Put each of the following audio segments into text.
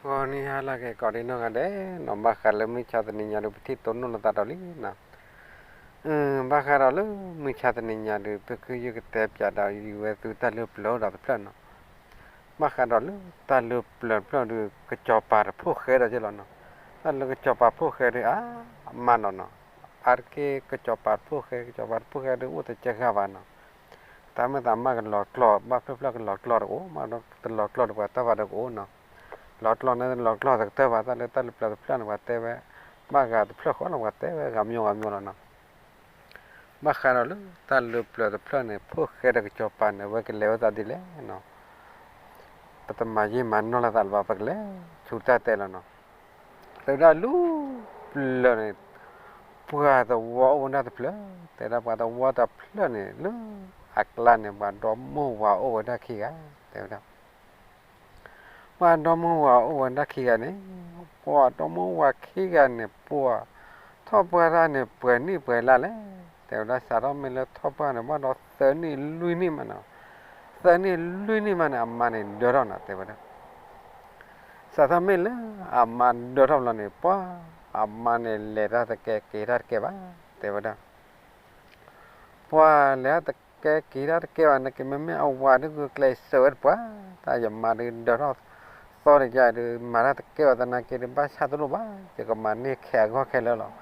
ဂီၤနံၤဟါလၢအဂ့ၤ ကိးဒံနီၢ်ဂၤဒဲးနီၤ, ဘၣ်ဃးလၢမုၢ်ဆါတနံၤညါဒီး ပထံၣ်တိၢ်နီၣ်လိာ်သးဒီးလံနီၤ. ဘၣ်ဃးဒီးလၢမုၢ်ဆါတနံၤညါဒီး ပကယုၢ်ကတဲပၠးဒီး ယဝဲသုတၢ်လၢပျၢၤအိၣ်ဒီးတဖျၢၣ်နီၤ. ဘၣ်ဃးဒီးလၢတၢ်လၢပျၢၤတဖျၢၣ်ဒီး ကစီၤပၤတဖိၣ်ဃဲဒီးက့လီၤနီၤ. တၢ်လၢကစီၤပၤဖိၣ်ဃဲဒီး အါမးနီၤနီၤ, အါတက့ၢ်ကစီၤပၤတဖိၣ်ဃဲ, ကစီၤပၤတဖိၣ်ဃဲဒီး အိၣ်တကဲဂၤဘၣ်နီၤ. တၢ်မ့ၢ်သးမးကလီၤကျီၢ်, ဘၣ်ဖျၢၣ်ဖျၢၣ်ကလီၤကျီၢ်တကအိၣ်, မ့ၢ်တလီၤကျီၢ်ဒီးပှၤတၢ်ဘၣ်ဒီးကအိၣ်နီၤ. လီၤကျီၢ်န့ၣ် လီၤကျီၢ်သကတၢၢ်ဘၣ်, တၢ်လၢတၢ်လၢပျၢၤတဖျၢၣ်န့ၣ် ပှၤတဲဝဲ, ဘၣ်ဂၤတဖျၢၣ်ဃီလီၤ ပှၤတဲဝဲဂၤမံၤဂၤမံၤလီၤနီၤ. ဘၣ်ဃးဒီးလၢတၢ်လၢပျၢၤတဖျၢၣ်န့ၣ် ဖိၣ်ဃဲဒီးကစီၤပၤန့ၣ် အဝဲကလဲၤဝဲသးဒ်လဲၣ်နီၤ. ပတမၤယံာ်မၤနီၢ်လိာ်သးလၢၤဘၣ်, ပကလဲၤဆူတၢ်တဲလီၤနီၤ. တဲဝဲဒၣ်လၢပျၢၤန့ၣ် ပှၤသဝီအိၣ်ဝဲဒၣ်တဖျၢၣ်, တဲဝဲဒၣ်ပှၤသဝီတဖျၢၣ်န့ၣ် လၢအကျါန့ၣ် ပှၤဒီမါဝၤအိၣ်ဝဲဒၣ်ခံဂၤ, တဲဝဲဒၣ် ပှၤဒီမါဝၤအိၣ်ဝဲဒၣ်ခံဂၤန့ၣ်, ပှၤဒီမါဝၤခံဂၤန့ၣ် ပှၤထီၣ်ပှၢ်တၢ်န့ၣ် ပှဲၤနံၣ်ပှဲၤလါလဲၣ်, တဲဝဲဒၣ် စးထီၣ်မ့ၢ်လၢထီၣ်ပှၢ်န့ၣ် ဘၣ်ဒီးသၢနံၣ်လွံၢ်နံၣ်မးနီၤ, သၢနံၣ်လွံၢ်နံၣ်မးန့ၣ် အမါန့ၣ်ဒၢထီၣ်နီၤ, တဲဝဲဒၣ် စးထီၣ်မ့ၢ်လၢအမါဒၢထီၣ်ဘျီန့ၣ် ပှၤအမါန့ၣ် လဲၤတၢ်တကဲက့ၤတၢ်တကဲဘၣ်, တဲဝဲဒၣ် ပှၤလဲၤတၢ်တကဲက့ၤတၢ်တကဲဘၣ်န့ၣ် ကမ့မ့ၢ်အဝၤဒုးကကျဲးစၢးဝဲတပှၢ်, တၢ်ယမါဒုးဒၢထီၣ်သီန့ၣ်ယၤဒုး မၤတၢ်တကဲဘၣ်သနာ်က့ဒုး ဘၣ်ဆၣ်တလိၣ်ဘၣ်, ယကမၤန့ၢ်ခဲအဂီၢ်ခဲလၢာ်လီၤ.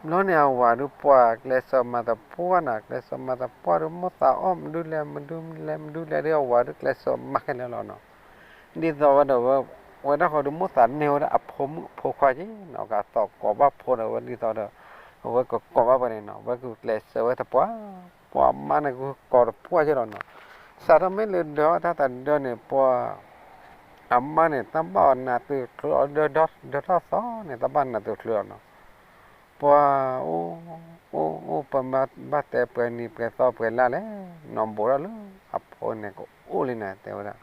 ဘျီန့ၣ်အဝၤဒုးပှၤကျဲးစၢးမၤသပှၢ်နီၤ, ကျဲးစၢးမၤသပှၢ်ဒုး မိၣ်သးအီၣ်မနုၤလဲၣ် မနုၤလဲၣ် မနုၤလဲၣ်ဒုး အဝၤဒုးကျဲးစၢးမၤခဲလၢာ်လီၤနီၤ. ဒ်သိးဝဲဒီး ဝဲဒၣ်ဃီဒုး မိၣ်သးန့ၢ်ဝဲဒၣ်အဖိမုၣ်အဖိခွါက့နီၤ, ကသိးကိးဘၣ်ဖိဒီး ဝဲဒ်သိးဒီး အဝဲကကိးဘၣ်ဝဲန့ၣ်နီၤ, ဝဲကကျဲးစၢးဝဲတပှၢ်, ပှၤအမါန့ၣ်ကကိးတပှၢ်က့လီၤနီၤ. စးထီၣ်မ့ၢ်လၢဒၢထီၣ်တၢ်တဒၢန့ၣ် ပှၤအမါန့ၣ် တၢ်ဘၣ်အီၤနးတုၤချုးအီၤ, ဒၢထီၣ်သီန့ၣ် တၢ်ဘၣ်နးတုၤချုးအီၤနီၤ. ပှၤအိၣ်, အိၣ်, အိၣ်ပှဲၤမး, ဘၣ်တဲပှဲၤနံၤပှဲၤသီပှဲၤလါလဲၣ်, နီၢ်ဘိးထီၣ်လၢအဖိန့ၣ်ကအိၣ်လံန့ၣ် တဲဝဲဒၣ်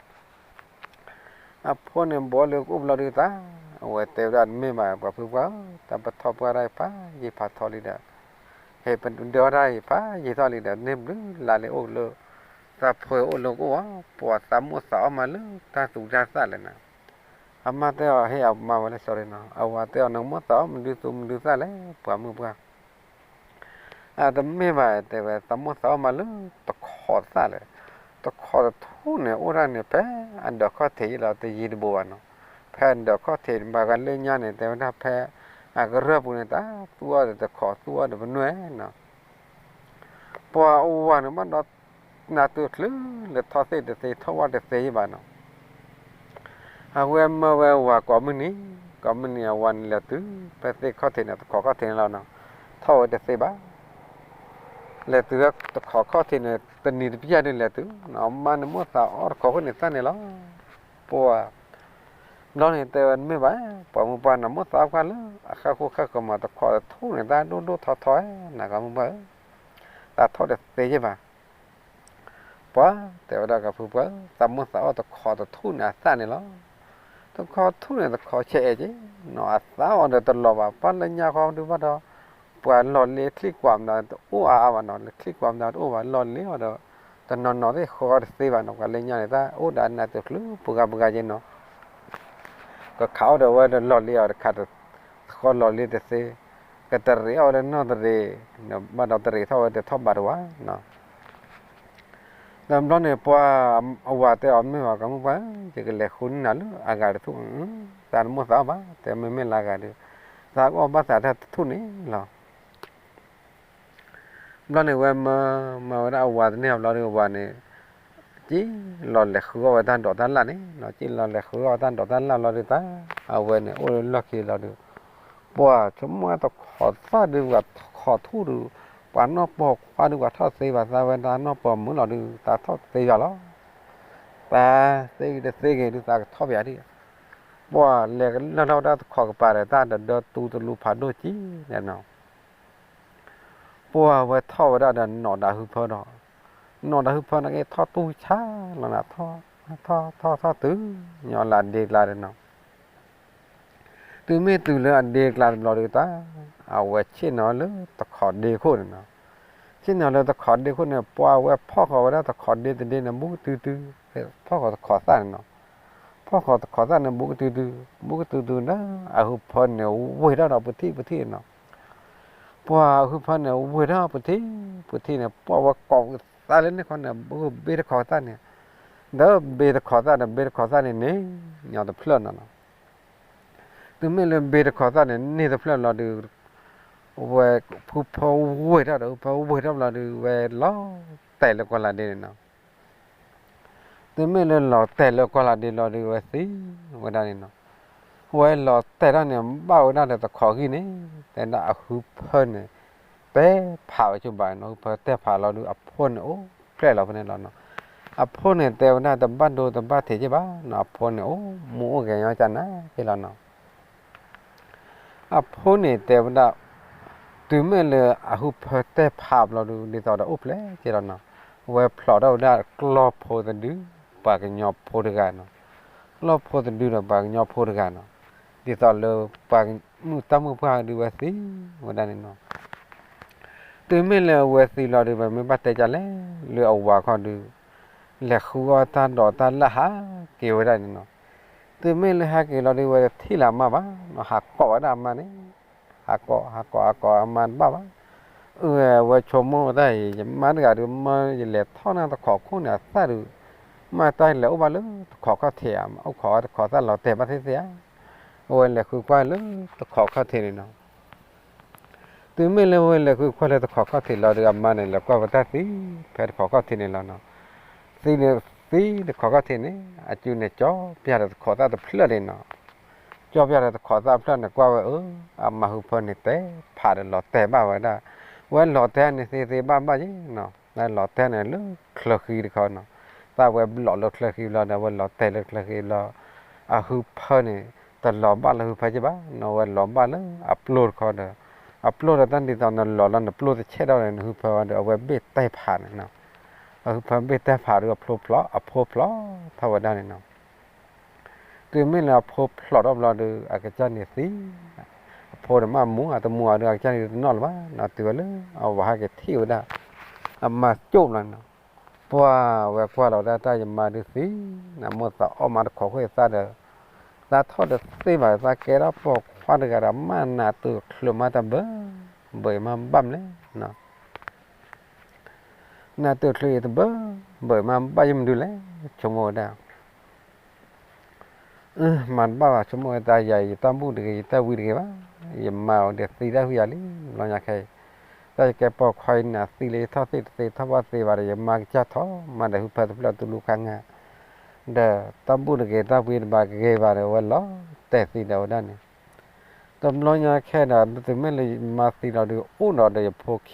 အဖိန့ၣ်ဘိးလၢကအိၣ်ဘျီဒုးသး, အဝဲတဲဝဲဒၣ် တမ့ၢ်ဘၣ် ပှၤဖုပှၢ်ဧၢ, တၢ်ပထီၣ်ပှၢ်တၢ်ဖးယံာ်ဖးထီ လံဒီး, ဟဲပဒၢထီၣ်တၢ်ယံာ်ဖးယံာ်ထီၣ်လံဒီး န့ၢ်ဘျုးလါလံ အိၣ်လၢ သးဖိအိၣ်လၢကအိၣ်ဧါ, ပှၤသးမိၣ်သးအီၣ်မးလၢတၢ်သူတၢ်သၣ်လဲၣ်နီၤ. အမါတဲအီၤ ဟ့ၣ်အမါဝဲလဲၣ် sorry နီၤ, အဝၤတဲအီၤ နကမိၣ်သးအီၣ်မနုၤသူမနုၤသၣ်လဲၣ် ပှၤမုၣ်ပှၢ် အတမ့ၢ်ဘၣ် တဲဝဲ သးမိၣ်သးအီၣ်မးလၢတခိးသၣ်လဲၣ်, တခိးတထူၣ်န့ၣ် အိၣ်ဒၣ်န့ၣ် ဖဲအဒၢးခီၣ်ထံးယံၤလီၤ တယံၤတဘူးဘၣ်နီၤ, ဖဲအဒၢးခီၣ်ထံးဘၣ်ဂၤလၢညါန့ၣ် တဲဝဲဒၣ်ဖဲ အကရၢၢ်ပူၤန့ၣ် တၢ်သူအီၤဒီးတခိး သူအီၤဒီးပနွဲၣ်နီၤ. ပှၤအဝၤန့ၣ်ဘၣ်ဒီး နးတုၤချုးလၢထီၣ်သ့ၣ်တသ့ ထီၣ်ဝၣ်တသ့ယံၤဘၣ်နီၤ. အဝဲမၢဝဲအဝၤကိးမုၢ်နံၤ, ကိးမုၢ်နံၤအဝၤန့ၣ်လဲၤတုၤ ဖဲသ့ၣ်ခီၣ်ထံးန့ၣ် တခိးခီၣ်ထံးန့ၣ်လီၤနီၤ, ထီၣ်ဝဲတသ့ဘၣ်. လဲၤတုၤတခိးခီၣ်ထံးန့ၣ် တနံၤတပျၢ်ဒုးလဲၤတုၤ, အမါန့ၣ်မိၣ်သးအီၣ်တခိးဃိန့ၣ်သၣ်န့ၣ်လီၤ. ပှၤ ဘျီန့ၣ်တဲဝဲတမ့ၢ်ဘၣ်, ပှၤမုၢ်ပှၢ်နမိၣ်သးအီၣ်ကွၢ်လၢ အဃၣ်ဃိၣ်ဃၣ်ဃၢၤမး တခိးတထူၣ်န့ၣ် တၢ်ဒိၣ်ဒိၣ်ထီထီဧါ နၤကီမုၢ်ပှၢ်ဧၢ, တၢ်ထီၣ်တသ့ယံၤဘၣ်. ပှၤတဲဝဲဒၣ်ကီမုၢ်ပှၢ်ဧၢ, သးမိၣ်သးအီၣ်တခိးတထူၣ်န့ၣ်အသၣ်န့ၣ်လီၤ. တခိးထူၣ်န့ၣ် တခိးဆဲးအဲးက့နီၤ, အသၣ်အီၤဒီးတလီၤဘၣ်, ပှၤလၢညါဃီဒုးဘၣ်ဒီး ပှၤလီၢ်လ့ချံၣ်ကွၢ်မတၤတအိၣ်အါအါဘၣ်နီၤ, ချံၣ်ကွၢ်မတၤတအိၣ်ဘၣ်, လီၢ်လ့အီၤဒီး တနီၤနီၤသ့ၣ်ဃီတသ့ဘၣ်နီၤ, ပှၤလၢညါန့ၣ် တၢ်အိၣ်ဒီးအနးတုၤချုးပှၤဂၤပှၤဂၤက့နီၤ. ကခးအီၣ်ဒီးဝဲဒီးလီၢ်လ့အီၤတခါ ဃီလီၢ်လ့တသ့, ကတရံးအီၣ်ဝဲဒီးနီၢ်တရံး, ဘၣ်ဒီးတရံးထီၣ်ဝဲတထီၣ်ဘးတဝၤနီၤ. ဒီးဘျီန့ၣ်ပှၤအဝၤတဲအီၤ မ့ၢ်ဘၣ်ကီမုၢ်ပှၢ်ဧၢ, ယကလဲၤဃုန့ၢ်နၤလၢအဂၤတထူၣ်, သးတမိၣ်သးအီၣ်ဘၣ်, တဲမ့မ့ၢ်လၢအဂၤဒီး သးကအီၣ်ဘၣ်သးတၢ်တထူၣ်န့ၣ်လီၤ. ဘျီန့ၣ်ဝဲမၢ, မၢဝဲဒၣ်အဝၤတန့ၢ်အီၤဘျီဒီး အဝၤန့ၣ် က့ၤလီၤလဲၤဃုအီၣ်ဝဲတၢ်ဒိးတၢ်လၣ်န့ၣ်နီၤ, က့ၤလီၤလဲၤဃုအီၣ်ဝဲတၢ်ဒိးတၢ်လၣ်လီၤဒီး တၢ်အဝဲန့ၣ် အိၣ်လၢလီၢ်ခံလီၤဒီး ပှၤဆိကမိၣ်တခိးသၣ်ဒုး ပှၤတခိးထူၣ်ဒုး ပှၤနီၢ်ပီၢ်ခွါဒုး ပှၤထီၣ်သ့ဘၣ်သးဝဲ တၢ်နီၢ်ပီၢ်မုာ်လီၤဒုး သးထီၣ်သ့ယၤလီၤ. တၢ်သ့ဂ့ၤတသ့ဂ့ၤဒုး သးကထီၣ်ပယၤဒံး, ပှၤလဲၤကလၢၢ်ထီၣ်ဝဲဒၣ်တခိးကပၤဒီး တၢ်တဒၢတူတလူဖးဒိၣ်ကံန့ၣ်နီၤ. ပှၤဝဲထီၣ်ဝဲဒၣ်ဒီးနီၣ်ဒၣ်ဟုဖၢဒီး, နီၣ်ဒၣ်ဟုဖၢနာ်က့ ထီၣ်တူၢ်ဆါလီၤနၤ, ထီၣ်ထီၣ်ထီၣ်တုၤညီလၢအဒ့ကျါဒီးနီၤ. တုၤမ့ၢ်တုၤလၢအဒ့ကျါတဘျီဒုးတၢ်, အဝဲဆ့ၣ်နီၤလၢတခိးဒ့ခိၣ်န့ၣ်နီၤ. ဆ့ၣ်နီၤလၢတခိးဒ့ခိၣ်န့ၣ် ပှၤဝဲဖီၣ်ဃီၤဝဲဒၣ်တခိးဒ့တဒ့န့ၣ် ဘူးတုၤတုၤ, ဖီၣ်ဃီၤတခိးသၣ်န့ၣ်နီၤ. ပီၢ်ဃီတခီးသၣ်န့ၣ် ဘူးကတုၤတုၤ, ဘူးကတုၤတုၤဒီး အဟုဖၢန့ၣ်ဝ့ၢ်ထီၣ်ဒီးပထံၣ်ပထံၣ်နီၤ. ပှၤအဟုဖၢန့ၣ်ဝ့ၢ်ထီၣ်ပထံၣ်ပထံၣ်န့ၣ် ပှၢ်ဝဲကိးသးလၢန့ၣ်ခီန့ၣ် ဘ့တခီးသၣ်န့ၣ်, ဒီးဘ့တခီးသၣ်ဒီး ဘ့တခီးသၣ်န့ၣ်န့ၣ် ညီတဖျၢၣ်နီၤနီၤ. တုၤမ့ၢ်လၢဘ့တခီးသၣ်န့ၣ် န့ၢ်တဖျၢၣ်လီၤဒုး ဝဲဖုဖၢဝ့ၢ်ထီၣ်ဒီး ဖုဖၢဝ့ၢ်ထီၣ်ဘျီဒုး ဝဲလီၤတဲာ်လၢကီၢ်လၤဒ့န့ၣ်နီၤ. တုၤမ့ၢ်လၢလီၤတဲာ်လၢကီၢ်လၤဒ့လီၤဒုး ဝဲသံဝဲဒၣ်န့ၣ်နီၤ. ဝဲလီၤတဲာ်ထီၣ်န့ၣ် ဘၣ်ဝဲဒၣ်ဒီးတခီးဂံၢ်န့ၣ် တဲဒၣ်အဟုဖၢန့ၣ် တဲဖးဝဲဆိဘၣ်နီၤ. အဟုဖၢတဲဖးလီၤဒုး အဖိန့ၣ်အိၣ်ဖျဲၣ်လီၤဖဲန့ၣ်လီၤနီၤ. အဖိန့ၣ်တဲဝဲဒၣ် တဘၣ်ဒိတဘၣ်ထံးက့ဘၣ်နီၤ, အဖိန့ၣ်အိၣ်မူအိၣ်ဂဲၤညီကနၤက့လီၤနီၤ. အဖိန့ၣ်တဲဝဲဒၣ် တုၤမ့ၢ်လၢအဟုဖၢတဲဖးဘျီဒုး ဒ်သိးဒီးအိၣ်ဖျဲၣ်က့လီၤနီၤ. ဝဲဖျိးထီၣ်ဝဲဒၣ်ကျီၢ်ဖိတဒု ပှၤကညီဖိတဂၤနီၤ. ကျီၢ်ဖိတဒုဒီးပှၤကညီဖိတဂၤနီၤ. ဒ်သိးလၢပှၤမုၢ်တၢ်မုၢ်ပှၢ်ဒုးဝဲသံဝဲဒၣ်န့ၣ်နီၤ. တုၤမ့ၢ်လၢအဝဲသံလီၤဒုး ပမ့ၢ်ဘၣ်တဲကၢ်လဲၣ် လၢအဝၤခီဒုး လဲၤဃုအီၣ်တၢ်ဒိးတၢ်လၢ်ဟးက့ၤဝဲဒၣ်န့ၣ်နီၤ. တုၤမ့ၢ်လၢဟးက့ၤလီၤဒုး ဝဲတထံၣ်လၢအမါဘၣ်နီၤ, ဟးကိးဝဲဒၣ်အမါန့ၣ်, ဟးကိး ဟးကိး ဟးကိးအမါတဘၣ်ဘၣ်. အဝဲဆိကမိၣ်တၢ်အံၤ ယမါတဂၤဒုး မၢယလဲၤထီၣ်န့ၢ်တခီးခိၣ်န့ၣ်အသၣ်ဒုး, မ့ၢ်တၢ်လဲၤအိၣ်ဘၣ်လၢတခီးခီၣ်ထံးဧါ, အိၣ်ခိးအီၣ်တခီးသၣ်လီၤတဲာ်ဘၣ်သ့ၣ်သ့ၣ်ဧါ. အဝဲလဲၤဃုကွၢ်လၢတခီးခီၣ်ထံးန့ၣ်နီၤ. တုၤမ့ၢ်လၢဝဲလဲၤဃုကွၢ်လၢတခီးခီၣ်ထံးလီၤဒုး အမါန့ၣ် လဲၤကွၢ်ဝဲတၢ်သံ ဖဲတခီးခီၣ်ထံးန့ၣ်လီၤနီၤ. သံန့ၣ်သံတခီးခီၣ်ထံးန့ၣ် အစုန့ၣ်ကၠီပၠၢ်ဒီးတခီးသၣ်တဖျၢၣ်န့ၣ်နီၤ. ကၠီပၠၢ်ဒီးတခီးသၣ်ဖျၢၣ်န့ၣ် ကွၢ်ဝဲအၢ အမါဟုဖၢန့ၣ်တဲဖးဒီးလီၤတဲာ်ဘၣ်ဝဲဒၣ်. ဝဲလီၤတဲာ်န့ၣ်သ့သ့ဘၣ်ဘၣ်ယ့နီၤ, လီၤတဲာ်န့ၣ်လၢချၢဃံတခီနီၤ. သးဝဲဘျီးလၢချၢဃံဘျီဒီး ဝဲလီၤတဲာ်လၢချၢဃံဘျီ အဟုဖၢန့ၣ် တလီၤဘၣ်လၢဟုဖၢက့ဘၣ်နီၤ, ဝဲလီၤဘၣ်လၢအပျိၢ်တခီဒီး အပျိၢ်ဒီးတၢ်ဒ်သိးနလီၤလၢနပျိၢ်တဆဲးဒီးန့ၣ် နဟုဖၢဝဲဒီး အဝဲဘ့ၣ်တဲဖးန့ၣ်နီၤ. အဟုဖၢဘ့ၣ်တဲဖးဒီးအဖျိဖျိ အဖိဖျိထီၣ်ဝဲဒၣ်န့ၣ်နီၤ. တုၤမ့ၢ်လၢအဖိဖျိးထီၣ်ဘျီဒီး အကစၢ်န့ၣ်သံ, အဖိန့ၣ်မ့ၢ်မူအတမူအီၤဒီး အကစၢ်န့ၣ်တနီၣ်လၢၤဘၣ်နီၤ, တုၤဝဲလၢအဝၤဟဲက့ၤထံၣ်ဝဲဒၣ် အမါကၠိၣ်ဘျီန့ၣ်နီၤ. ပှၢ်ဝဲကွၢ်လီၤဒၣ်တၢ်ယမါဒုးသံ, နမိၢ်သးအီၣ်မါတခီးခိၣ်သၣ်ဒီး သးထီၣ်တသ့ဘၣ်, သးကဲထီၣ်ပိာ်ခွါတဂၤဒီး မ့ၢ်နးတချုးမးတဘၢဘၢမးဘၣ်မလဲၣ်နီၤ. နးတချုးအံၤတဘၢဘၢမးဘၣ်ယမနုၤလဲၣ်, ဆိကမိၣ်ဝဲဒၣ် မၤတဘၣ်ဘၣ်, ဆိကမိၣ်ဝဲတၢ်ယၤ ယတၢ်ဘူၣ်တဂ့ၤ ယတၢ်ဝံတဂ့ၤဘၣ်, ယမါအီၤဒီးသံတၢ်ဝံယၤလံ, ဘျီညါခဲအံၤ တၢ်ယကဲပိာ်ခွါအံၤ နးသံလၢယထီၣ်သ့ၣ်တသ့ ထီၣ်ဘၣ်သ့ဘၣ်ဒီး ယမါကစၢ်ထီၣ်မးဒီး ဟုဖၢတဖျၢၣ်တူၢ်လူခါငါ ဒီးတၢ်ဘူၣ်တဂ့ၤ တၢ်ဝံတဘၣ်ဂ့ၤဘၣ်ဒီး ဝဲလီၤတဲာ်သံဒီးဝဲဒၣ်န့ၣ်. တဘျီညါခဲဒီး တုၤမ့ၢ်လၢယမါသံလီၤဒုး အိၣ်ဒီးဒီးယဖိခံ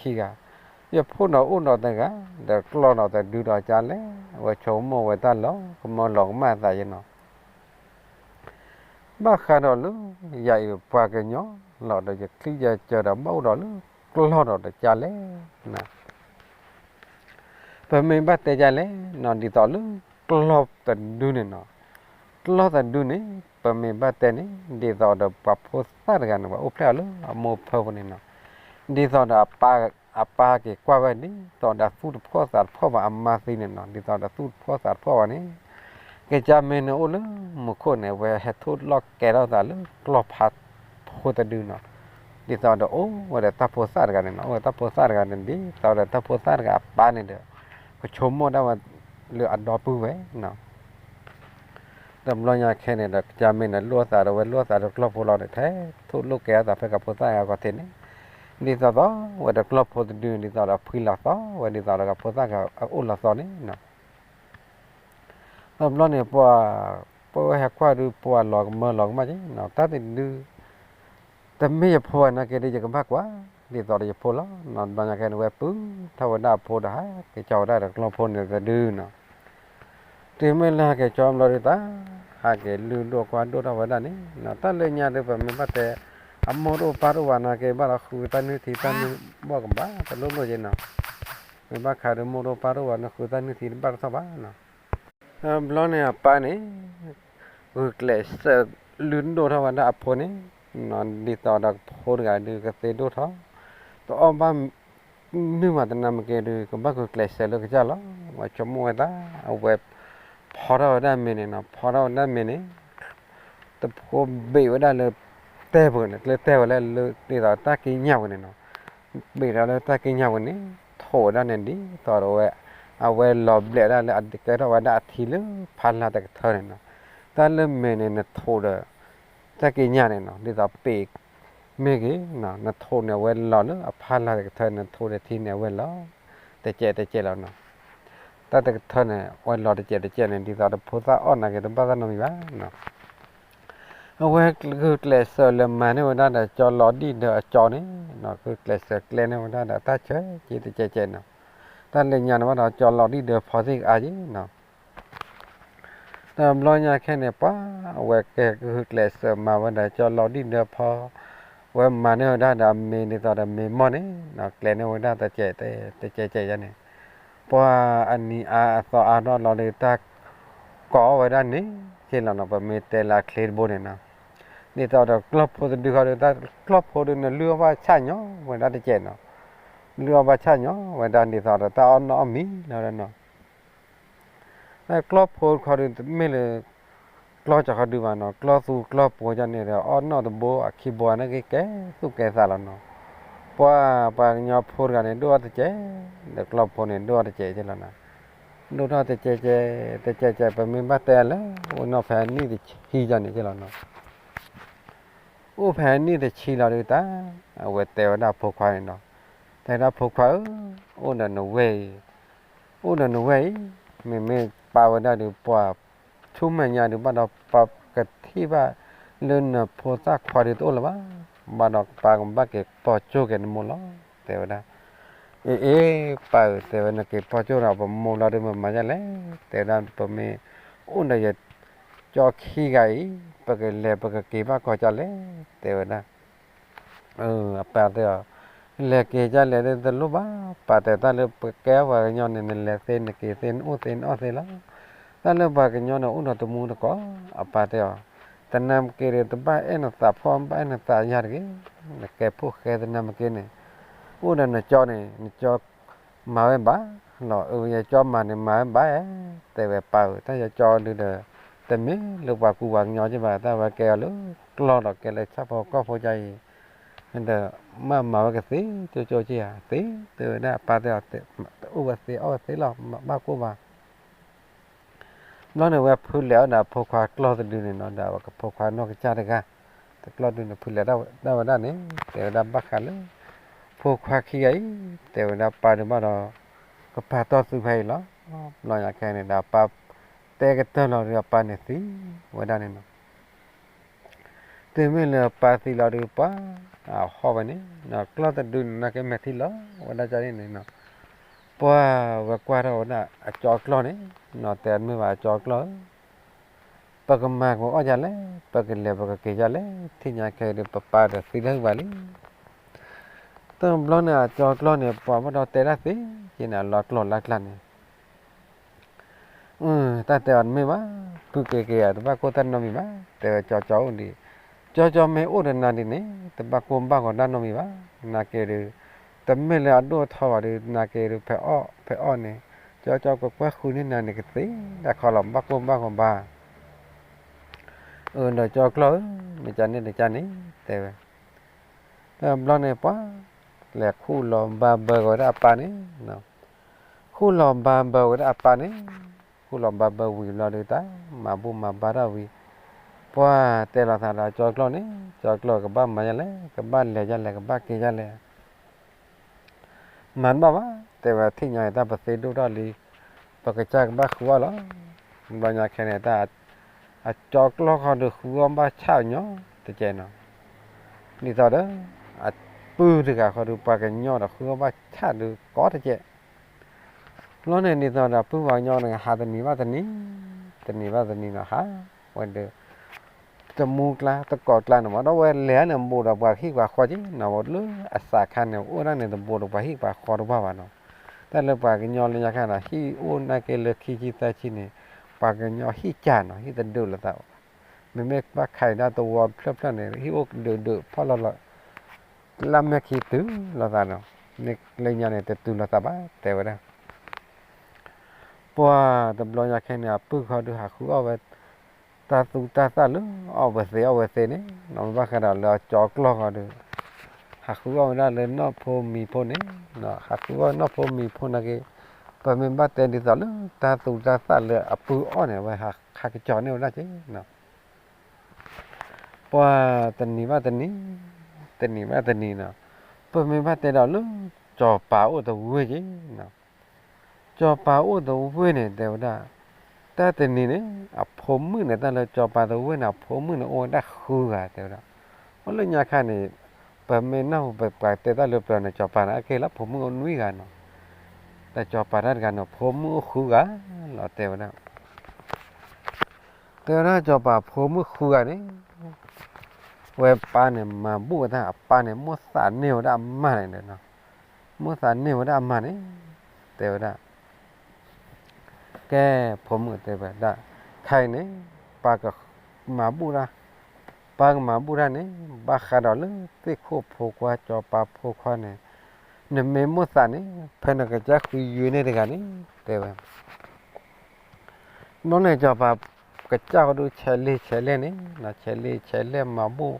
ဂၤ, ယဖိဒီးအိၣ်ဒီးတဂၤ, ဒီးကျီၢ်ဒီးတဒုဒီးကလဲၣ်, အဝဲဆိကမိၣ်ဝဲတၢ်လီၤကမၢလီၤကမၣ်အသးယဲနီၤ. ဘၣ်ဃးဒီးလၢ ယၤအံၤပှၤကညီလီၤဒီး ယချံယကၢၤဒီး ဘၣ်အိၣ်ဒီးလၢကျီၢ်ဒီးတကလဲၣ် ပမ့ၢ်ဘၣ်တဲဒ်လဲၣ်နီၤ, ဒ်သိးလၢကျီၢ်တဒုန့ၣ်နီၤ, ကျီၢ်တဒုန့ၣ် ပမ့ၢ်ဘၣ်တဲန့ၣ် ဒ်သိးဒီးပှၤဖိသၣ်တဂၤန့ၣ် ပှၤအိၣ်ဖျဲၣ်အီၤလၢအမိၢ်ဖၢပူၤန့ၣ်နီၤ, ဒ်သိးဒီးအပၢ်က့ၤကွၢ်ဝဲ ဒ်သိးဒီးသူၣ်တဖှီၣ်သးတဖှီၣ်ဘၣ် အမါသံန့ၣ်နီၤ, ဒ်သိးဒီးသူၣ်တဖှီၣ်သးတဖှီၣ်ဘၣ်န့ၣ် ကစၢ်မ့ၢ်န့ၣ်အိၣ်လၢမူခိၣ်န့ၣ် အဝဲဟဲထိၣ်လီၢ်ကဲထီၣ်သးလၢကျီၢ်ဖးဖိတဒုနီၤ, ဒ်သိးဒီးအိၣ်ဝဲဒီးတၢ်ဖိသၣ်တဂၤန့ၣ်နီၤ, အိၣ်ဝဲတၢ်ဖိသၣ်တဂၤန့ၣ် ဒ်သိးဒီးတၢ်ဖိသၣ်တဂၤအပၢ်န့ၣ်ဒီး ကဆိကမိၣ်ဒၣ်ဝဲလၢအဒီပုၢ်ဝဲၢ်နီၤ. တဘျီညါခဲန့ၣ်ဒီး ကစၢ်မ့ၢ်န့ၣ်လိၣ်သးဒီး ဝဲလိၣ်သးဒီးကျီၢ်ဖိလီၤဒီး ထဲထိၣ်လိၣ်ကဲအသးဖဲကဖိသၣ်ဂၤခီၣ်ထံးန့ၣ်, ဒ်သိးသိးဝဲဒီးကျီၢ်ဖိတဒုန့ၣ် ဒ်သိးဒီးဖှံလီၤသီဝဲ ဒ်သိးဒီးကဖိသၣ်ဂၤအအိၣ်လီၤသီန့ၣ်နီၤ. တဘျီန့ၣ် ပှၤ ပဝဲဟဲကွၢ်ဒုး ပှၤလီၤကမၢလီၤကမၣ်က့နီၤ, တၢ်တဒု တမ့ၢ်ယဖိနာ်က့ဒီး ယကဘၣ်ကွၢ် ဒ်သိးဒီးယဖိလီၤနီၤ. တဘျီညါခဲန့ၣ် ဝဲပုၢ်ထီၣ်ဝဲဒၣ်အဖိဒီး ဟးက့ၤကၠီဝဲဒၣ်ဒီးကျီၢ်ဖိန့ၣ်တဒုနီၤ. တုၤမ့ၢ်လၢဟဲက့ၤကၠီဘျီဒုးတၢ် ဟးက့ၤလုၢ်ဒိၣ်ကွၢ်ဒိၣ်ထီၣ်ဝဲဒၣ်န့ၣ်နီၤ. တၢ်လၢညါဒုး ပမ့ၢ်ဘၣ်တဲ အမိၢ်တအိၣ်ပၢ်တအိၣ်ဘၣ်နာ်က့ ဘၣ်ဒီးဃုတၢ်နုၢ်ထံတၢ်နုၢ်ဘီၣ်ကဘၣ်တလိၣ်လိၣ်က့နီၤ. မ့ၢ်ဘၣ်ခါဒုး မိၢ်တအိၣ်ပၢ်တအိၣ်ဘၣ်န့ၣ် ဃုတၢ်နုၢ်ထံတဘၣ်တထီၣ်ဘၣ်နီၤ. တဘျီန့ၣ်အပၢ်န့ၣ် ဂုာ်ကျဲးစၢးလုၢ်ဒိၣ်ထီၣ်ဝဲဒၣ်အဖိန့ၣ်နီၤ, ဒ်သိးဒီးကဖိတဂၤဒုးကသ့ဒိၣ်ထီၣ်, တအီၣ်ဘၣ်နုၢ်မးတနၤမ့ၢ်က့ဒုး ကဘၣ်ဂုာ်ကျဲးစၢးလၢကစၢ်လီၤ. ဝဲဆိကမိၣ်ဝဲဒၣ် အဝဲ ဖီထီၣ်ဝဲဒၣ်မ့ၤန့ၣ်နီၤ, ဖီထီၣ်ဝဲဒၣ်မ့ၤန့ၣ် တဖိဘ့ၣ်ဝဲဒၣ်လၢ တဲပူၤန့ၣ် ကျဲတဲဝဲလၢ ဒ်သိးတၢ်ကံးညာ်ပူၤန့ၣ်နီၤ, ဘ့ၣ်ဒီးလၢတၢ်ကံးညာ်ပူၤန့ၣ် ထိးဝဲဒၣ်န့ၣ် ဒ်သိးဒီးဝဲ အဝဲလီၤဘျဲးဒၣ်လၢအကဲထီၣ်ဝဲဒၣ်အထံလၢဖးလါတကထၢန့ၣ်နီၤ, တၢ်လၢမ့ၤန့ၣ် နထိးဒီး တၢ်ကံးညာ်န့ၣ်နီၤ ဒ်သိးပ့ၤ မ့ၢ်ဂ့ၤနီၤ နထိးန့ၣ် အဝဲလီၤလၢအဖးလါတကထၢန့ၣ် နထိးဒီးထံန့ၣ် အဝဲလီၤ တကဲးတကဲးလီၤနီၤ, တၢ်တကထၢန့ၣ် အဝဲလီၤတကဲးတကဲးန့ၣ် ဒ်သိးဒီးဖိသၣ်အီၣ်နာ်က့ၤ တဘၣ်သးနီတမံၤဘၣ်နီၤ, အဝဲဂုာ်ကျဲးစၢးလၢမၤန့ၢ်ဝဲဒၣ်ဒီး ကၠီလီၤဒံၣ်ဒၢအကၠီန့ၣ်နီၤ, ဂုာ်ကျဲးစၢးကျဲန့ၢ်ဝဲဒၣ်ဒီးတၢ်ဆၢက့ၤတကဲးကဲးနီၤ, တၢ်လၢညါန့ၣ်ဘၣ်ဒီး ကၠီလီၤဒံၣ်ဒၢဖီသ့ၣ်ကအါက့ၤနီၤ တဘျီညါခဲန့ၣ် ပှၤအဝဲကဲဂုာ်ကျဲးစၢးမၤဝဲဒီး ကၠီလီၤဒံၣ်ဒၢဖီ ဝဲမၤန့ၢ်ဝဲဒၣ်ဒီးအမ့ၤဒ်သိးဒီးမ့ၤမီၢ်န့ၣ်နီၤ, ကျဲန့ၢ်ဝဲဒၣ်တကဲးတကဲးယါန့ၣ်, ပှၤအနံၤအါအသီအါထီၣ်လီၤဒီး တၢ်ကိးအီၣ်ဝဲဒၣ်န့ၣ်က့ၤလီၤနီၤ, ပမ့ၢ်တဲလၢအချ့တဘိန့ၣ်နီၤ, ဒ်သိးဒီးကျီၢ်ဖိတဒုဃီဒီး တၢ်ကျီၢ်ဖိဒုန့ၣ် လုၢ်အီၣ်ဘၣ်ဆၣ်ညီဝဲဒၣ်တကဲးနီၤ, လုၢ်အီၣ်ဘၣ်ဆၣ်ညီဝဲဒၣ်ဒ်သိးဒီး တၢ်အီၣ်နီၣ်အီၣ်မံၤလီၤနီၤ တၢ်ကျီၢ်ဖိတခီဒုး တမ့ၢ်လၢ ကျီၢ်ကီၤခီဒုးဘၣ်နီၤ, ကျီၢ်သူကျီၢ်ပှိၤကန့ၣ်ဒီး အီၣ်နီၣ်တဘိအခံဘိန့ၣ်က့ၤ ကဲသူၣ်ကဲသးလီၤနီၤ, ပှၤပှၤကညီဖိတဂၤန့ၣ် ဒိၣ်အီၣ်တကဲး, ဒီးကျီၢ်ဖိန့ၣ် ဒိၣ်အီၣ်တကဲးက့ၤလီၤနီၤ, ဒိၣ်ထီၣ်တကဲးကဲး တကဲးကဲး ပမ့ၢ်ဘၣ်တဲအလၢ အိၣ်နီၣ်ဖဲအနံၣ်တဆံယါန့ၣ်က့ၤလီၤနီၤ အိၣ်ဖဲအနံၣ်တဆံလီၤဒုးတၢ်, အဝဲတဲဝဲဒၣ်ဖိခွါန့ၣ်နီၤ, တဲဒၣ်ဖိခွါဧၢ, အိၣ်ဒီးနဝဲၢ်အံၤ, အိၣ်ဒီးနဝဲၢ်အံၤ, မ့မ့ၢ်ပာ်ဝဲဒၣ်ဒုး ပှၤဆူမဲာ်ညါဒုး ဘၣ်ဒီးပှၤကထံၣ်ဘၣ်လၢနဖိသၣ်ခွါဒုးတအိၣ်လၢၤဘၣ်, ဘၣ်ဒီးပၢ်ကဘၣ်က့ၤပိာ်ကၠိက့ၤနမိၢ်လီၤ, တဲဝဲဒၣ် အ့အ့ ပၢ်ဧၢ, တဲဝဲ နက့ၤပိာ်ကၠိဒီး ပမိၢ်လီၤဒုး မမၤဒ်လဲၣ်, တဲဝဲဒၣ် ပမ့ၢ်အိၣ်ဒီးယကၠီခံဂၤအံၤ, ပကလဲၤပကက့ၤဘၣ်ကီၢ်ဒ်လဲၣ်, တဲဝဲဒၣ် အပၢ်တဲအီၤ, လဲၤက့ၤဒ်လဲၣ်ဒ်တလိၣ်ဘၣ်, ပၢ်တဲ တၢ်လၢပကဲပှၤကညီန့ၣ် နလဲၤသ့နက့ၤသ့ နအိၣ်သ့နအီၣ်သ့လီၤ, တၢ်လၢပှၤကညီန့ၣ် အိၣ်ဒီးတမူတကိး, အပၢ်တဲအီၤ, တနၤမ့ၢ်က့ၤဒီး တဘၣ်အဲၣ်နသးဖိ ဘၣ်အဲၣ်နသးယၤတဂ့ၤ, နကဲဖိၣ်ဃဲတနၤမ့ၢ်က့ၤန့ၣ်, အိၣ်ဒီးနကၠီန့ၣ် နကၠီ မၤဝဲဘၣ်လီၤ, အၢ ယကၠီမၤန့ၣ် မၤဝဲဘၣ်, တဲဝဲပၢ်ဧၢ, တၢ်ယကၠီဒုးဒီး တမ့ၢ်လၢပှၤကူပှၤကညီက့ဘၣ်, တၢ်ဝဲကဲအီၤလၢကျီၢ်ဒီးကဲလၢဆၣ်ဖိကီၢ်ဖိကါအံၤ, ဒီးမ့ၢ်မၤဝဲကသ့ကၠိကၠိက့ဧါ, သ့, တဲဝဲဒၣ်အပၢ်တဲအီၤ, အိၣ်ဝဲသ့အီၣ်ဝဲသ့လီၤ, ဘၣ်ကိၢ်ဘၣ် ဘျီန့ၣ် ဝဲဖုလဲၤအီၣ်ဒီးဖိခွါကျီၢ်တဒုန့ၣ်နီၤ, ဒီးဖိခွါနီၢ်ကစၢ်တဂၤ, တကျီၢ်ဒုန့ၣ် ဖုလဲၤဒၣ်ဝဲဒၣ်န့ၣ် တဲဝဲဒၣ်ဘၣ်ဃးလၢ ဖိခွါခံဂၤအံၤ, တဲဝဲဒၣ်ပၢ်ဒုးဘၣ်ဒီး ကပာ်တီၢ်သုဖဲအံၤလီၤ. ဘျီညါခဲန့ၣ်ဒီး ပၢ်တဲကတၢၢ်လီၤဒီး အပၢ်န့ၣ်သံဝဲဒၣ်န့ၣ်နီၤ. တုၤမ့ၢ်လၢပၢ်သံလီၤဒုး ပှၤအဟီၣ်ဝဲန့ၣ် ကျီၢ်တဒုန့ၣ် နာ်က့မဲာ်ထံလီၤဝဲဒၣ်န့ၣ်နီၤ. ပှၤဝဲကွၢ်ထီၣ်ဝဲဒၣ်အကၠီကျီၢ်န့ၣ်နီၤ, တဲမ့ၢ်ဘၣ်အကၠီကျီၢ်ဧၢ, ပကမၤကအီၣ်ဒ်လဲၣ်, ပကလဲၤပကက့ၤဒ်လဲၣ်, ထံၣ်ညါခဲအံၤဒီး ပပၢ်ဒီးသံလၢာ်ဘၣ်လံ. တဘျီန့ၣ် အကၠီကျီၢ်န့ၣ် ပှၤဘၣ်ဒီးတဲဒၣ်သ့က့ၤန့ၣ် အလီၤကျိၤလၢ်ကျါန့ၣ် တၢ်တဲအီၤတမ့ၢ်ဘၣ်, ဖုက့ၤက့ၤဧါ, တဘၣ်ကိၢ်တၢ်နီတမံၤဘၣ်, တဲဝဲကၠီကၠီအိၣ်ဒံး, ကၠီကၠီမ့ၢ်အိၣ်ဒီးနၤဒ်န့ၣ် တဘၣ်ကိၢ်ဘၣ်ဂီၤတၢ်နီတမံၤဘၣ်, နာ်က့ဒီး တမ့ၢ်လၢအဒိၣ်ထီဘၣ်ဒီး နာ်က့ဒီး ဖဲအီၣ်ဖဲအီၣ်န့ၣ် ကၠီကၠီကကွၢ်ဃုန့ၢ်နၤန့ၣ် ကသ့ဒၣ်ခီလီၤ ဘၣ်ကိၢ်ဘၣ်ဂီၤဘၣ်. အၢ ဒီးကၠီကျီၢ်ဧၢ, မ့ၢ်ကန့ၣ်တကန့ၣ် တဲဝဲ တဘျီန့ၣ် ပှၤလဲၤခူၣ်လီၤဘါဘၢက့ၤဝဲဒၣ်အပၢ်န့ၣ်, ခူၣ်လီၤဘါဘၢဝဲဒၣ်အပၢ်န့ၣ်, ခူၣ်လီၤဘါဘၢဝံၤဘျီဒီး တၢ်မၤဘူၣ်မၤဘါထီၣ်ဝံၤ, ပှၤတဲလိာ်သးဒီးကၠီကျီၢ်န့ၣ်, ကၠီကျီၢ် ကဘၣ်မၤဒ်လဲၣ်, ကဘၣ်လဲၤဒ်လဲၣ်, ကဘၣ်က့ၤဒ်လဲၣ် မၤတဘၣ်ဘၣ်, တဲဝဲထံၣ်ညါအံၤ တၢ်ပသ့ဒိၣ်ထီၣ်လံ, ပကစၢ်ကဘၣ်ဃုအီၣ်လီၤ. ဘျီညါခဲန့ၣ် တၢ်အကၠီကျီၢ်ခီဒုး ဃုအီၣ်ဘၣ်ဆၣ်ညီတကဲးနီၤ, ဒ်သိးဒီး အပုၢ်တဂၤခီဒုး ပှၤကညီဒီးဃုအီၣ်ဘၣ်ဆၣ်ဒုးကိးတကဲး. ဘျီန့ၣ် ဒ်သိးဒီး ပုၢ်ပှၤကညီန့ၣ် ဟးတနံၤဘၣ်တနံၤ, တနံၤဘၣ်တနံၤနီၤ ဟးဝဲဒီး တမူကျါ တကိးကျါန့ၣ်မး ဒီးဝဲလဲၤန့ၣ် ဘူးဒီးပှၤဟံၣ်ပှၤဃီက့နီၤ, လၢအစးခါန့ၣ် အိၣ်ဒၣ်န့ၣ် တဘူးဒီးပှၤဟံၣ်ပှၤဃီတဘၣ်ဘၣ်နီၤ. တၢ်လၢပှၤကညီလၢညါခါန့ၣ် ဟံၣ်အိၣ်နာ်က့လၢခံဆံသၢဆံန့ၣ် ပှၤကညီဟံၣ်ကၢ်နီၤ, ဟံၣ်တဒုးလိာ်သးဘၣ်. မ့မ့ၢ်ဘၣ်ခးအံၤဒၣ်တဝီဖျၢၣ်ဖျၢၣ်န့ၣ် ဟံၣ်အိၣ်ဒုးဒုးဖီၣ်လီၤလီၤ, လၢမဲာ်ခံတုၤလိာ်သးနီၤ, မ့ၢ်လၢညါန့ၣ် တတုၤလိာ်သးဘၣ် တဲဝဲဒၣ်. ပှၤတဘျီညါခဲန့ၣ် အပုၢ်ခီဒုးဟးဃုအီၣ်ဝဲ တၢ်သူတၢ်သၣ်လၢအီၣ်ဝဲသ့အီၣ်ဝဲသ့န့ၣ် နီၢ်မ့ၢ်ဘၣ်ဃးဒီးလၢအကၠီကျီၢ်ဃီဒီး ဟးဃုအီၣ်ဝဲဒၣ်လၢနီၢ်ဖိမံၤဖိန့ၣ်, ဟးဃုအီၣ်နီၢ်ဖိမံၤဖိနာ်က့, ပမ့ၢ်ဘၣ်တဲဒ်သိးလၢတၢ်သူတၢ်သၣ်လၢအပုၢ်အီၣ်န့ၣ် အဝဲဟးခးကၠီန့ၢ်ဝဲဒၣ်က့ၤနီၤ. ပှၤတနံၤဘၣ်တနံၤ, တနံၤဘၣ်တနံၤနီၤ, ပမ့ၢ်ဘၣ်တဲဒီးလၢ စီၤပၤအိၣ်တဝ့ၢ်က့ၤနီၤ, စီၤပၤအိၣ်တဝ့ၢ်န့ၣ် တဲဝဲဒၣ်, တၢ်တနံၤန့ၣ် အဖိမုၣ်န့ၣ် တၢ်လၢစီၤပၤတဝ့ၢ်န့ၣ် အဖိမုၣ်န့ၣ် အိၣ်ဝဲဒၣ်ဃုဂၤ တဲဝဲဒၣ်. အိၣ်လၢညါခါန့ၣ် ပမ့ၢ်နၢ်ဟူပှၤတဲတၢ်လၢပျၢၤန့ၣ် စီၤပၤန့ၣ် အကဲလၢဖိမုၣ်အိၣ်နွံဂၤနီၤ, ဒီးစီၤပၤတၢ်တဂၤန့ၣ် ဖိမုၣ်အိၣ်ဃုဂၤလီၤ တဲဝဲဒၣ်. တဲဝဲဒၣ်စီၤပၤဖိမုၣ်ဃုဂၤန့ၣ် ဝဲပၢ်န့ၣ် မၤဘူၣ်ဝဲဒၣ်အပၢ်န့ၣ် မိၣ်သးန့ၢ်ဝဲဒၣ်အမါန့ၣ်, မိၣ်သးန့ၢ်ဝဲဒၣ်အမါန့ၣ်, တဲဝဲဒၣ်, ကဲ ဖိမုၣ်တဲဝဲဒၣ်, ခဲအံၤန့ၣ် ပၢ်ကမၤဘူၣ်တၢ်, ပၢ်ကမၤဘူၣ်တၢ်န့ၣ် ဘၣ်ဃးဒီးလၢသ့ၣ်ခိၣ်ဖိခွါစီၤပၤဖိခွါန့ၣ်, နမ့ၢ်မိၣ်သးန့ၣ် ဖဲနကစၢ်ဃုယုၢ်န့ၢ်တဂၤန့ၣ် တဲဝဲ ဘျီန့ၣ် စီၤပၤကစၢ်ဃီဒုး ဆဲးလ့ဆဲးလဲၣ်န့ၣ်, ဆဲးလ့ဆဲးလဲၣ်မၤဘူၣ်,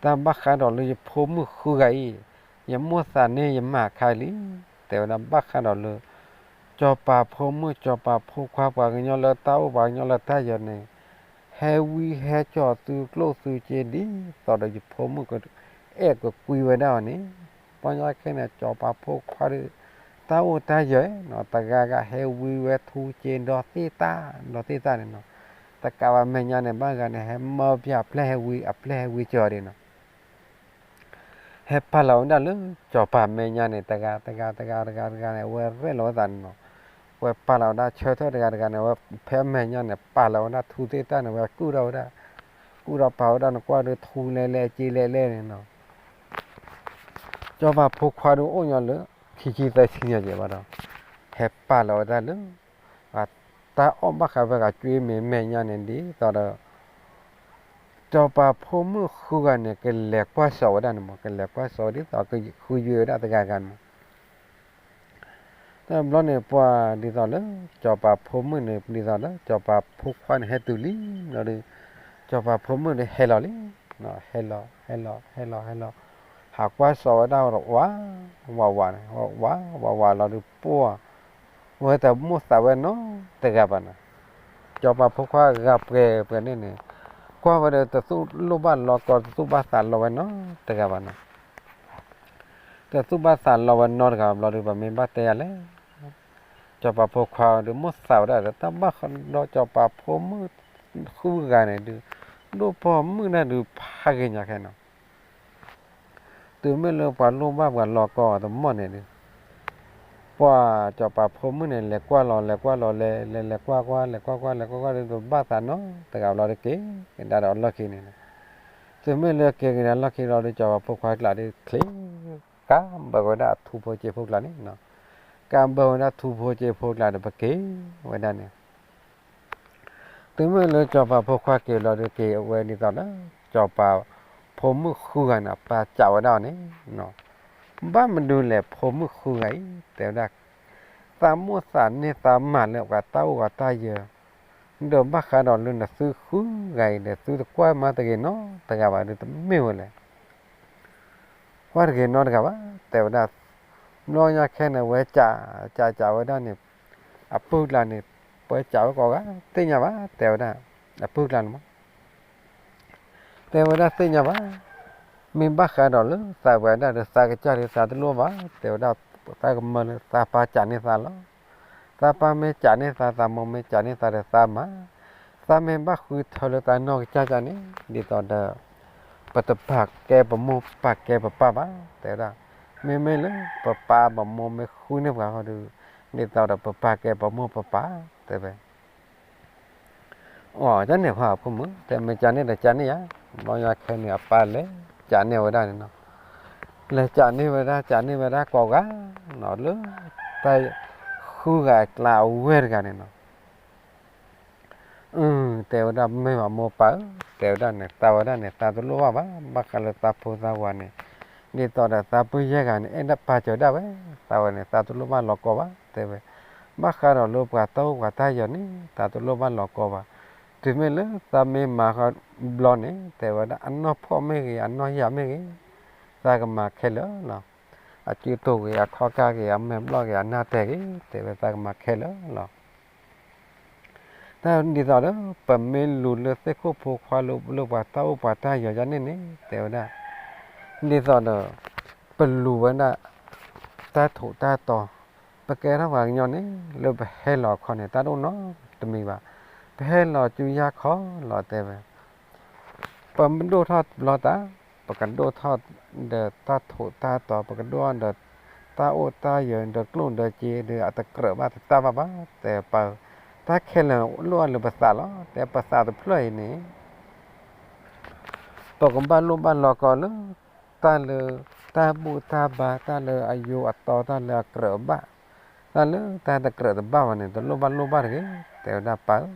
တၢ်ဘၣ်ဃးဒီးလၢယဖိမုၣ်ဃုဂၤအံၤ, ယမိၣ်သးန့ၢ်ယမါခါလံ, တဲဝဲဒၣ်ဘၣ်ဃးဒီးလၢ စီၤပၤဖိမုၣ် စီၤပၤဖိခွါ ပှၤကညီလၢတၢ်အိၣ် ပှၤကညီလၢတၢ်ယၢၤန့ၣ်, ဟဲဝံဟဲကၠီၤသုကျိၣ်သုစ့ဒ်သိးဒီးယဖိမုၣ်ကအဲၣ်ကကွံဝဲဒၣ်အီၤန့ၣ်, ပှၤညီခဲန့ၣ် စီၤပၤဖိခွါဒီး တၢ်အိၣ်တၢ်ယၢၤနီၤ, တဂၤဂၤဟဲဝံဝဲထူစ့ဒီသ့ၣ်တၢ် ဒီသ့ၣ်တၢ်န့ၣ်နီၤ, တကးဘၣ်မဲာ်ညါန့ၣ် ဘၣ်ဂၤန့ၣ် ဟဲမၢပျၢ်အပျဲၢ်ဟဲဝံ အပျဲၢ်ဟဲဝံကၠီၤဒ်နီၤ ဟဲပာ်လီၤဝဲဒၣ်လၢ စီၤပၤမဲာ်ညါန့ၣ် တဂၤတဂၤတဂၤတဂၤတဂၤန့ၣ် အဝဲရဲၣ်လီၤဝဲသးန့ၣ်နီၤ, ဝဲပာ်လီၤဝဲဒၣ်ဆၢထၢၣ်တဂၤတဂၤန့ၣ် ဝဲဖဲမဲာ်ညါန့ၣ် ပာ်လီၤဝဲဒၣ်ထူသ့ၣ်တၢ်န့ၣ် ဝဲကူၣ်ထီၣ်ဝဲဒၣ်, ကူၣ်ထီၣ်ပာ်ဝဲဒၣ်နကွၢ်ဒီးထူလဲလဲက့လဲလဲန့ၣ်နီၤ စီၤပၤဖိခွါဒီးအိၣ်ညီလၢ ခံဆံသၢဆံညါက့ၤဘၣ်ဒီး, ဟဲပာ်လီၤဝဲဒၣ်လၢ တၢ်အီၣ်ဘၣ်ဃးဝဲဂၤကွ့မဲာ်မဲာ်ညါန့ၣ်ဒ်သိးဒီး စီၤပၤဖိမုၣ်ဃုဂၤန့ၣ် ကလဲၤကွၢ်စိးဝဲဒၣ်န့ၣ်မး ကလဲၤကွၢ်စိးဒ်သိးကဃုယုၢ်ဝဲဒၣ်တဂၤဂၤန့ၣ်မး တဘျီန့ၣ် ပှၤဒ်သိးလၢ စီၤပၤဖိမုၣ်န့ၣ် ဒ်သိးလၢ စီၤပၤဖိခွါန့ၣ် ဟဲတုၤလံဘျီဒီး စီၤပၤဖိမုၣ်န့ၣ်ဟဲလီၤလံ, ဟဲလီၤ ဟဲလီၤ ဟဲလီၤ ဟဲလီၤ, ဟးကွၢ်စိးဝဲဒၣ်ဝးဝးဝးဝးန့ၣ် ဝးဝးဝးဝးလီၤဒီး ပှၤ ဝဲတမိၣ်သးဝဲနီတဂၤဘၣ်န့ၣ်, စီၤပၤဖိခွါဂၤပှဲၤပှဲၤန့ၣ်န့ၣ် ကွၢ်ဝဲဒီးတသူၣ်လိၣ်ဘၣ်လီၤကီ တသူၣ်ဘၣ်သးလီဝဲနီတဂၤဘၣ်န့ၣ် တသူၣ်ဘၣ်သးလီဝဲနီတဂၤဘျီဒီး ပမ့ၢ်ဘၣ်တဲယၤလဲၣ်, စီၤပၤဖိခွါဒီးမိၣ်သးဝဲဒၣ်ဒီး တၢ်ဘၣ်ဃးဒီးစီၤပၤဖိမုၣ်ဃုဂၤန့ၣ်ဒုး ဒိၣ်ပိာ်မုၣ်န့ၣ်ဒုးဖးဂ့ၤညါခဲနီၤ, တုၤမ့ၢ်လၢပှၤလိၣ်ဘၣ်ပှၤလီၤကီအီၤတမီၢ်န့ၣ်ဒုး ပှၤစီၤပၤဖိမုၣ်န့ၣ် လဲၤကွၢ်လီၤ လဲၤကွၢ်လီၤ လဲၤလဲၤလဲၤကွၢ်ကွၢ် လဲၤကွၢ်ကွၢ် လဲၤကွၢ်ကွၢ်ဒီး တဘၣ်သးနီတဂၤဘျီဒီး က့ၤကဒါဒီးအလီၢ်ခံန့ၣ်, တုၤမ့ၢ်လၢက့ၤကဒါလီၢ်ခံလီၤဒီး စီၤပၤဖိခွါကျးဒီးချ့ ကးဘၢဝဲဒၣ်ထူဖိစ့ဖိကျါန့ၣ်, ကးဘၢဝဲဒၣ်ထူဖိစ့ဖိကျါဒီး ပက့ၤဝဲဒၣ်န့ၣ် တုၤမ့ၢ်လၢစီၤပၤဖိခွါက့ၤလီၤဒီး က့ၤဝဲဒ်သိးလၢ စီၤပၤဖိမုၣ်ဃုဂၤန့ၣ် အပၢ်စံးဝဲဒၣ်အီၤန့ၣ်, ဘၣ်မနုၤလဲၣ် ဖိမုၣ်ဃုဂၤအံၤ တဲဝဲဒၣ်, သးမိၣ်သးန့ၢ်သးမါလၢပှၤတၢ်အိၣ်ပှၤတၢ်ယၢၤ, ဒီးဘၣ်ဃးဒီးလၢနသုဃုဂၤအံၤဒီး သုတကွၢ်မါတဂ့ၤနီတဂၤဘၣ်ဒီး တမ့ၢ်ဝဲလဲၣ် ကွၢ်တဂ့ၤနီတဂၤဘၣ် တဲဝဲဒၣ်, ဘျီညါခဲန့ၣ် ဝဲစံးစံးစံးဝဲဒၣ်န့ၣ်, အပုၢ်ကျါန့ၣ် ပှၤစံးဝဲကိးဂၤ သ့ၣ်ညါဘၣ် တဲဝဲဒၣ်, အပုၢ်ကျါန့ၣ်မး တဲဝဲဒၣ်သ့ၣ်ညါဘၣ်, မ့ၢ်ဘၣ်ဃးဒီးလၢသးပှဲၤဒၣ်ဒီး သးကစၢ်ဒီးသးတလိၣ်ဘၣ် တဲဝဲဒၣ်, သးကမၢလၢသးပၢ်စံးန့ၢ်သးလီၤ. သးပၢ်မ့ၢ်စံးန့ၢ်သး သးမိၢ်မ့ၢ်စံးန့ၢ်သးဒီးသးမၤ, သးမ့ၢ်ဘၣ်ဃုထၢလၢသးနီၢ်ကစၢ်န့ၣ် ဒ်သိးဒီး ပတပာ်ကဲပမိၢ်ပာ်ကဲပပၢ်ဘၣ် တဲဝဲဒၣ်, မ့မ့ၢ်လၢပပၢ်ပမိၢ်မ့ၢ်ဃုန့ၢ်ပှၤဃီဒီး ဒ်သိးဒီးပပာ်ကဲပမိၢ်ပပၢ် တဲဝဲ အိ ကန့ၣ် ပှၤဖိမုၣ် တဲမ့ၢ်ကန့ၣ်ဒီးကန့ၣ်ယါ, ဘျီညါခဲန့ၣ် အပၢ်လဲၤကန့ၢ်ဝဲဒၣ်န့ၣ်နီၤ, လဲၤကန့ၢ်ဝဲဒၣ် ကန့ၢ်ဝဲဒၣ်ကိးဂၤနီၤ လၢ တၢ်ဃုဂၤအကျါအဝဲၢ်တဂၤန့ၣ်နီၤ, အ တဲဝဲဒၣ် မ့ၢ်ပမိၢ်ပၢ်ဧၢ, တဲဝဲဒၣ်န့ၣ် သးဝဲဒၣ်န့ၣ် သးတလိၣ်ဘၣ်ဘၣ် ဘၣ်ဃးလၢသးဖိသးဝၤန့ၣ်, ဒ်သိးဒီးသးပုၢ်ယဲၢ်ဂၤန့ၣ် အဲၣ်ဒိးပာ်စၢၤဒၣ်ဝဲ, သးဝဲန့ၣ် သးတလိၣ်ဘၣ်လီၤကီဘၣ် တဲဝဲ, ဘၣ်ဃးဒီးလၢပှၤတၢ်အိၣ်ပှၤတၢ်ယၢၤန့ၣ် သးတလိၣ်ဘၣ်လီၤကီဘၣ်. တုၤမ့ၢ်လၢသးမ့ၢ်မၤဃီဘျီန့ၣ် တဲဝဲဒၣ် အနီၢ်ဖှီၣ်မ့ၢ်ဂ့ၤ အနီၢ်ယၢ်မ့ၢ်ဂ့ၤ သးကမၤခဲလၢာ်လီၤ. အစုတိၢ်ဂ့ၤ အခီၣ်ကၢ်ဂ့ၤ အမဲာ်ဘျီၣ်ဂ့ၤ အနၢ်တဲာ်ဂ့ၤ တဲဝဲသးကမၤခဲလၢာ်လီၤ. တၢ်ဒ်သိးဒီး ပမ့ၢ်လူၤလၢသ့ၣ်ခိၣ်ဖိခွါလၢ လၢပှၤတၢ်အိၣ်ပှၤတၢ်ယၢၤယါန့ၣ်န့ၣ် တဲဝဲဒၣ် ဒ်သိးဒီး ပလူၤဝဲဒၣ် တၢ်ထိးတၢ်တီၤ, ပကဲထီၣ်ပှၤကညီန့ၣ် လၢပဟဲလီၤအခီန့ၣ် တၢ်တအိၣ်နီတမံၤဘၣ်. ပဟဲလီၤစုယါခီလီၤတဲဝဲ ပမ့ၢ်ဒိၣ်ထီၣ်ဘျီတၢ် ပကဒိၣ်ထီၣ်ဒီးတၢ်ထိးတၢ်တီၤ ပကဒိၣ်ထီၣ်ဒီးတၢ်အိၣ်တၢ်ယၢၤ ဒီးကျိၣ်ဒီးစ့ဒီး အတကြၢးဘၣ်တတၢ်ဘၣ်ဘၣ် တဲပၢ်, တၢ်ခဲလၢာ်လိၣ်လၢပသးလီၤ တဲပသးတဖျၢၣ်အံၤန့ၣ် ပကဘၣ်လိၣ်ဘၣ်လီၤကီလၢ တၢ်လၢ တၢ်ဘူၣ်တၢ်ဘါ တၢ်လၢအယိအတီ တၢ်လၢအကြၢးဘၣ်, တၢ်လၢတၢ်တကြၢးတဘၣ်ဘၣ်န့ၣ် တလိၣ်ဘၣ်လိၣ်ဘၣ်တဂ့ၤ တဲဝဲဒၣ်ပၢ်ဧၢ,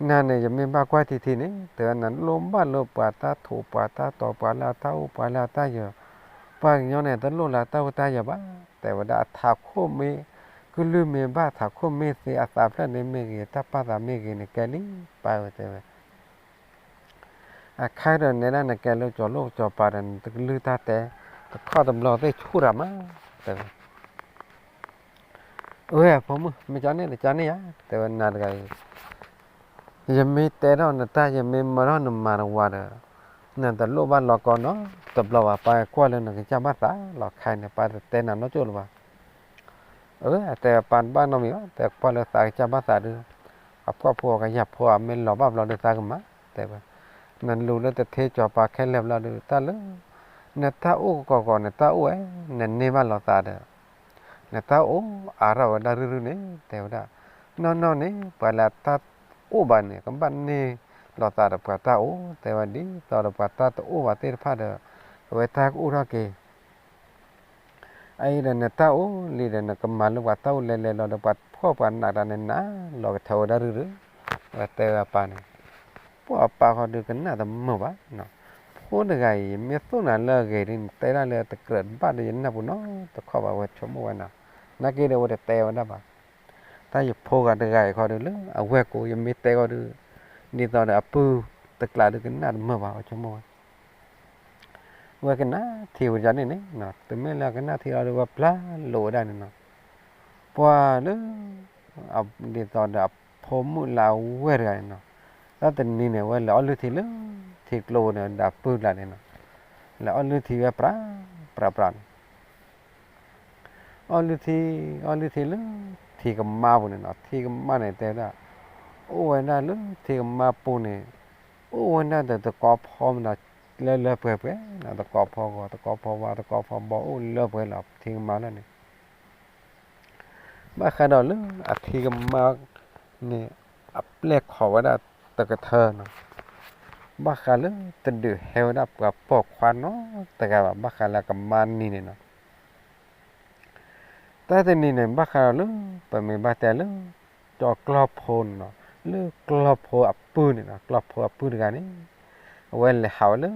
နၤန့ၣ် ယမ့ၢ်ဘၣ်ကွၢ်ထံထံန့ၣ် တဲဝဲနၤလိၣ်ဘၣ်လၢပှၤတၢ်ထိးပှၤတၢ်တီၤ ပှၤလၢအတၢ်အိၣ်ပှၤလၢအတၢ်ယၢၤ, ပှၤကညီန့ၣ် တလိၣ်လၢတၢ်အိၣ်တၢ်ယၢၤဘၣ်, တဲဝဲဒၣ်အထးခိၣ်မ့ၢ် ကလုၢ်မ့ၢ်ဘၣ်ထးခိၣ်မ့ၢ်သ့ အသးဖျၢၣ်န့ၣ်မ့ၢ်ဂ့ၤ တၢ်ပာ်သးမ့ၢ်ဂ့ၤန့ၣ် ကဲလံ ပၢ်ဧၢ တဲဝဲ အခါဒီးနဲဒၣ်နကဲလၢကၠီၤလိၣ်ကၠီၤပၤဒီး နတကလုၢ်တၢ်တဲ တခီတဘျီသ့ၣ်ဆူၣ်တၢ်မး တဲဝဲ, အဝဲဖိမုၣ် မ့ၢ်ကန့ၣ်တကန့ၣ်ဧါ တဲဝဲနၤတဂၤအံၤ, ယမ့ၢ်တဲထီၣ်နတၢ် ယမ့ၢ်မၤထီၣ်နမၤတဝၤဒီး နတလိၣ်ဘၣ်လီၤကီနီတဘျီဘၣ် ပၢ်ကွၢ်လၢနကစၢ်ဘၣ်သးလီၤခါန့ၣ် ပၢ်တတဲနၤနီတကၠိၣ်လၢၤဘၣ် အၢ တဲပၢ်တဘၣ်နီတမံၤဘၣ် တဲကွၢ်လၢသးကစၢ်ဘၣ်သးဒီး အဖှီၣ်ဖိအကယၢ်ဖိအမ့ၢ်လီၤဘၣ်ဘျီဒီး သးကမၤ တဲဝဲ, နလူၤလၢတထ့ကၠီၤပၤခဲလၢာ်ဘျီဒီး တၢ်လၢ နတၢ်အိၣ်ကီၢ်ကီၢ် နတၢ်အိၣ်ဝဲ နန့ၢ်ဘၣ်လီၤသးဒီး နတၢ်အိၣ်အါထီၣ်ဝဲဒၣ်ရုၢ်ရုၢ်န့ၣ် တဲဝဲဒၣ်, နီၢ်နီၢ်န့ၣ် ပှၤလၢတၢ်အိၣ်ဘၣ်န့ၣ် ကဘၣ်န့ၢ်လီၤသးဒီးပှၤတၢ်အိၣ် တဲဝဲ ဒ်သိးဒီးပှၤတၢ်တအိၣ်ဘၣ်သ့ၣ်တဖၣ်ဒီး အဝဲတၢ်ကအိၣ်ထီၣ်က့ၤ အအံၤဒီးနတၢ်အိၣ်လံဒီး နကမၤလၢပှၤတၢ်အိၣ်လဲၤလဲၤလီၤဒီး ပှၤဖှီၣ်ပှၤနးတၢ်န့ၣ် နၤလီၤကထၢဝဲဒၣ်ရုၢ်ရုၢ်, ဝဲတဲဝဲအပၢ်န့ၣ်, ပှၤအပၢ်ဃီဒုးကနၣ်တမုာ်ဘၣ်, ဖိတဂၤအံၤ မ့ၢ်သိၣ်နၤလၢအဂ့ၤဒ်န့ၣ် တဲဒၣ်လၢတကြၢးတဘၣ်ဒီး ယနၢ်ပူၤနီတခီဘၣ် ဝဲဆိကမိၣ်ဝဲနၤ, နာ်က့ဒီးဝဲတတဲဝဲဒၣ်ဘၣ်, တၢ်ယဖိဂၤတဂၤအံၤဃီဒုးလၢအဝဲၢ်ကိး ယမ့ၢ်တဲဃီဒုး ဒ်သိးဒီးအပုၢ်တကျးဒုးကနၣ်တမုာ်ဘၣ် ဝဲဆိကမိၣ်ဝဲ ဝဲကနၣ်ထံဝဲဒၣ်န့ၣ်န့ၣ်, တုၤမ့ၢ်လၢအကနၣ်ထံလီၤဒီး ဝဲပျၢ်လိာ်ဝဲဒၣ်န့ၣ်နီၤ, ပှၤလၢ ဒ်သိးဒီးအဖိမုၣ်လၢအဝဲၢ်တဂၤန့ၣ်နီၤ, တၢ်တနံၤန့ၣ် ဝဲလဲၤအီၣ်လုၢ်ထံလၢ ထံကျိန့ၣ် ဒီးအပုၢ်တကျးန့ၣ်နီၤ, လဲၤအီၣ်လုၢ်ထံဝဲပြး ပြး ပြးန့ၣ် အီၣ်လုၢ်ထံ အီၣ်လုၢ်ထံလၢ ထံကမါပူၤန့ၣ်နီၤ, ထံကမါန့ၣ်တဲဝဲဒၣ်, အိၣ်ဝဲဒၣ်လၢထံကမါပူၤန့ၣ်, အိၣ်ဝဲဒၣ်ဒီးသကိးဖီမနီၤ, လၢလၢပှဲၤပှဲၤနီၤ, သကိးဖီဂီၤ သကိးဖီဝါ သကိးဖီဘီ အိၣ်လၢပှဲၤလီၤ ထံကမါလၢန့ၣ် ဘၣ်ဃးဒီးလၢအထံကမါန့ၣ် အပျဲၢ်ခိးဝဲဒၣ်တကထၢနီၤ, ဘၣ်ဃးလၢတဒုးဟဲဝဲဒၣ်ပှၤပိာ်ခွါနီတဂၤဘၣ်, ဘၣ်ဃးလၢအကမါနံၤန့ၣ်နီၤ, တၢ်တနံၤန့ၣ် ဘၣ်ဃးဒီးလၢ ပမ့ၢ်ဘၣ်တဲလၢ ကၠီကျီၢ်ဖိန့ၣ်နီၤ, လၢကျီၢ်ဖိအပုၢ်န့ၣ်နီၤ, ကျီၢ်ဖိအပုၢ်တဂၤန့ၣ် အဝဲလဲၤဟးဝဲလၢ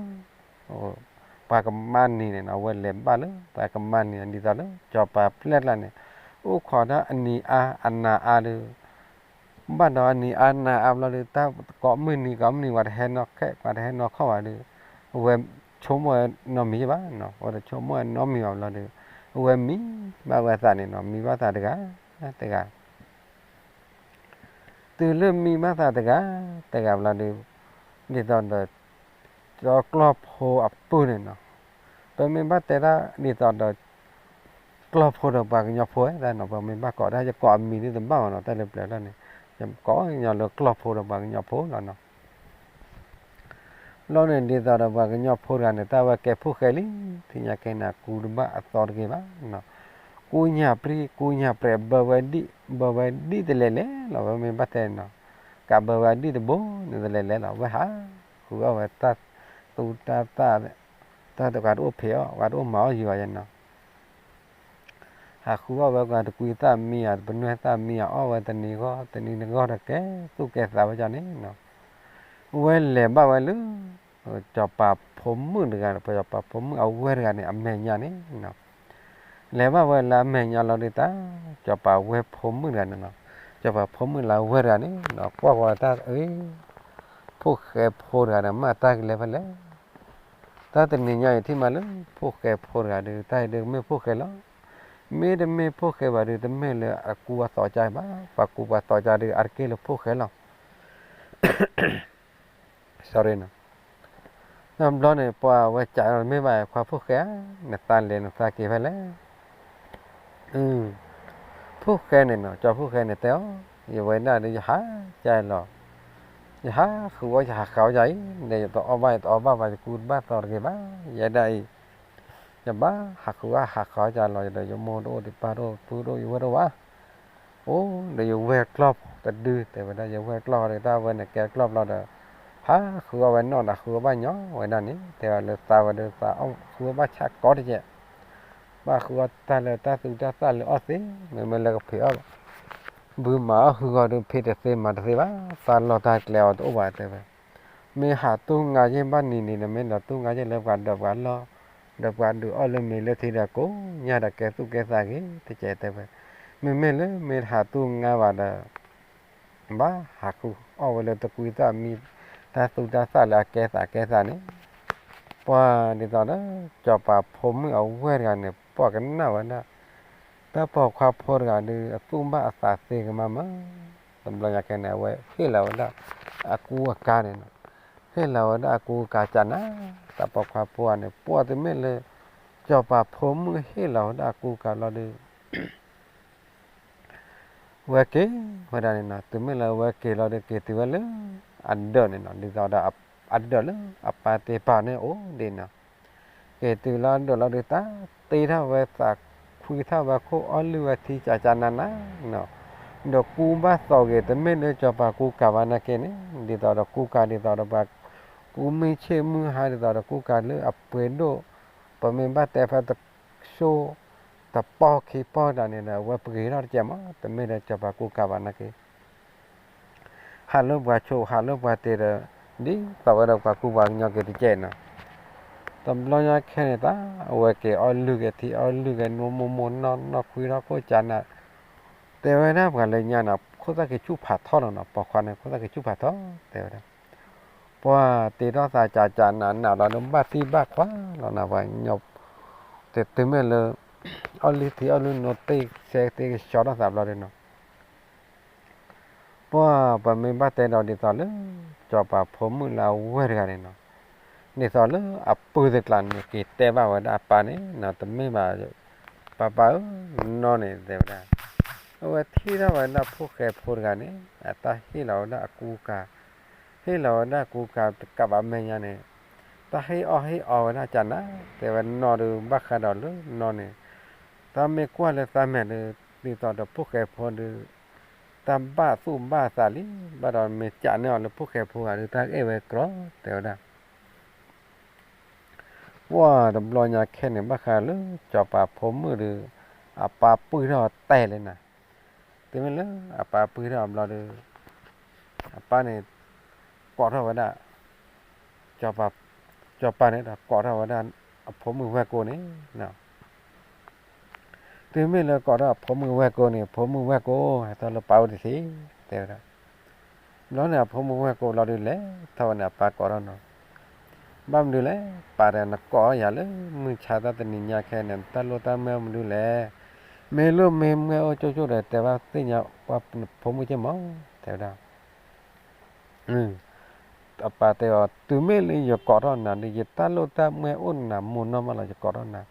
ပှၤကမါနံၤန့ၣ်နီၤ, အဝဲလဲၤဘၣ်လၢပှၤကမါနံၤ ဒ်သိးလၢ ကၠီၤပၤပျဲၢ်ကျါန့ၣ် အိၣ်ခိးဒၣ်အနံၤအါအနၤအါဒီး ဘၣ်ဒီးအနံၤအါနၤအါဘျီဒီး တၢ်ကိးမုၢ်နံၤ ကိးမုၢ်နံၤ ပှၤတဟဲနီၢ်ခဲ ပှၤတဟဲနီၢ်ခီၣ်ဘၣ်ဒီး အဝဲဆိကမိၣ်ဝဲနီတမံၤဘၣ်နီၤ, အဝဲတဆိကမိၣ်ဝဲနီတမံၤဘၣ်ဘျီဒီး အဝဲမံဘၣ်ဝဲအသးန့ၣ်နီၤ, မံဘၣ်သးတဂၤ တဂၤ တုၤလၢမံဘၣ်သးတဂၤ တဂၤဘျီဒီး ဒ်သိးဒီး ကၠီကျီၢ်ဖိအပုၢ်န့ၣ်နီၤ, ပမ့ၢ်ဘၣ်တဲဒၣ်ဒ်သိးဒီး ကျီၢ်ဖိဒီးပှၤကညီဖိဝဲဒၣ်နီၤ, ပမ့ၢ်ဘၣ်ကိးဒၣ် ယကိးအမံၤဒ်တဘၣ်ဘၣ်နီၤ, တၢ်လၢပျၢၤလီၤန့ၣ် ယကိးညီလၢကျီၢ်ဖိဒီးပှၤကညီဖိလီၤနီၤ. ဘျီန့ၣ်ဒ်သိးဒီးပှၤကညီဖိတဂၤန့ၣ် တၢ်ဝဲကဲဖိၣ်ဃဲလံ, ထံၣ်ညါကဲနၤကူတဘၣ်အသီတဂ့ၤဘၣ်နီၤ, ကူညၣ်ပြံၣ် ကူညၣ်ပြဲး ဘၢဝဲဒံၣ် ဘၢဝဲဒံၣ်တလဲၤလဲၤလီၤ, ပမ့ၢ်ဘၣ်တဲနီၤ, ကးဘၢဝဲဒံၣ်တဘိန့ၣ်တလဲၤလဲၤလီၤ, ဝဲဟးဃုအီၣ်ဝဲတၢ်သူတၢ်သၣ် တၢ်တဂၤတအိၣ်ဖံးအီၣ် ပှၤတအိၣ်မၤအီၣ်ယံၤဘၣ်ယဲနီၤ. ဟးဃုအီၣ်ဝဲပှၤတကွံသၣ်မံဧါ ပနွဲၢ်သၣ်မံဧါ အီၣ်ဝဲတနံၤဂီၢ် တနံၤတဂီၢ်ဒီးကဲသူၣ်ကဲသးဝဲဒၣ်န့ၣ်နီၤ. ဝဲလဲၤဘၣ်ဝဲလၢ စီၤပၤဖိမုၣ်တဂၤ စီၤပၤဖိမုၣ်အဝဲၢ်တဂၤန့ၣ် အမဲာ်ညါန့ၣ်နီၤ. လဲၤဘၣ်ဝဲလၢအမဲာ်ညါလီၤဒုးတၢ်, စီၤပၤဝဲၢ်ဖိမုၣ်တဂၤန့ၣ်နီၤ, စီၤပၤဖိမုၣ်လၢအဝဲၢ်တဂၤန့ၣ်နီၤ ကွၢ်ဃီၤတၢ်အံၤ, ဖိၣ်ဃဲဖိတဂၤန့ၣ် မ့ၢ်တၢ်ကလဲၤဖဲလဲၣ်. တၢ်တနံၤညါအံၤထံၣ်မးလၢ ဖိၣ်ဃဲဖိတဂၤဒုး တၢ်အံၤဒုးမ့ၢ်ဖိၣ်ဃဲလီၤ. မ့တမ့ၢ်ဖိၣ်ဃဲဘၣ်ဒုး တမ့ၢ်လၢအကူအသိးကါဘၣ်, ပှၤကူပှၤသိးကါဒုး အတက့ၢ်လၢဖိၣ်ဃဲလီၤ. နီၤ, တဘျီန့ၣ် ပှၤဝဲကးမ့ၢ်ဘၣ်ခွါဖိၣ်ဃဲဧၢ, နသးလဲၤနသးက့ၤဖဲလဲၣ်. ဖိၣ်ဃဲန့ၣ်နီၤ, ကၠီဖိၣ်ဃဲန့ၣ်တဲအီၤ, ယဝဲဒၣ်ဒီးယဟးကၢလီၤ, ယဟးဃုအီၣ်ယဟးဃုအီၣ်ယၤအံၤ, ဒီးယတအီၣ်ဘၣ်ယတအီဘၣ်ဘၣ် ယကူတဘၣ်သိးတဂ့ၤဘၣ်, ယဲဒၣ်အံၤ ယဘၣ်ဟးဃုအီၣ်ဟးဃုအီၣ်ယၤလီၤ, ဒီးယမိၢ်တအိၣ်ဒီးပၢ်တအိၣ်ပုၢ်တအိၣ်ယဝဲၢ်တအိၣ်ဘၣ်. အိၣ် ဒီးယဝဲၢ်ကျီၢ်တဒု တဲဝဲဒၣ် ယဝဲၢ်ကျီၢ်ဒီးတၢ်ဝဲန့ၣ်ကဲကျီၢ်ဘျီဒီး ဟးဃုအီၣ်ဝဲနီၢ်ဒီးဃုအီၣ်ဘၣ်ညီဝဲဒၣ်န့ၣ် တဲဝဲလၢသးဝဲဒီးသးအီၣ်ဃုအီၣ်ဘၣ်ဆၣ်ကိးတကဲး, ဘၣ်ဃုအီၣ်တၢ်လၢတၢ်သူတၢ်သၣ်လၢအီၣ်သ့, မ့မ့ၢ်လၢကဖံးအီၣ် ဘုမၤအီၣ်ဃုဂီၤဒီး ဖံးတသ့မၤတသ့ဘၣ်, တၢ်လီၢ်တၢ်ကျဲအီၤတအိၣ်ဘၣ်တဲဝဲ, မ့ၢ်ဟးတူၢ်ငါယဲၢ်ဘၣ်နံၤနံၤဒီး မ့ၢ်ဒီးတူၢ်ငါယဲၢ်လၢပှၤဒီးပှၤလီၢ်, ဒီးပှၤဒုးအီၣ်လၢမ့ၤလၢထံဒီးကိးညါဒီးကဲသူၣ်ကဲသးဂ့ၤတကဲးတဲဝဲ, မ့မ့ၢ်လၢမ့ၢ်ဟးတူၢ်ငါဘၣ်ဒီး ဘၣ်ဟးဃုအီၣ်ဝဲလၢတကွံသၣ်မံ, တၢ်သူတၢ်သၣ်လၢအကဲသးကဲသးန့ၣ်, ပှၤဒ်သိးဒီး စီၤပၤဖိမုၣ်အဝဲၢ်တဂၤန့ၣ် ပှၤကနၣ်ဝဲဒၣ် တၢ်ပိာ်ခွါဖိတဂၤဒီး အသူၣ်ဘၣ်အသးသ့ကမၢ်မး, တဘျီညါခဲန့ၣ် အဝဲဟ့ၣ်လီၤဝဲဒၣ် အကူအကၤန့ၣ်နီၤ, ဟ့ၣ်လီၤဝဲဒၣ်အကူအကၤကနၤ, တၢ်ပိာ်ခွါဖိဂၤန့ၣ် ပှၤတမ့ၢ်လၢ စီၤပၤဖိမုၣ်ဟ့ၣ်လီၤဝဲဒၣ်အကူအကၤလီၤဒီး ဝဲက့ၤဝဲဒၣ်န့ၣ်နီၤ, တုၤမ့ၢ်လၢဝဲက့ၤလီၤဒီး က့ၤတုၤဝဲလၢအဒၢးန့ၣ်နီၤ, ဒ်သိးဒီးအဒၢးလၢအပၢ်တ့ပာ်န့ၣ်အိၣ်ဒ်နီၤ, က့ၤတုၤလၢအဒၢးလီၤဒီး တၢ်တ့ထီၣ်ဝဲသးခွံထီၣ်ဝဲခိၣ်အီၣ်လုၢ်ဝဲထံကကနနနီၤ, ဒီးကူဘၣ်သိးဂ့ၤ တမ့ၢ်လၢစီၤပၤကူကၤဘၣ်နာ်က့န့ၣ် ဒ်သိးဒီးကူကၤဒ်သိးဒီးပှၤ ကူမုၢ်ဆ့ၣ်မုၢ်ဟါဒ်သိးဒီးကူကၤလၢအပှ့ၤဒိၣ်, ပမ့ၢ်ဘၣ်တဲဖဲတ ဆိ တပီၢ်ခံပီၢ်တၢ်န့ၣ်ဒီး အဝဲပှ့ၤထီၣ်တကဲးမး, တမ့ၢ်ဒီးစီၤပၤကူကၤဘၣ်နာ်က့, ဟးလၢပှၤဆိ ဟးလၢပှၤတ့ဒီး ဒ်သိးဝဲဒီးပှၤကူပှၤကညီက့ၤတကဲးနီၤ, တဘျီညါခဲန့ၣ် တၢ်အဝဲက့ၤအီၣ်လုၢ်က့ၤထံအီၣ်လုၢ်က့ၤနိမိၢ်မိၢ်နီၢ်နီၢ်ခွံထီၣ်ခိၣ်ကနး, တဲဝဲဒၣ်ပှၤလၢညါနီၤ ခိၣ်သၣ်က့ၤဆူၣ်ဖးထီနီၤနီၤ, ပိာ်ခွါန့ၣ် ခိၣ်သၣ်က့ၤဆူၣ်ဖးထီ တဲဝဲဒၣ် ပှၤတ့ထီၣ်သးကးကးနးနးလီၤဒီး ဘၣ်သံဘၣ်ခွါလီၤနၤ ပှၤကညီ, တတုၤမ့ၢ်လၢ အီၣ်လုၢ်ထံအီၣ်လုၢ်နိ တ့ဆဲတ့ကဆှီထီၣ်သးဘျီဒီးနီၤ, ပှၤပမ့ၢ်ဘၣ်တဲဒီးဒ်သိးလၢ စီၤပၤဖိမုၣ်လၢအဝဲၢ်တဂၤန့ၣ်နီၤ, ဒ်သိးလၢအပုၢ်တကျးန့ၣ် က့ၤတဲဘၣ်ဝဲဒၣ်အပၢ်န့ၣ်နီၤ, တမ့ၢ်ဘၣ် ပၢ်ပၢ်ဧၢ, နီၢ်န့ၣ်တဲဝဲဒၣ်, အဝဲထံၣ်ထီၣ်ဝဲဒၣ်ဖိၣ်ဃဲဖိတဂၤန့ၣ် အတၢ်ဟ့ၣ်လီၤဝဲဒၣ်အကူကၤ, ဟ့ၣ်လီၤဝဲဒၣ်ကူကၤတကးဘၣ်မဲာ်ညါန့ၣ်, တၢ်ဟ့ၣ်အီၣ်ဟ့ၣ်အီဝဲဒၣ်ကနၤ, တဲဝဲနီၢ်ဒီးဘၣ်ဃးဒီးလၢနီၢ်န့ၣ်, တၢ်မ့ၢ်ကွၢ်လၢတၢ်မဲာ်ဒီး ဒ်သိးဒီးဖိၣ်ဃဲဖိဒီး တၢ်ဘၣ်သူၣ်ဘၣ်သးလံ, ဘၣ်ဒီးမ့ၢ်ကးန့ၢ်အီၤလၢဖိၣ်ဃဲဖိဂၤဒီး တၢ်အဲၣ်ဝဲကြီ တဲဝဲဒၣ် ပှၤတဘျီညါခဲန့ၣ် ဘၣ်ဃးလၢ စီၤပၤဖိမုၣ်ဒီး အပၢ်ပှံၢ်ထီၣ်တဲာ်လံနၤ, တုၤမ့ၢ်လၢအပၢ်ပှံၢ်ထီၣ်အဘျီဒီး အပၢ်န့ၣ် ကိးထီၣ်ဝဲဒၣ် စီၤပၤန့ၣ်ဒီး ကိးထီၣ်ဝဲဒၣ်အဖိမုၣ်ဝဲၢ်ကိန့ၣ် တုၤမ့ၢ်လၢကိးထီၣ်အဖိမုၣ်ဝဲၢ်ကိန့ၣ် ဖိမုၣ်ဝဲၢ်ကိ ဟဲထီၣ်လၢပၢ်အိၣ်တထံး တဲဝဲဒၣ်, ဘျီန့ၣ်အဖိမုၣ်ဝဲၢ်ကိဘျီဒုးလဲၤထီၣ်ဝဲန့ၣ် အပၢ်ကိးထီၣ်နီၤ, ဘၣ်မနုၤလဲၣ် ပၢ်ဒီး နကိးယၤလၢမုၢ်ဆါတၢ်တနံၤညါခဲန့ၣ် နတၢ်လိၣ်တၢ်မဲၢ်မနုၤလဲၣ်, မ့ၢ်လိၣ်မ့ၢ်မဲၢ်အိၣ်ကၠိကၠိဒီး တဲဘၣ်သ့ၣ်ညါပှၤဖိမုၣ်က့ၢ်မး တဲဝဲဒၣ် အပၢ်တဲအီၤ တုၤမ့ၢ်လၢယကိးထီၣ်နၤဒီး ယတၢ်လိၣ်တၢ်မဲၢ်အိၣ်နၤမိၢ်နီၢ်မးလီၤ ယကိးထီၣ်နၤ,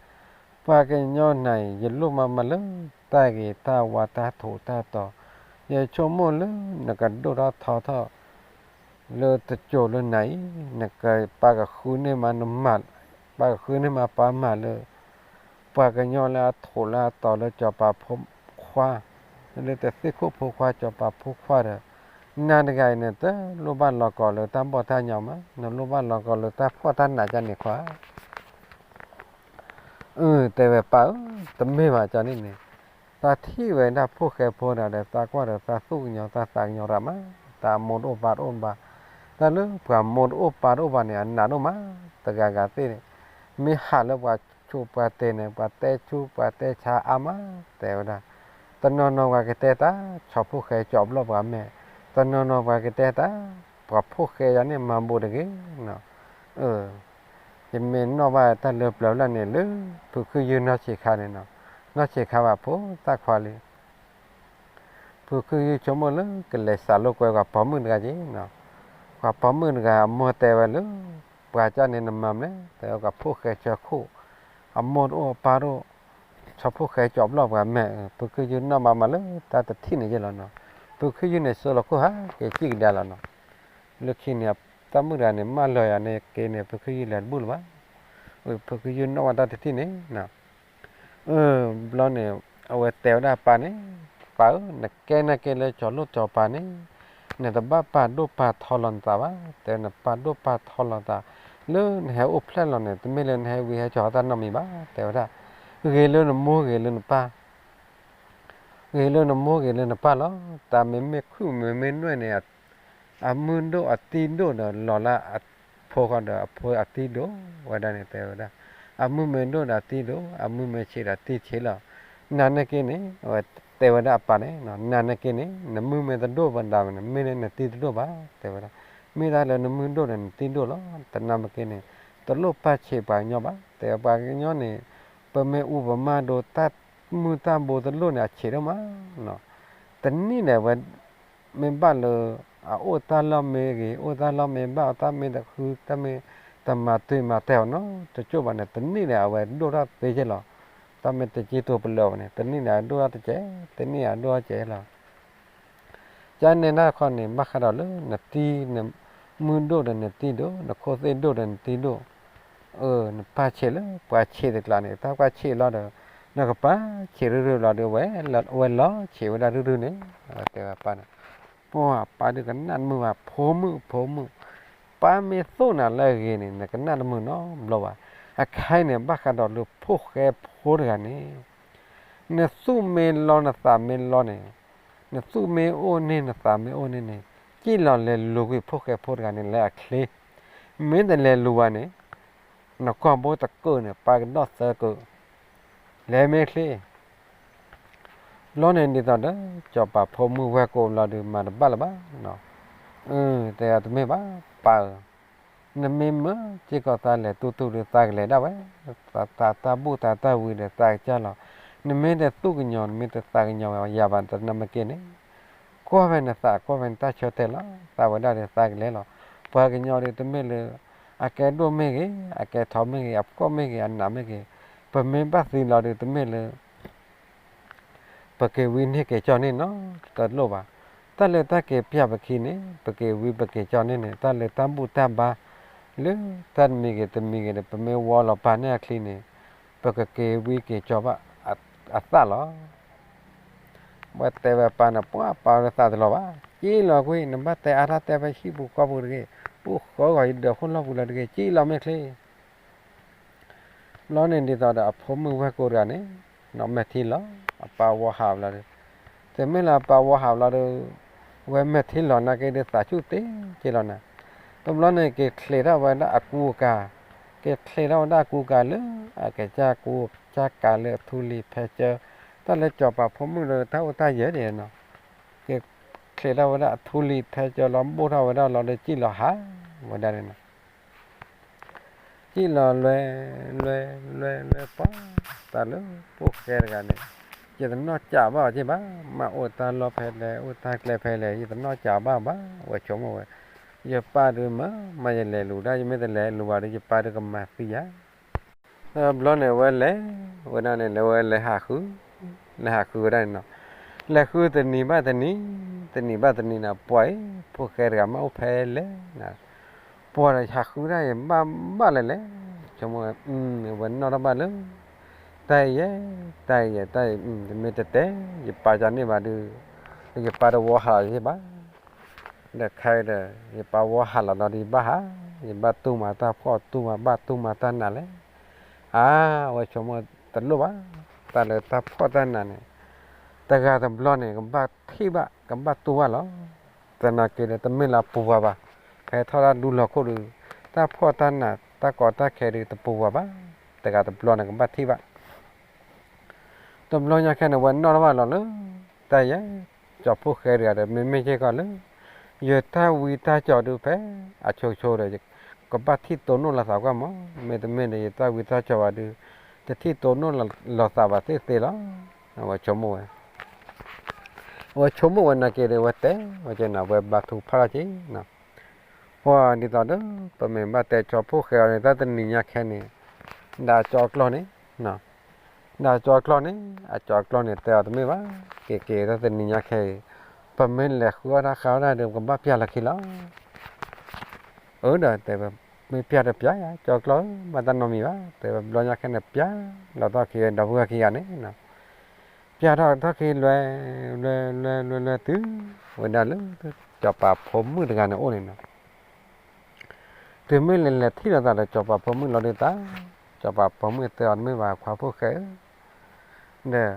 ပှၤကညီနၤအံၤ ယလိၣ်မးမးလၢတၢ်ဂ့ၤတၢ်ဝါတၢ်ထိးတၢ်တီၤ, ယဆိကမိၣ်လၢနကဒိၣ်ထီၣ်ထီထီၣ် လၢတစိၤလၢနၤအံၤ နကပာ်ကဃုန့ၢ်မးနမၤ, ပာ်ကဃုန့ၢ်မးပှၤမၤလၢ ပှၤကညီလၢအထိးလၢအတီၤလၢစီၤပၤဖိခွါ, လၢတသ့ၣ်ခိၣ်ဖိခွါစီၤပၤဖိခွါဒီး နၤတဂၤအံၤန့ၣ် တလိၣ်ဘၣ်လီၤကီၤလၢတၢ်ဘီၣ်တၢ်ညီမး, နလိၣ်ဘၣ်လီၤကီၤလၢတၢ်ဖှီၣ်တၢ်နးကန့ၣ်ခွါ အၢ တဲဝဲပၢ်ဧၢ, တမ့ၢ်ဘၣ်ကန့ၣ်န့ၣ်, သးထံၣ်ဝဲဒၣ်ဖိၣ်ဃဲဖိဒီး သးကွၢ်ဒီးသးသူၣ်ကညီၤသးသးကညီၤရၣ်မး, သးမိၢ်တအိၣ်ပၢ်တအိၣ်ဘၣ်, တၢ်လၢပှၤမိၢ်တအိၣ်ပၢ်တအိၣ်ဘၣ်န့ၣ် အနးဒိၣ်မး, တဂၤဂၤသ့ၣ်န့ၣ်, မ့ၢ်ဟးလၢပှၤဆိ ဆူပှၤတဲန့ၣ် ပှၤတဲဆူပှၤတဲဆါအါမး တဲဝဲဒၣ်, တနီၤနီၤပှၤကတဲတၢ် ဆီဖိၣ်ဃဲကၠီဘျီၣ်ပှၤမဲာ်, တနီၤနီၤပှၤကတဲတၢ် ပှၤဖိၣ်ဃဲယၤန့ၣ်မၤဘူးတဂ့ၤနီၤ, ယမ့ၢ်နီၣ်ဘၣ်တၢ်လၢပျၢၤလၢ်န့ၣ် လၢဖုခုယုၢ်နီၢ်ဆံးခါန့ၣ်နီၤ, နီၢ်ဆံးခါဘၣ်ဖိသၣ်ခွါလံ ဖုခုယုၢ်ဆိကမိၣ်လၢကလဲၤစးလိာ်ကွဲပှၤပိာ်မုၣ်တဂၤက့ၤနီၤ, ပှၤပိာ်မုၣ်တဂၤအမိၢ်တဲဝဲလၢ ပှၤကၢ်န့ၣ်နမၤမနုၤလဲၣ် တဲဝဲပှၤဖိၣ်ဃဲဆၢခိၣ်, အမိၢ်တအိၣ်အပၢ်တအိၣ်, ဆီဖိၣ်ဃဲကၠီဘျီၣ်ပှၤမဲာ်, ဖုခုယုၢ်နီၣ်ဘၣ်မးလၢတၢ်တထံၣ်န့ၣ်ယဲလီၤနီၤ, ဖုခုယုၢ်န့ၣ်စိလီၤခိၣ်ဟးက့ၤစံၣ်ကဒါလီၤနီၤ, လၢခံန့ၣ် တၢ်မုၣ်တဂၤန့ၣ် မၢလီၤယၤန့ၣ်က့ၤန့ၣ် ဖုခုယုၢ်လဲၤတဘူၣ်လၢၤဘၣ်, ဖုခုယုၢ်နီၣ်ဝဲတၢ်တထံၣ်န့ၣ် ဘျီန့ၣ် အဝဲတဲဝဲဒၣ်ပၢ်န့ၣ်, ပၢ်ဧၢ, နကဲနာ်က့လၢကၠီၤလိၣ်ကၠီၤပၤန့ၣ်, နတဘၣ်ပာ်ဒိၣ်ပာ်ထီလီၤနသးဘၣ်, တဲနပာ်ဒိၣ်ပာ်ထီလီၤသး, လၢနဟဲအိၣ်ဖျဲၣ်လီၤန့ၣ် တမ့ၢ်လၢနဟဲဝံဟဲကၠီၤအသးနီတမံၤဘၣ်, တဲဝဲဒၣ်, ဂ့ၤလၢနမိၢ်ဂ့ၤလၢနပၢ် ဂ့ၤလၢနမိၢ်ဂ့ၤလၢနပၢ်လီၤ, တၢ်မ့မ့ၢ်ခုၣ်မ့မ့ၢ်နွဲၣ်န့ၣ်, အမုၢ်ဒိၣ်အတံၢ်ဒိၣ်ဒီးလီၤလၢအဖိဃီဒီးအဖိအတံၢ်ဒိၣ်ဝဲဒၣ်န့ၣ် တဲဝဲဒၣ်, အမုၢ်မ့ၢ်ဒိၣ်ဒီးအတံၢ်ဒိၣ်, အမုၢ်မ့ၢ်ဆံးဒီးအတံၢ်ဆံးလီၤ, နာ်န့ၢ်က့န့ၣ်, တဲဝဲဒၣ်အပၢ်န့ၣ်, နာ်န့ၢ်က့န့ၣ် နမုၢ်မ့ၢ်တဒိၣ်ဘၣ်ဒၣ်ဝဲန့ၣ် မ့ၢ်လၢနတံၢ်တဒိၣ်ဘၣ်, တဲဝဲဒၣ်, မ့ၢ်တၢ်လၢနမုၢ်ဒိၣ်ဒီးနတံၢ်ဒိၣ်လီၤ, တနာ်မ့ၢ်က့န့ၣ်, တလိၣ်ပာ်ဆံးပှၤကညီဘၣ်, တဲဝဲပှၤကညီန့ၣ်, ပမ့ၢ်အူပမၢ်ဒိးတၢ်မုၢ်တၢ်ဘိတလိၣ်န့ၣ် အဆံးဒိၣ်မး တနံၣ်ဒီးဝဲ, မ့ၢ်ဘၣ်လၢ, အအိၣ်တၢ်လီၢ်မ့ၢ်ဂ့ၤ အိၣ်တၢ်လီၢ်မ့ၢ်ဘၣ်အီၤ တၢ်မ့ၢ်တဃု တၢ်မ့ၢ်တမၤတ့ၢ်မၤတဲာ်အီၤနီတကၠိၢ်ဘၣ်န့ၣ် တနံၣ်န့ၣ် အဝဲဒိၣ်ထီၣ်သ့ကဲလီၤ, တၢ်မ့ၢ်တက့တိၤပလၢာ်ဘၣ်န့ၣ် တနံၣ်န့ၣ် အဒိၣ်ထီၣ်တကဲ, တနံၣ်အဒိၣ်ထီၣ်ကဲလီၤ ကန့ၣ်တၢ်ခီန့ၣ် ဘၣ်ဃးဒီးလၢနတံၢ်, နမုၢ်ဒိၣ်ဒီးနတံၢ်ဒိၣ်, နခိၣ်သ့ၣ်ဒိၣ်ဒီးနတံၢ်ဒိၣ်, နပာ်ဆံးလၢပှၤဆံးတကျါန့ၣ် တၢ်ပှၤဆံးလီၤဒီး, နကပာ်ဆံးရုၢ်ရုၢ်လီၤဒီးဝဲ, ဝဲလီၤဆံးဝဲဒၣ်ရုၢ်ရုၢ်န့ၣ်, တဲဝဲပၢ်န့ၣ်, ပှၤပၢ်ဒုးကနၣ်တမုာ်ဘၣ် ဖိမုၣ် ဖိမုၣ်, ပၢ်မ့ၢ်သိၣ်နၤလၢအဂ့ၤန့ၣ် နကနၣ်တမုာ်နီတဘျီဘၣ်, အခဲအံၤန့ၣ် ဘၣ်ဃးဒီးလၢဖိၣ်ဃဲဖိတဂၤန့ၣ် နသူၣ်မ့ၢ်လီၤ နသးမ့ၢ်လီၤန့ၣ်, နသူၣ်မ့ၢ်အိၣ်န့ၢ် နသးမ့ၢ်အိၣ်န့ၢ်န့ၣ်, စံၣ်လီၤလဲၤလူၤကွံာ်ဖိၣ်ဃဲဖိတဂၤန့ၣ်လၢအချ့, မ့ၢ်တလဲၤလူၤဘၣ်န့ၣ်, နကီၢ်ဘိတကၢၢ်န့ၣ် ပာ်ကဒီးသၢကၢၢ်, လဲၤမ့ၢ်ချ့ ဘျီန့ၣ်ဒ်သိးဒီး စီၤပၤဖိမုၣ်ဝဲၢ်ကိးဘျီဒီး မၤတဘၣ်လၢၤဘၣ်နီၤ, တဲအီၤတမ့ၢ်ဘၣ် ပၢ်ဧၢ, နမ့ၢ်မၢစ့ၢ်ကီးသးလဲၤတူၢ်တူၢ်ဒီး သးကလဲၤဒၣ်ဝဲ, သးတၢ်ဘူၣ်သးတၢ်ဝံၤဒီး သးကစၢ်လီၤ, နမ့ၢ်တသူၣ်ကညီၤ နမ့ၢ်တသးကညီၤဝဲယၤဘၣ် တနၢ်မ့ၢ်က့န့ၣ်, ကွၢ်ဖဲနသး ကွၢ်ဖဲနတၢ်ဆၢတဲာ်လီၤ, သးဝဲဒၣ်ဒီး သးကလဲၤလီၤ, ပှၤကညီဒီးတမ့ၢ်လၢ အကဲဒိၣ်မ့ၢ်ဂ့ၤ အကဲထီမ့ၢ်ဂ့ၤ အဖှီၣ်မ့ၢ်ဂ့ၤ အနးမ့ၢ်ဂ့ၤ, ပမ့ၢ်ဘၣ်သံလီၤဒီး တမ့ၢ်လၢ ပက့ၤဝံန့ၢ်က့ၤကၠီန့ၢ်နီတလိၣ်ဘၣ်, တၢ်လၢတၢ်က့ၤပျၢ်ပခံန့ၣ် ပက့ၤဝံပက့ၤကၠီန့ၢ်န့ၣ် တၢ်လၢတၢ်ဘူၣ်တၢ်ဘါ, လၢတၢ်တမံၤဂ့ၤတမံၤဂ့ၤဒီး ပမ့ၢ်ဝီလီၤပာ်န့ၢ်အချံန့ၣ်, ပကက့ၤဝံက့ၤကၠီဘၣ်အသးလီၤ. ဝဲတဲဝဲပၢ်န့ၣ် ပှၤပၢ်ဝဲသးတလီၤဘၣ်, စံၣ်လီၤကွံာ် နဘၣ်တဲအါတၢ်တဲဖဲဟံၣ်ပူၤဃီပူၤတဂ့ၤ, အိၣ်ဃၢဂီၤယဒၢးခိၣ်လီၢ်ပူၤလၢတဂ့ၤ, စံၣ်လီၤမ့ၢ်ချ့ ဘျီန့ၣ်ဒ်သိးဒီးအဖိမုၣ်ဝဲၢ်ကိးတဂၤန့ၣ်, နီၢ်မဲာ်ထံလီၤ, အပၢ်ဝီဟးဘျီဒီး, တမ့ၢ်လၢအပၢ်ဝီဟးဘျီဒီး, ဝဲမဲာ်ထံလီၤနာ်က့ဒီးသးဆူၣ်တ့က့လီၤနၤ, တဘျီန့ၣ်က့ၤချံးထီၣ်ဝဲဒၣ်အကူအကၤ, က့ၤချံးထီၣ်ဝဲဒၣ်အကူအကၤလၢ အကစၢ်ကူကစၢ်ကၤလၢအထူလံၤဖဲကၢ, တၢ်လၢစီၤပၤဖိမုၣ်ဒီးတၢ်အိၣ်တၢ်ယၢၤန့ၣ်နီၤ, က့ၤချံးထီၣ်ဝဲဒၣ်အထူလံၤဖဲကၢလီၤ ဘိၣ်ထီၣ်ဝဲဒၣ်လီၤဒီးစံၣ်လီၤဟးဝဲဒၣ်န့ၣ်နီၤ စံၣ်လီၤလွဲ, လွဲ, လွဲ, လွဲပှၤ, တၢ်လၢဖိၣ်ဃဲတဂၤန့ၣ်, ယတနီၢ်ကးဘၣ်အီၤက့ဘၣ်, မ့ၢ်အိၣ်တၢ်လီၢ်ဖဲလဲၣ် အိၣ်တၢ်ကျဲဖဲလဲၣ် ယတနီၢ်ကးဘၣ်ဘၣ်, ဝဲဆိကမိၣ်ဝဲ, ယပၢ်ဒုးမၢ, မ့ၢ်ယလဲၤလူၤဒၣ် ယမ့ၢ်တလဲၤလူၤဘၣ်ဒီး ယပၢ်ဒုးကမၤသံယၤ ဘျီန့ၣ်ဝဲလဲၤဝဲဒၣ်န့ၣ် လဲၤဝဲလဲၤဟးဃု, လဲၤဟးဃုဝဲဒၣ်န့ၣ်နီၤ, လဲၤဃုတနံၤဘၣ်တနံၤ, တနံၤဘၣ်တနံၤန့ၣ် ပှၤအံၤ ဖိၣ်ဃဲတဂၤမ့ၢ်အိၣ်ဖဲလဲၣ်န့ၣ်, ပှၤဒီးဟးဃုဒၣ်အံၤဘၣ်ဘၣ်လဲၣ်လဲၣ်, ဆိကမိၣ်ဝဲ, ဝဲနီၣ်ထီၣ်ဘၣ်လၢ တၢ်အံၤယဲ, တၢ်အံၤယဲ, တၢ်အံၤ တမ့ၢ်တတဲ ယပၢ်ကန့ၢ်ဘၣ်ဒီး, ယပၢ်တဝီဟးလီၤယ့ၢ်ဘၣ် ဒီးခဲအံၤဒီး ယပၢ်ဝီဟးလီၤလီၤဒီး ယဘၣ်ဟး, ယဘၣ်တူၢ်မၤတၢ်ဖှီၣ် တူၢ်မၤဘၣ် တူၢ်မၤတၢ်နးလဲၣ်. အါ, ဝဲဆိကမိၣ်တလိၣ်ဘၣ်, တၢ်လၢတၢ်ဖှီၣ်တၢ်နးန့ၣ်, တဂၤတဘျီန့ၣ် ကဘၣ်ထံၣ်ဘၣ် ကဘၣ်တူၢ်ဘၣ်လီၤ. သနာ်က့ဒီး တမ့ၢ်လၢအပူၤပှၤဘၣ်, ဖဲထီၣ်တၢ်ဒူလီၤခိၣ်ဒီး တၢ်ဖှီၣ်တၢ်နး တၢ်ကီတၢ်ခဲဒီး တပူၤပှၤဘၣ်. တဂၤတဘျီန့ၣ်ကဘၣ်ထံၣ်ဘၣ် တဘျီညါခဲန့ၣ် ဝဲနီၣ်ထီၣ်ဘၣ်လီၤလၢ တၢ်ယဲ ကၠီဖှိၣ်ဃဲတဂၤဒီး မ့မ့ၢ်က့ၤကီးလၢ ယတၢ်ဝံတၢ်ကၠီၤဒုးဖဲ အဆိဆိဒီး ကဘၣ်ထံၣ်တိၢ်နီၣ်လိာ်သးကွၢ်မး, မ့တမ့ၢ်ဒီး ယတၢ်ဝံတၢ်ကၠီၤဘၣ်ဒုး တထံၣ်တိၢ်နီၣ်လိာ်သးဘၣ်သ့ၣ်သ့ၣ်လီၤ. အဝဲဆိကမိၣ်ဝဲ အဝဲဆိကမိၣ်ဝဲနာ်က့ဒီး အဝဲတဲဝဲကဲနီၤ အဝဲဘါထုကဖၣ်ထီၣ်က့ၤနီၤ, ပှၤဒ်သိးဒီး ပမ့ၢ်ဘၣ်တဲကၠီဖှိၣ်ဃဲအီၤန့ၣ် တၢ်တနံၤညါခဲန့ၣ် ဒၣ်ကၠီကျီၢ်န့ၣ် ဒၣ်ကၠီကျီၢ်န့ၣ် အကၠီကျီၢ်န့ၣ် တဲအီၤတမ့ၢ်ဘၣ်, က့ၤက့ၤတၢ်တနံၤညါခဲအံၤ ပမ့ၢ်လဲၤဃုအီၣ်တၢ်ဃါအီၣ်တၢ်ဒီး ပကဘၣ်ပျၢ်လီၢ်ခံလီၤ. အၢ ဒီးတဲဝဲ မ့ၢ်ပျၢ်ဒီးပျၢ်ယၤ ကၠီကျီၢ်ဧၢ ဘၣ်တၢ်နီတမံၤဘၣ်, တဲဝဲဘျီညါခဲန့ၣ် ပျၢ်လီၤထီၣ်ခံဝဲဒီပုၢ်ဝဲၢ်ခံဂၤန့ၣ် ပျၢ်ထီၣ်ထီၣ်ခံလွဲ လွဲ လွဲ လွဲ လွဲတုၤ ဝဲဒၣ်လၢ ကၠီၤပၤဖိမုၣ်တဂၤန့ၣ်အိၣ်န့ၣ်နီၤ, တုၤမ့ၢ်လဲၤလဲၤထံၣ်လိာ်သးဒီးကၠီၤပၤဖိမုၣ်လီၤဒုးတၢ်, ကၠီၤပၤဖိမုၣ်တဲအီၤတမ့ၢ်ဘၣ် ခွါဖိၣ်ဃဲဧၢ ဒီး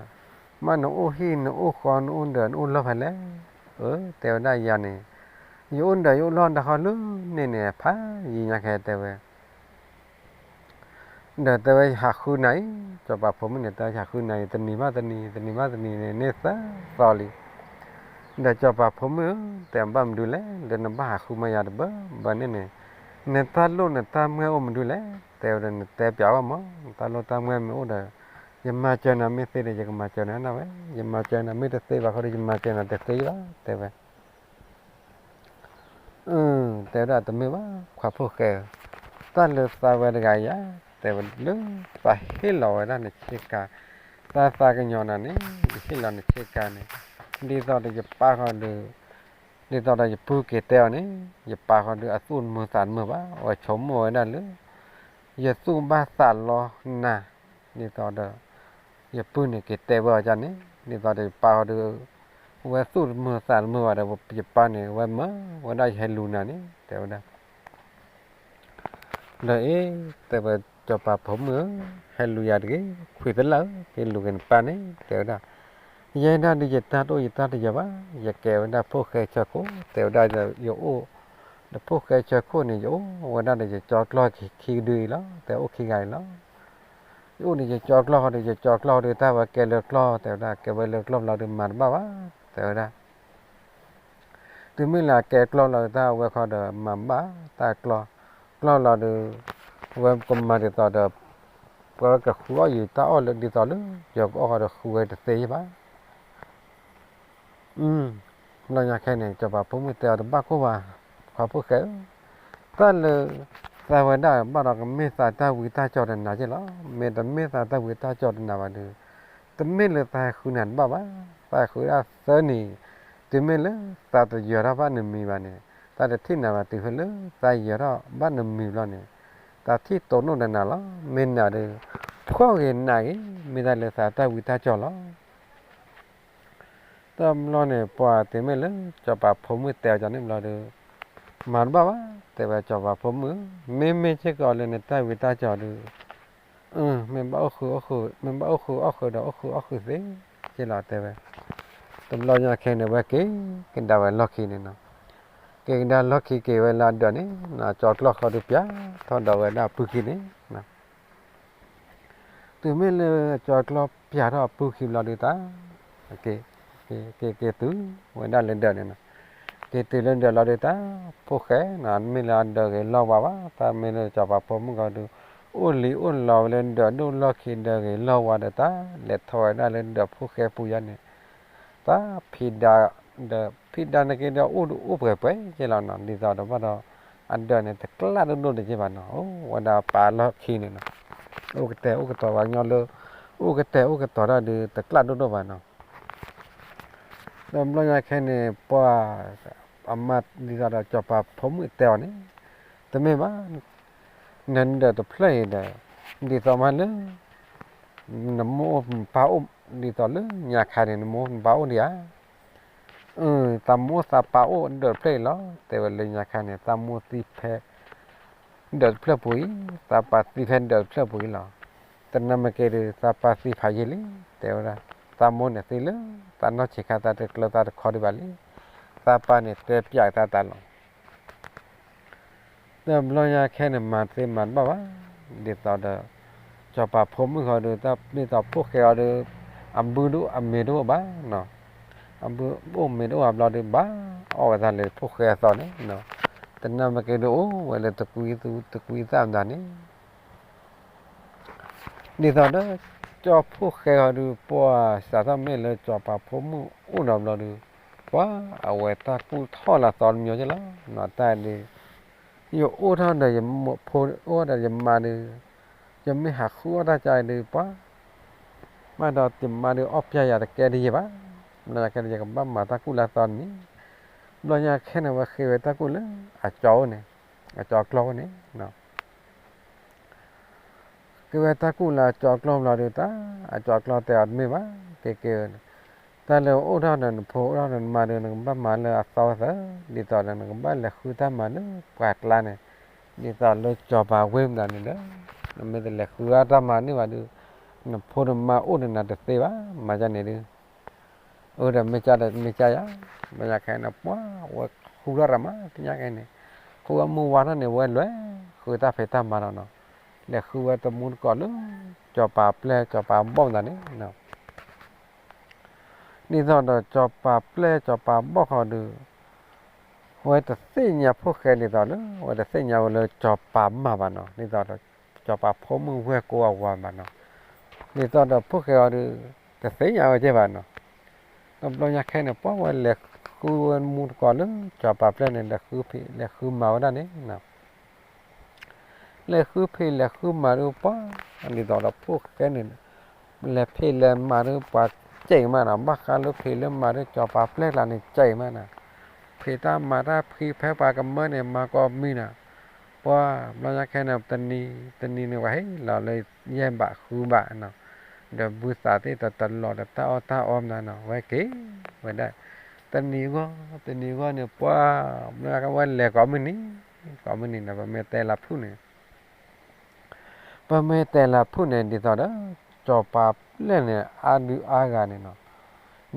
မ့ၢ်နအိၣ်ဟံၣ်နအိၣ်ဃီနအိၣ်ဒၢးနအိၣ်လီၢ်ဖဲလဲၣ်, အၢ တဲဝဲဒၣ်ယၤန့ၣ် ယအိၣ်ဒၢးယအိၣ်လီၢ်ဒၣ်ဃီလၢန့ၣ်န့ၣ် ဖးယံၤညါခဲတဲဝဲ ဒီးတဲဝဲယဟးဃုနၤအံၤ, ကၠီၤပၤဖိမုၣ်န့ၣ် တဲယဟးဃုနၤအံၤ တနံၤဘၣ်တနံၤ တနံၤဘၣ်တနံၤန့ၣ် န့ၢ်သၢသီလံ. ဒီးကၠီၤပၤဖိမုၣ်ဧၢ တဲဘၣ်မနုၤလဲၣ် လၢနဘၣ်ဟးဃုမၤယၤတဘၣ်ဘၣ်န့ၣ်န့ၣ်, နတၢ်လိၣ်နတၢ်မွဲအိၣ်မနုၤလဲၣ်, တဲဝဲဒီးနတဲပျးဘၣ်မး နတၢ်လိၣ်တၢ်မွဲမ့ၢ်အိၣ်ဒီး ယမၤစၢၤနၤမ့ၢ်သ့ဒီး ယကမၤစၢၤနၤဒၣ်ဝဲ, ယမၤစၢၤနၤမ့ၢ်တသ့ဘၣ်ဃီဒီး ယမၤစၢၤနၤတသ့ဘၣ် တဲဝဲ အၢ တဲဝဲဒၣ်တမ့ၢ်ဘၣ် ခွါဖိၣ်ဃဲဧၢ, တၢ်လၢသးဝဲတဂၤယၤ တဲဝဲလၢ သးဟ့ၣ်လီၤဝဲဒၣ်နဆ့ကၤ, တၢ်သးကညီၤနၤန့ၣ် ယဟ့ၣ်လီၤနဆ့ကၤန့ၣ်, ဒ်သိးဒီးယပၢ်ဃီဒီး, ဒ်သိးဒီးယပုၢ်က့ၤတဲအီၤန့ၣ် ယပၢ်ဃီဒီးအသူၣ်တမုာ်သးတမုာ်ဘၣ်, အဝဲဆိကမိၣ်ဝဲဒၣ်လၢ ယသူၣ်ဘၣ်သးလီနၤ, ဒ်သိးဒီး ယပုၢ်န့ၣ်က့ၤတဲဝဲအီၤန့ၣ် ဒ်သိးဒီးယပၢ်ဃီဒီး အဝဲသူၣ်တမုာ်သးတမုာ်ဘၣ်ဒီး ယပၢ်န့ၣ် အဝဲမၢဝဲဒၣ်ယဟဲလူၤနၤန့ၣ် တဲဝဲဒၣ် ဒီးအ့ တဲဝဲ ကၠီၤပၤဖိမုၣ်ဧၢ, ဟဲလူၤယၤတဂ့ၤ, ခွံသလၣ်ဧၢ, က့ၤလူၤက့ၤနပၢ်န့ၣ် တဲဝဲဒၣ်, ယဲဒၣ်ဒုးယတၢ်တအိၣ်ယတၢ်တယၢၤဘၣ်, ယကဲဝဲဒၣ်ဖိၣ်ဃဲဆၢခိၣ်, တဲဝဲဒၣ်ယအိၣ်, ဒီးဖိၣ်ဃဲဆၢခိၣ်န့ၣ် ယအိၣ်ဝဲဒၣ်ဒီးယကၠီကျီၢ်ခံကဒုအံၤလီၤ, တဲအိၣ်ခံဂၤအံၤလီၤ, ယအိၣ်န့ၣ်ယကၠီကျီၢ်ဃီဒီး ယကၠီကျီၢ်ဃီဒီး တၢ်ဝဲကဲလၢကျီၢ် တဲဝဲဒၣ်, ကဲဝဲလၢကျီၢ်ဘျီဒီးမၤတဘၣ်ဘၣ်, တဲဝဲဒၣ် တုၤမ့ၢ်လၢအကဲကျီၢ်လီၤ တၢ်အဝဲခီဒီးမၤဘၣ်တၢ်ကျီၢ်, ကျီၢ်လီၤဒီး အဝဲကမၤဒ်သိးဒီး ပဝဲကဃုအီၣ်ယတၢ်အီၣ်လၢဒ်သိးလၢ ယကအီၣ်ဃီဒီးဃုဝဲတသ့ဘၣ်. ဘျီညါခဲန့ၣ် စီၤပၤဖိမုၣ်တဲအီၤတဘၣ်ကိၢ်ဘၣ်, ခွါဖိၣ်ဃဲဧၢ, တၢ်လၢ သးဝဲဒၣ်ဘၣ်ဒီးကမ့ၢ်သးတၢ်ဝံတၢ်ကၠီၤဒီးနၤက့လီၤ. မ့တမ့ၢ်သးတၢ်ဝံတၢ်ကၠီၤဒီးနၤဘၣ်ဒီး တမ့ၢ်လၢသးဟဲဃုနၤတဘၣ်ဘၣ်. သးဟဲဃုဒၣ်သၢနံၤ, တုၤမ့ၢ်လၢသးတယၢၤထီၣ်ဘၣ်နမံၤဘၣ်န့ၣ် သးတထံၣ်နၤဘၣ်တုၤဖဲလၢသးယၢၤထီၣ်ဘၣ်နမံၤဘျီန့ၣ် သးထံၣ်တိၢ်နီၣ်ဒီးနၤလီၤ. မ့ၢ်နၤဒီး ဖှီၣ်ဂ့ၤနးဂ့ၤ မ့ၢ်တၢ်လၢသးတၢ်ဝံတၢ်ကၠီၤလီၤ. တဘျီန့ၣ် ပှၤတုၤမ့ၢ်လၢစီၤပၤဖိမုၣ်တဲအီၤန့ၣ်ဘျီဒီး မၤတဘၣ်ဘၣ်, တဲဝဲစီၤပၤဖိမုၣ်ဧၢ, မ့မ့ၢ်စ့ၢ်ကီးလၢနတၢ်ဝံတၢ်ကၠီၤဒီး မ့ၢ်ဘၣ်အိၣ်ဃု, မ့ၢ်ဘၣ်အိၣ်ဃုအီၣ်ဃုာ်ဒီးအိၣ်ဃုအီၣ်ဃုာ်သ့က့လီၤ တဲဝဲ. တဘျီညါခဲန့ၣ် ဝဲက့ၤကဒါဝဲလီၢ်ခံန့ၣ်နီၤ, က့ၤကဒါလီၢ်ခံက့ၤဝဲလၢအဒၢးန့ၣ် ကၠီကျီၢ်ဃီဒီးပျၢ်ထီၣ်ဒီးဝဲဒၣ်အပုၢ်ခံန့ၣ် တုၤမ့ၢ်လၢကၠီကျီၢ်ပျၢ်ထီၣ်အပုၢ်ခံဘျီဒီးတၢ်, က့ၤတုၤဝဲဒၣ်လၢဒၢးန့ၣ်နီၤ, က့ၤတုၤလၢဒၢးလီၤဒီးတၢ်, ဖိၣ်ဃဲနီၤ မ့ၢ်လၢအဒၢးဂ့ၤလီၢ်ဝါဘၣ်, တၢ်မ့ၢ်လၢစီၤပၤဖိမုၣ်ဂီၤဒီး အိၣ်လံၤအိၣ်လီၤဝဲလၢဒၢးဒိၣ်လီၢ်ခံဒၢးဂ့ၤလီၢ်ဝါဒီးတၢ်, လဲၤထီၣ်ဝဲဒၣ်လၢဒၢးဖိၣ်ဃဲပူၤယါန့ၣ် တၢ်ဖံးဒါ, ဒီးဖံးဒါန့ၣ်က့ဒီးအိၣ်ဒုးအိၣ်ပှဲၤပှဲၤက့လီၤနီၤ, ဒ်သိးဒီးဘၣ်ဒီး အဒၢးန့ၣ်တကျၣ်ဒိၣ်ဒိၣ်တက့ဘၣ်နီၤ, အိၣ်ဝဲဒၣ်ပာ်လီၢ်ခံန့ၣ်နီၤ, အိၣ်ကတဲာ်အိၣ်ကတီၤဝဲညီလၢ အိၣ်ကတဲာ်အိၣ်ကတီၤတၢ်ဒုးတကျၣ်ဒိၣ်ဒိၣ်ဘၣ်နီၤ. ဒီးဘျီညါခဲန့ၣ် ပှၤအမါဒ်သိးဒီးစီၤပၤဖိမုၣ်တဲအီၤန့ၣ်, တမ့ၢ်ဘၣ်, နဒၢးတဖျၢၣ်အံၤဒီး ဒ်သိးမးလၢ နမိၢ်နပၢ်အိၣ်, ဒ်သိးလၢညါခါန့ၣ် နမိၢ်နပၢ်အိၣ်ဒံးဧါ, သးမိၢ်သးပၢ်အိၣ်ဒၢးတဖျၢၣ်အံၤလီၤ, တဲဝဲလၢညါခါန့ၣ် သးမိၢ်သံဖဲ ဒၢးတဖျၢၣ်ပူၤအံၤ, သးပၢ်သံဖဲဒၢးတဖျၢၣ်ပူၤအံၤလီၤ. တနၤမ့ၢ်က့ၤဒီး သးပၢ်သံဖးယံာ်လံ, တဲဝဲဒၣ်, သးမိၢ်န့ၣ်သံလၢ သးနီၢ်ဆံးခါသးတကျၢၤသးတခီဒံးဘၣ်လံ, သးပၢ်န့ၣ်တဲပျးသးတၢ်လီၤ. ဒီးဘျီညါခဲန့ၣ် မၤသ့မၤတဘၣ်ဘၣ်, ဒ်သိးဒီး စီၤပၤဖိမုၣ်ဃီဒီး တၢ်ဒ်သိးဖိၣ်ဃဲအီၤဒီး အဘုတအိၣ်အမ့ၤတအိၣ်ဘၣ်နီၤ, အဘုအိၣ်မ့ၤတအိၣ်ဘၣ်ဘျီဒီး ဘၣ်အီၣ်ဝဲသးလၢဖိၣ်ဃဲအသီန့ၣ်နီၤ, တနၢ်မ့ၢ်ကဲဒီးအိၣ်ဝဲလၢတကွံသူတကွံသၣ်မတၤန့ၣ် ဒ်သိးဒီး ကၠီဖိၣ်ဃဲဃီဒီး ပှၤစးထီၣ်မ့ၢ်လၢစီၤပၤဖိမုၣ်အိၣ်ဒီးဘျီဒီး ပှၤအဝဲတၢ်ကူၣ်ထီၣ်လၢသီတမံၤက့လီၤနီၤ, တၢ်ဒ် ယအိၣ်ထီၣ်ဒီးယဖိအိၣ်ဒီးယမါဒီး ယမ့ၢ်ဟးဃုအီၣ်တၢ်ကါအံၤဒီး ပှၤ ဘၣ်ဒီးယမါဒီးအီၣ်ပျဲယၤတကဲဒ်ယဲဘၣ်, ဘျီညါခဲန့ၣ် ယကဘၣ်မၤတၢ်ကူၣ်လၢသီတမံၤ, ဘျီညါခဲန့ၣ် ဝဲဃ့ဝဲတၢ်ကူၣ်လၢအကၠီအိၣ်န့ၣ်, အကၠီကျီၢ်အိၣ်န့ၣ် ဃ့ဝဲတၢ်ကူၣ်လၢအကၠီကျီၢ်ဘျီဒီး တၢ်အကၠီကျီၢ်တဲအီၤတမ့ၢ်ဘၣ်, ကဲကဲဝဲန့ၣ်, တၢ်လၢအိၣ်ထီၣ်ဒီးနဖိအိၣ်ထီၣ်ဒီးနမါဒီး နကဘၣ်မၤလၢအသီသၢ, ဒ်သိးဒီးနကဘၣ်လဲၤဃုတၢ်မၤလၢပှၤကျါန့ၣ်, ဒ်သိးလၢစီၤပၤဝ့ၢ်မတၤန့ၣ်ဒီး နမ့ၢ်တလဲၤဃုအတၢ်မၤန့ၢ်ဘၣ်ဒီး နဖိနမါအိၣ်ဒီးနၤတသ့ဘၣ်, မၤဒ်န့ၣ်ဒီး အၢ ဒီးမ့ၢ်ကၢ်ဒီးမ့ၢ်ကၢ်ယၤ, ဘျီညါခဲန့ၣ် ပှၤဝဲဃုထီၣ်ရၤမး တညါခဲန့ၣ်, ဃုဝဲမုၢ်ဝါထီၣ်န့ၣ် ဝဲလဲၤဃုတၢ်ဖံးတၢ်မၤလီၤနီၤ, လဲၤဃုဝဲတမူတကိးလၢ စီၤပၤပျဲၢ်စီၤပၤဘီၣ်မတၤန့ၣ်နီၤ, ဒ်သိးဒီးစီၤပၤပျဲၢ်စီၤပၤဘီၣ်ဃီဒီး ဝဲတသ့ၣ်ညါဖိၣ်ဃဲဒ်သိးလၢ ဝဲတသ့ၣ်ညါဝဲလၢစီၤပၤမၢ်ဘၣ်နီၤ, ဒ်သိးဒီး စီၤပၤဖိမုၣ်ဝဲၢ်ကိအဝၤဘၣ်နီၤ, ဒ်သိးဒီးဖိၣ်ဃဲအီၤဒီး တသ့ၣ်ညါဝဲကဲဘၣ်နီၤ, ဒီးဘျီညါခဲန့ၣ် ပှၤဝဲလဲၤဃုဝဲမူတကိးလၢ စီၤပၤပျဲၢ်န့ၣ် လဲၤဃုဖံး လဲၤဃုမၤဝဲဒၣ်န့ၣ်နီၤ လဲၤဃုဖံးလဲၤဃုမၤဒီးပှၤ, ဒ်သိးဒီးဖိၣ်ဃဲန့ၣ် လဲၤဖံးလဲၤမၤဒီးပှၤစဲးမးနီၤ, ဘၣ်ဃးလၢဖံးလၢမၤဒီးစီၤပၤပျဲၢ်ကျါန့ၣ် စဲးမးနီၤ, ဖံးတၢ်မၤတၢ်ဖံးဖဲပှၤကမၢန့ၣ် မၤကိးမံၤနီၤ, ပှၤဘျီညါခဲန့ၣ် တနံၤ တနံၤန့ၣ် ပှၤဟ့ၣ်လီၤလၢယဲၢ်ဘးဃုဘးနီၤ, ဒီးဘုသးသ့ၣ်တလီၤဒီးတၢ်အီၣ်တၢ်အီမးနီၤ, ဝဲက့ၤဝဲဒၣ် တနံၤဂီၢ် တနံၤဂီၢ်န့ၣ် ပှၤ ဘျီညါကဝဲလဲၤကိးမုၢ်နံၤ ကိးမုၢ်နံၤန့ၣ် ပမ့ၢ်တဲလၢဖုၣ်န့ၣ် ပမ့ၢ်တဲလၢဖုၣ်န့ၣ် ဒ်သိးဒီး စီၤပၤပျဲၢ်န့ၣ် အါဒုးအါဂၤန့ၣ်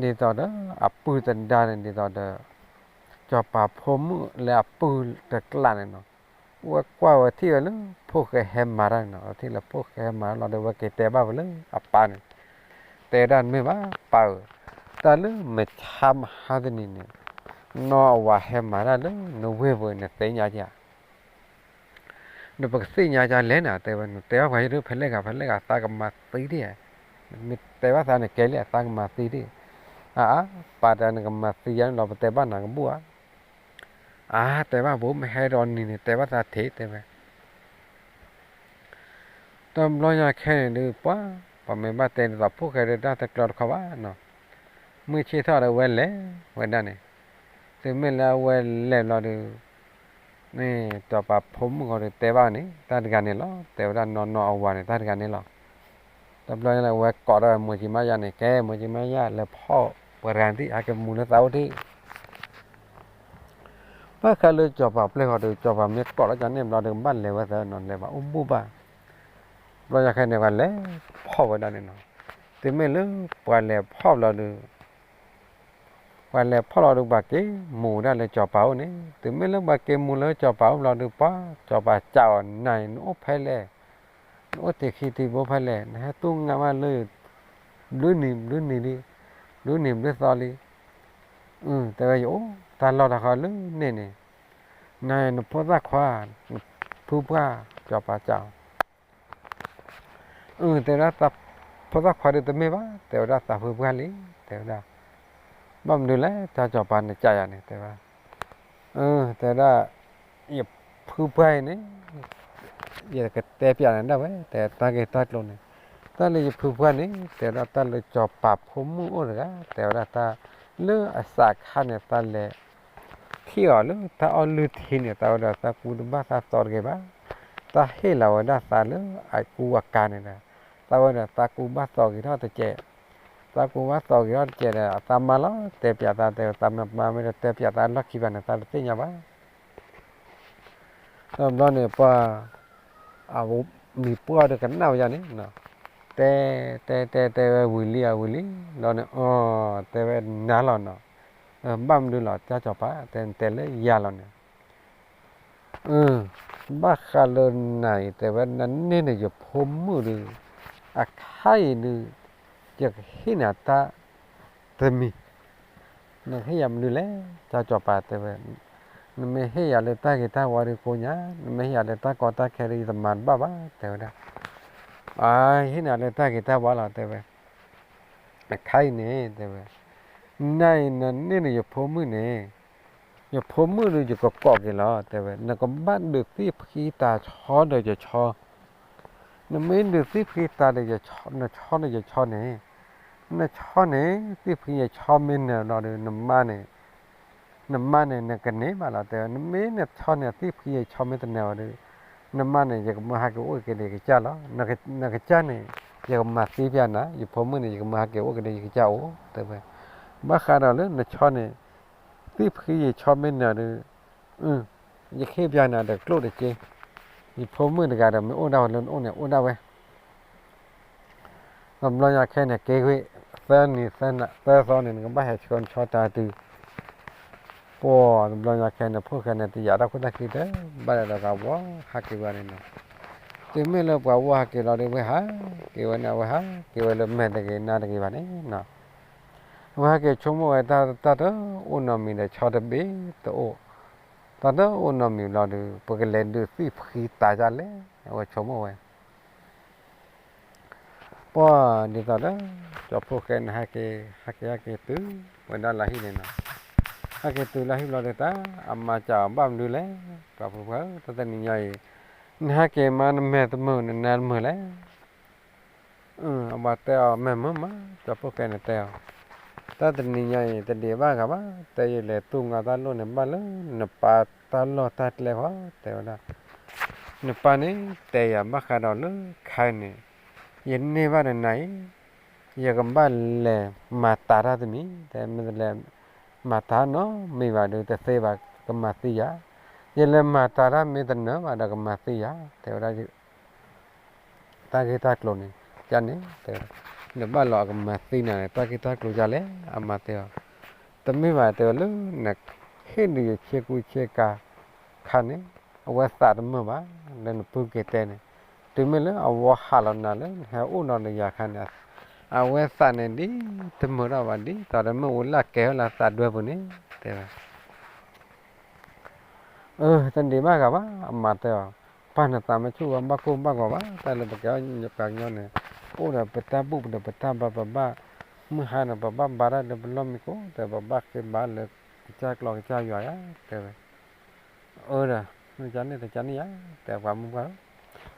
နီၤ, ဒ်သိးဒီး အပုၢ်တဒါန့ၣ် ဒ်သိးဒီး စီၤပၤဖိမုၣ်လၢအပုၢ်တကျးန့ၣ်နီၤ, ဝဲကွၢ်ဝဲထံၣ်ဝဲလၢ ဖိၣ်ဃဲဟဲမၤတၢ်န့ၣ်နီၤ, ထံၣ်လၢဖိၣ်ဃဲဟဲမၤတၢ်လီၤဒီး ဝဲက့ၤတဲဘၣ်ဝဲလၢအပၢ်န့ၣ်, တဲဒၣ်မ့ၢ်ဘၣ်ပၢ်ဧၢ, တၢ်လၢမုၢ်ဆါမဟါတနံၤန့ၣ် နီၢ်အဝၤဟဲမၤတၢ်လၢနဝ့ၢ်ပူၤ နသ့ၣ်ညါဧါ ဒီးပကသ့ၣ်ညါကလဲၣ်နၤ တဲဝဲ နတဲဘၣ်ပှၤယဒုး ဖဲလဲၣ်ဂၤ ဖဲလဲၣ်ဂၤ သးကမၤသံဒၣ်, မ့ၢ်တဲဘၣ်သးန့ၣ် ကဲလံ သးကမၤသံဒၣ်, အါအါ ပၢ်တဲနကမၤသံယၤန့ၣ်လီၤ ပတဲဘၣ်နၤကဘူၣ်ဧါ, အါ တဲဘၣ်ဘိ မ့ၢ်ဟဲဒီးနံၤန့ၣ် တဲဘၣ်သးထံး တဲဝဲ တဘျီညါခဲန့ၣ်ဒုး ပှၤ ပှၤမ့ၢ်ဘၣ်တဲဒ်သိးဖိၣ်ဃဲဒီးတၢ်တကျၢၤတခီဘၣ်နီၤ, မုၢ်ဆ့ၣ်ထီၣ်ဒီးဝဲလဲၤဝဲဒၣ်န့ၣ်, တုၤမ့ၢ်လၢအဝဲလဲၤဘျီဒီး န့ၣ် စီၤပၤဖိမုၣ်ဃီဒီးတဲဘၣ်န့ၣ် တၢ်တဂၤန့ၣ်လီၤ, တဲဝဲဒၣ်နီၢ်နီၢ်အဝၤန့ၣ် တၢ်တဂၤန့ၣ်လီၤ, တဘျီညါန့ၣ် အဝဲကိးထီၣ်ဝဲမိၢ်ကံမါယါန့ၣ် ကဲ မိၢ်ကံမါယါ လဲၤဖီၣ်ပှၤရၤဒံး ဟဲက့ၤမူလၢသးအိၣ်ဒံး ဘၣ်ဃးလၢစီၤပၤပျဲၢ်ဃီဒီး စီၤပၤမ့ၢ်ကိးထီၣ်ကန့ၣ်ဘျီဒီး ကဘၣ်လဲၤဝဲသးနီၤ လဲၤဘၣ်အိၣ်ဘူၣ်ဘၣ်, ဘျီညါခဲန့ၣ် ပှၤလဲၤဖီၣ်ဝဲဒၣ်န့ၣ်နီၤ, တုၤမ့ၢ်လၢပှၤလဲၤဖီၣ်ဘျီဒီး ပှၤလဲၤဖီၣ်လီၤဒီး ပှၤက့ၤမူဝဲဒၣ်လၢစီၤပၤအိၣ်န့ၣ်, တုၤမ့ၢ်လၢပှၤက့ၤမူလၢစီၤပၤအိၣ်ဘျီဒီး ပှၤ စီၤပၤစံးအီၤ နၤအံၤ နအိၣ်ဖဲလဲၣ်, နအိၣ်တ့ၢ်ခံတံၤဘိဖဲလဲၣ်, နဟဲတူၢ်ငါမးလၢ ဘျုးနံၤဘျုးနံၤလံ, ဘျုးနံၤဘျုးသီလံ, အ တဲဝဲ ယအိၣ်တၢ်လီၢ်တၢ်ခီလၢန့ၣ်န့ၣ်, နၤအံၤ နဖိသၣ်ခွါ နဖုပှၢ် စီၤပၤစံးအီၤ အ တဲဝဲဒၣ် ဖိသၣ်ခွါဒီးတမ့ၢ်ဘၣ်, တဲဝဲဒၣ်သးဖုပှၢ်လံ, တဲဝဲဒၣ်, ဘၣ်မနုၤလဲၣ် တၢ်စီၤပၤနစံးယၤန့ၣ် တဲဝဲ, အ တဲဝဲဒၣ်, ယဖုပှၢ်အံၤန့ၣ် ယကတဲပျးနၤဒၣ်ဝဲ တဲတၢ်ဂ့ၢ်တၢ်ကျိၤန့ၣ်, တၢ်လၢယဖုပှၢ်န့ၣ် တဲဝဲဒၣ်တၢ်လၢစီၤပၤဖိမုၣ်အိၣ်တဂၤ တဲဝဲဒၣ်တၢ်လၢအစးခါန့ၣ် တၢ်လဲၤ ထံၣ်အီၤလၢတၢ်အီၣ်လုၢ်ထံန့ၣ် သးဝဲဒီးသးကူတဘၣ်သးသီတဂ့ၤဘၣ်, တၢ်ဟ့ၣ်လီၤဝဲဒၣ်သးလၢအကူအကၤန့ၣ်ဒီး သးဝဲဒီးသးကူဘၣ်သီဂ့ၤထီၣ်တကဲး, သးကူဘၣ်သီဂ့ၤထီၣ်တကဲးဒီး အသးမါလီၤ တဲပျးသး တဲသးမါမ့ၢ်ဒီးတဲပျးသးလီၢ်ခံဘၣ်န့ၣ် သးတသ့ၣ်ညါဘၣ် တဘျီန့ၣ် ပှၤ အမံၤပှၢ်ဒီးကနၣ်ဝဲယၤန့ၣ်, တဲ တဲ တဲ တဲဝဲဝံၤလံ အဝံၤလံ, ဘျီန့ၣ် အ တဲဝဲနၤလီၤနီၤ, ဘၣ်မနုၤလီၤ တၢ်စီၤပၤ တဲ နတဲလၢယၤလီၤန့ၣ်, ဘၣ်ဃးလၢနၤအံၤ တဲဝဲ နန့ၢ်န့ၣ် ယဖိမုၣ်ဒီး အခါအံၤဒုး ယကဟ့ၣ်နၤတၢ်တမံၤ, နကဟ့ၣ်ယၤမနုၤလဲၣ်, စီၤစီၤပၤတဲဝဲ, နမ့ၢ်ဟ့ၣ်ယၤလၢတၢ်ဂ့ၤတၢ်ဝါဒီးကိညါ, နမ့ၢ်ဟ့ၣ်ယၤလၢတၢ်ကီတၢ်ခဲဒီး ယတမၤတဘၣ်ဘၣ် တဲဝဲဒၣ်. အဟ့ၣ်နၤလၢတၢ်ဂ့ၤတၢ်ဝါလီၤ တဲဝဲ. အခါအံၤန့ၣ် တဲဝဲ, နၤအံၤနန့ၢ်ဒီးယဖိမုၣ်န့ၣ်, ယဖိမုၣ်ဒီးယကကိးက့ၤလီၤ တဲဝဲ, နကဘၣ်ဒုးသံၣ်ဖှံတၤဆီဒီးယဆီ, နမ့ၢ်ဒုးသံၣ်ဖှံတၤဒီးနဆီဒီးယဆီန့ၣ်, နဆီန့ၣ် သံၣ်ဖှံယဆီမ့ၢ်နၢၤလီၤဒီး နမါန့ၣ် နမါန့ၣ် နကန့ၢ်ဘၣ်လီၤ တဲဝဲ, နမ့ၢ်နဆီန့ၣ် သံၣ်ဖှံယဆီမ့ၢ်တနၢၤဘၣ်ဒီး နမါန့ၣ် ယကမၢဟးက့ၤအိၣ်က့ၤဒီးယကစၢ်လီၤ. နကစၢ်န့ၣ် ယကမၤသံပျၢ်နၤ, ယဖိမုၣ်န့ၣ် ယကမၢဟးက့ၤအိၣ်က့ၤဒီးယကစၢ်အိၣ် တဲဝဲ. ဘၣ်ဃးဒီးလၢနဆီန့ၣ် သံၣ်ဖှံယဆီမ့ၢ်နၢၤဒီး ယကဟ့ၣ်ပျၢ်နၤဒီးကျိၣ်တက့ၢ်. ယဖိမုၣ်တဂၤဒီးမ့ၢ်အိၣ်ဒၣ်ဝဲလၢနအိၣ်န့ၣ် အိၣ်ဒၣ်ဝဲ တဘျီညါခဲန့ၣ် က့ၤကွံာ် သၢနံၤသၢသီန့ၣ် နကဘၣ်ဟဲဆှၢနဆီတၢ်တုၤ, ပှၤတဘျီညါခဲန့ၣ် ဖိၣ်ဃဲန့ၣ် တယာ်တၢ်ခိၣ်တၢ်ခံတဘၣ်ဒီး ကဝီၤဟးက့ၤဝဲန့ၣ်နီၤ. တုၤမ့ၢ်လၢပှၤဝီဟးက့ၤလီၤဒီး ဝဲဟးက့ၤဝဲန့ၣ် အဝဲဟးက့ၤဝဲလၢမဲာ်တဂ့ၤနါတဂ့ၤဘၣ်န့ၣ်နီၤ. အဝဲဟဲက့ၤဆိကမိၣ်ဝဲ တၢ်တအိၣ်နီတမံၤဒီး ဆီတဘ့ၣ်တအိၣ်, တၢ်တအိၣ်နီတမံၤလီၤဒီး ပကလဲၤဒုးသံၣ်ဖှံတၤဒ်လဲၣ် အဝဲဆိကမိၣ်ဝဲ ပှၤဒ်သိးဒီး ကၠီဖိၣ်ဃဲန့ၣ် ဟဲက့ၤ ဟဲက့ၤ ဟဲက့ၤတုၤဝဲဒၣ်လၢဟံၣ်န့ၣ်နီၤ. ဟဲက့ၤတုၤလၢဟံၣ်ဘျီဒီး တၢ်အမၤစၢၤအီၤဘၣ်မနုၤလဲၣ်, ပှၤဖိခွါဧၢ, တၢ်တနံၤညါအံၤ နဟဲက့ၤမး နမဲာ်တမုာ် နနါတမုာ်လဲၣ်. အဝဲတဲအီၤ မဲာ်မုာ်မး, ကၠီဖိၣ်ဃဲန့ၣ်တဲအီၤ, တၢ်တနံၤညါအံၤ တဒံးဘၣ်ဂၤဘၣ်, တဲယလဲၤတူၢ်ငါတၢ်လိၣ်န့ၣ် ဘၣ်လၢနပၢ်တၢ်လီၢ်တၢ်ကျဲဃီ တဲဝဲဒၣ်. နပၢ်န့ၣ် တဲယၤဘၣ်ဃးဒီးလၢခါအံၤန့ၣ် ယန့ၢ်ဘၣ်ဒီးနၤအံၤ ယကဘၣ်လဲၤမၤတၤတၢ်တမံၤ, တဲမ့ၢ်တလဲၤမၤတၤနီတမံၤဘၣ်ဒီး တသ့ဘၣ် ကမၤသံယၤ, ယလဲၤမၤတၤတၢ်မ့ၢ်တနၢၤဘၣ်ဒီး ကမၤသံယၤ တဲဝဲဒၣ်. တၢ်ဂ့ၢ်တၢ်ကျိၤန့ၣ် ကန့ၣ် တဲဝဲ, နဘၣ်လီၤအကမၤသံနၤန့ၣ် တၢ်ဂ့ၢ်တၢ်ကျိၤဒ်လဲၣ် အမါတဲအီၤ, တမ့ၢ်ဘၣ် တဲဝဲလၢ နဟ့ၣ်ဒုးယဆ့ကူဆ့ကၤခါန့ၣ် အဝဲသးတမုာ်ဘၣ် လၢနပုၢ်က့ၤတဲန့ၣ်, တုၤမ့ၢ်လၢအဝဲဟးလီၤနၤလၢ နဟဲအိၣ်နီၤဒီးယၤခါန့ၣ် အဝဲသးန့ၣ်ဒ်တမုာ်ထီၣ်ဘၣ် ဒ်သိးဒီးမ့ၣ်အူလၢကဲၤဝဲလၢသးဒွဲပူၤန့ၣ် တဲဝဲ. အၢ တဒံးဘၣ်ဂၤဘၣ် အမါတဲအီၤ, ပၢ်နသးမဆူၣ်ဝဲဘၣ်ကိၢ်ဘၣ်ဂီၤဘၣ် တၢ်လၢပကဲအီၣ်ပှၤကညီန့ၣ် အိၣ်ဒီးပတၢ်ဘူၣ်ဒီးပတၢ်ဘါ ပဘၣ်မုၢ်ဟါန့ၣ် ပဘၣ်ဘါတၢ်လၢပလီၢ်မံခိၣ် တဲပဘၣ်ဃ့ဘါလၢကစၢ်ကျီကစၢ်ယွၤယါ တဲဝဲ. အၢဒီး မ့ၢ်ကန့ၣ်တကန့ၣ်ယါ တဲပှၤမုၢ်ပှၢ်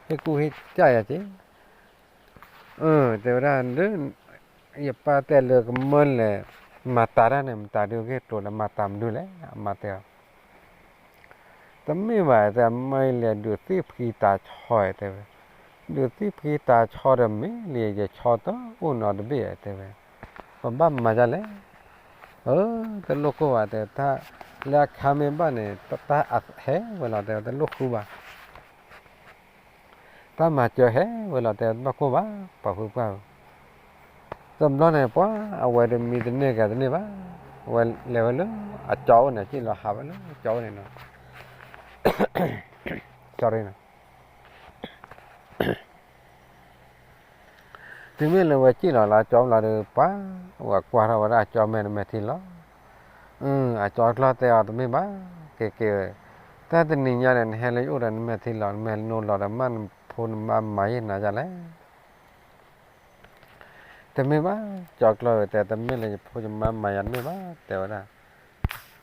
ဧၢ, ဟ့ၣ်ကူၣ်ဟ့ၣ်ကၢ်ယၤက့ၤ အၢ တဲဝဲဒၣ်လၢ ယပၢ်တဲလၢကမၢလဲၤမၤတၤတၢ်န့ၣ် မတၤဒုးဂ့ၢ်ကျိၤလၢမၤတၤမနုၤလဲၣ် အမါတဲအီၤ, တမ့ၢ်ဘၣ် တဲမၢလဲၤဒုးသံၣ်ဖှံတၤဆီတဲဝဲ, ဒုးသံၣ်ဖှံတၤဆီဒီးမ့ၢ်လံ ယဆီတအိၣ်နီတဘ့ၣ်တဲဝဲ, ပဘၣ်မၤဒ်လဲၣ်. အၢ တလိၣ်ကိၢ်ဘၣ်တဲ တၢ်လၢအခါမ့ၢ်ဘၣ်န့ၣ် တၢ်ဟဲဝဲလီၤတဲ တလိၣ်ဃုဘၣ် တၢ်မၤစၢၤဟဲဝဲလီၤတဲ တဘၣ်ကိၢ်ဘၣ် ပှၤဖုပှၢ်ဧၢ, တဘျီန့ၣ် ပှၤအဝဲဒီးမံတန့ၢ်ဂၤတန့ၢ်ဘၣ်, အဝဲလဲၤဝဲလၢအကၠီအိၣ်န့ၣ် စံၣ်လီၤဟးဝဲလၢအကၠီအိၣ်န့ၣ်နီၤ sorry နီၤ တုၤမ့ၢ်လၢဝဲစံၣ်လီၤလၢအကၠီဘျီဒီး ပှၤ ဝဲကွၢ်ထီၣ်ဝဲဒၣ်အကၠီမဲာ်နမဲာ်ထံလီၤ, အကၠီကျီၢ်တဲအီၤတမ့ၢ်ဘၣ်, က့ၤက့ၤဝဲ, တၢ်တနံၤညါန့ၣ် နဟဲလၢယအိၣ်ဒီးနမဲာ်ထံလီၤ နမဲာ်လိၤလီၤဒီး မ့ၢ်နဖိနမါမၤယဲၢ်နၤဒ်လဲၣ် တမ့ၢ်ဘၣ်, ကၠီကျီၢ်တဲ တမ့ၢ်လၢယဖိယမါမၤယၤတမ့ၢ်ဘၣ် တဲဝဲဒၣ်,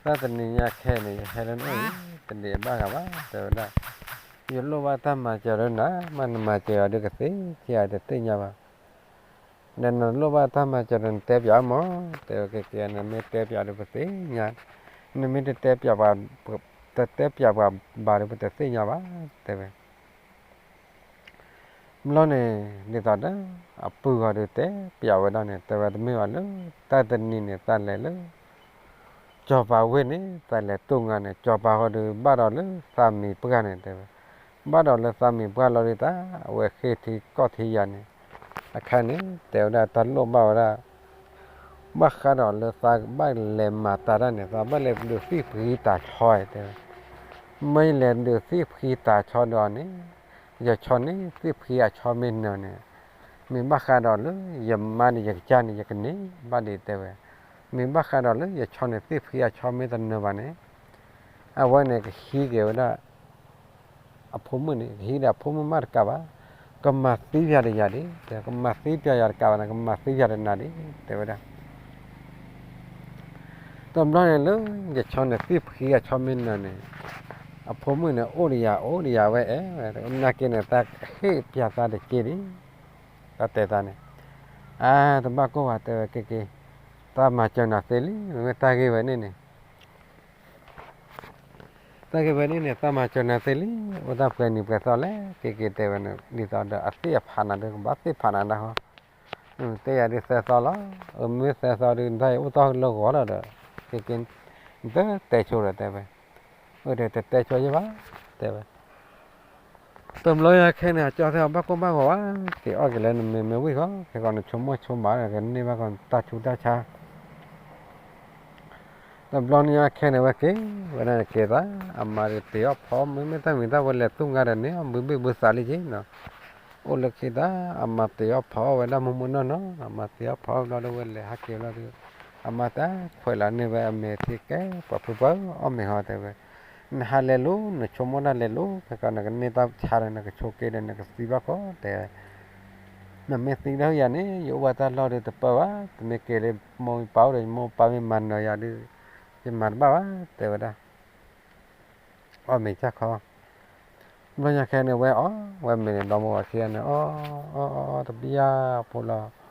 တၢ်တနံၤညါခဲအံၤန့ၣ် ယဟဲလၢနအိၣ်အံၤ တဒံးဘၣ်ဂၤဘၣ် တဲဝဲဒၣ်, ယလိၣ်ဘၣ်တၢ်မၤစၢၤလၢနၤ မ့ၢ်နမၤစၢၤယၤဒုးကသ့ က့ၤယၤတသ့ၣ်ညါဘၣ်, ဒီးနလိၣ်ဘၣ်တၢ်မၤစၢၤဒီးနတဲပၠးမး, တဲဝဲက့ၤက့ၤ နမ့ၢ်တဲပၠးဒီးပသ့ၣ်ညါ, နမ့ၢ်တတဲပၠးပှၤ, တတဲပၠးပှၤဘၣ်ဒီးပတသ့ၣ်ညါဘၣ် တဲဝဲ ဘျီန့ၣ် ဒ်သိးဒီး အပုၢ်ဂီၤဒီးတဲပၠးဝဲဒၣ်န့ၣ် တဲဝဲတမ့ၢ်ဘၣ်လၢ တၢ်တနံၤန့ၣ် သးလဲၤလၢ ကၠီၤပၤဝ့ၢ်န့ၣ် သးလဲၤတူၢ်ငါန့ၣ် ကၠီၤပၤဃီဒီး ဘၣ်ဒီးလၢသးမံၤပှၢ်န့ၣ် တဲဝဲ, ဘၣ်ဒီးလၢသးမံၤပှၢ်လီၤဒ်သိး အဝဲဃ့ထံကီၢ်ထံယၤန့ၣ်, အခါန့ၣ် တဲဝဲဒၣ်တၢ်လိၣ်ဘၣ်ဝဲဒၣ် ဘၣ်ဃးဒီးလၢသးဘၣ်လဲၤမၤတၤတၢ်န့ၣ် သးဘၣ်လဲၤဒုးသံၣ်ဖှံတၤဆီတဲဝဲ, မ့ၢ်လဲၤဒုးသံၣ်ဖှံတၤဆီဒီးန့ၣ်, ယဆီန့ၣ် သံၣ်ဖှံအဆီမ့ၢ်နၢၤန့ၣ်, မ့ၢ်ဘၣ်ဃးဒီးလၢယမါန့ၣ် ယကစၢ်န့ၣ် ယကန့ၢ်ဘၣ်ဒံး တဲဝဲ. မ့ၢ်ဘၣ်ဃးဒီးလၢယဆီန့ၣ်သ့ၣ်ဖှံအဆီမ့ၢ်တနၢၤဘၣ်န့ၣ်, အဝဲန့ၣ်ကဟံးက့ၤဝဲဒၣ် အဖိမုၣ်န့ၣ် ကဟံးဒီးအဖိမုၣ်မးတကးဘၣ်, ကမၤသံပၠးဒီးယၤဒံး, ကမၤသံပၠးယၤတကးဘၣ်န့ၣ် ကမၤသံပၠးဒီးနၤဒံး တဲဝဲဒၣ်. တဘျီန့ၣ်လၢ ယဆီန့ၣ်သ့ၣ်ဖှံအဆီမ့ၢ်နၢၤန့ၣ်, အဖိမုၣ်န့ၣ် အိၣ်ဒီးယၤ အိၣ်ဒီးယၤဝဲအဲၣ်ဝဲ, နာ်က့န့ၣ် သးဟ့ၣ်ပၠးသးတက့ၢ်ဒံး, တၢ်တဲသးန့ၣ်, အါ တဘၣ်ကိၢ်ဘၣ် တဲဝဲ က့ၤက့ၤ, သးမၤစၢၤနၤသ့လံ, မ့မ့ၢ်တၢ်ဂ့ၢ်ဝဲန့ၣ်န့ၣ် တၢ်ဂ့ၢ်ဝဲန့ၣ်န့ၣ် သးမၤစၢၤနၤသ့လံ, အိၣ်တၢ်ပှဲၤနံၤပှဲၤသီလဲၣ်, က့ၤက့ၤတဲဝဲန့ၣ် ဒ်သိးဒီးအသ့ၣ်အဖးနၤဒီး ကဘၣ်သ့ၣ်ဖးနၤဒၣ်ဃီ, တဲယၤဒ်သၢသီလီၤ, အမ့ၢ်သၢသီဒုး နတၢ်အံၤအိၣ်တ့ၢ်လၢဂီၤလီၤဒီး, က့ၤက့ၤ, နတတဲဆိဒီး တဲဝဲ, အၢ တဲတဲဆိယဲၢ်ဘၣ်, တဲဝဲ တဘျီညါခဲန့ၣ် အကၠီသ့ၣ်အီၤဘၣ်ကိၢ်ဘၣ်ဂီၤဘၣ်, က့ၤအီၣ်က့ၤလၢနမ့ၤမ့ၤဝံၣ်ဃီ, ခဲကီးနဆိကမိၣ်ဆိကမးဒီး ကန့ၢ်ဘၣ်ကီးနတၢ်ဆူးတၢ်ဆါ တဘျီညါခဲန့ၣ် ဝဲက့ၤဝဲဒၣ်န့ၣ်က့ၤသး, အမါဒုးတ့ၤအီၣ်ဖီမ့ၢ်မ့ၢ်တၢ်မံၤတၢ်ဝဲလဲၤသူၣ်ငါဒီးန့ၣ် အီၣ်ဘုဘ့ၣ်ဘုသးလံက့နီၤ, အိၣ်လၢခံသး အမါတ့ၤအီၣ်ဖီအီၣ်ဝဲဒၣ်မိၢ်မိၢ်နီၢ်နီၢ်, အမါတ့ၤအီၣ်ဖီအီၣ်ဘျီဒီး ဝဲလဲၤဟးက့ၤဘျီဒီး အမါတၢ်ခွဲးလီၤန့ၢ်ဝဲအမဲာ်ထံကဲ ပှၤဖုပှၢ်အီၣ်မ့ၤဃီတဲဝဲ, နဟးလဲၤလိၤ နဆိကမိၣ်တၢ်လဲၤလိၤ ခဲကီးနကန့ၢ်တၢ်ဆါဒီး နကဆိးက့ဒီး နကသံဘၣ်ခိၣ်တဲ နမ့ၢ်သံဒီးယၤန့ၣ် ယအိၣ်ဘၣ်တၢ်လီၢ်ဒီးတပၢၢ်ဘၣ်, တမ့ၢ်က့ၤလၢမိၢ်ပၢ်အိၣ်ဒီး မိၢ်ပၢ်မ့ၢ်မၤနၢၤယၤဒီး ယမၤတဘၣ်ဘၣ် တဲဝဲဒၣ်, အီၣ်မ့ၤကၢ်ခီ, ဘျီညါခဲန့ၣ် ဝဲအီၣ်ဝဲမ့ၤန့ၣ် ဒီမိၢ်ဝၤခံဂၤန့ၣ် အီၣ်အီၣ်အီၣ်တဘျီဖိလီၤ,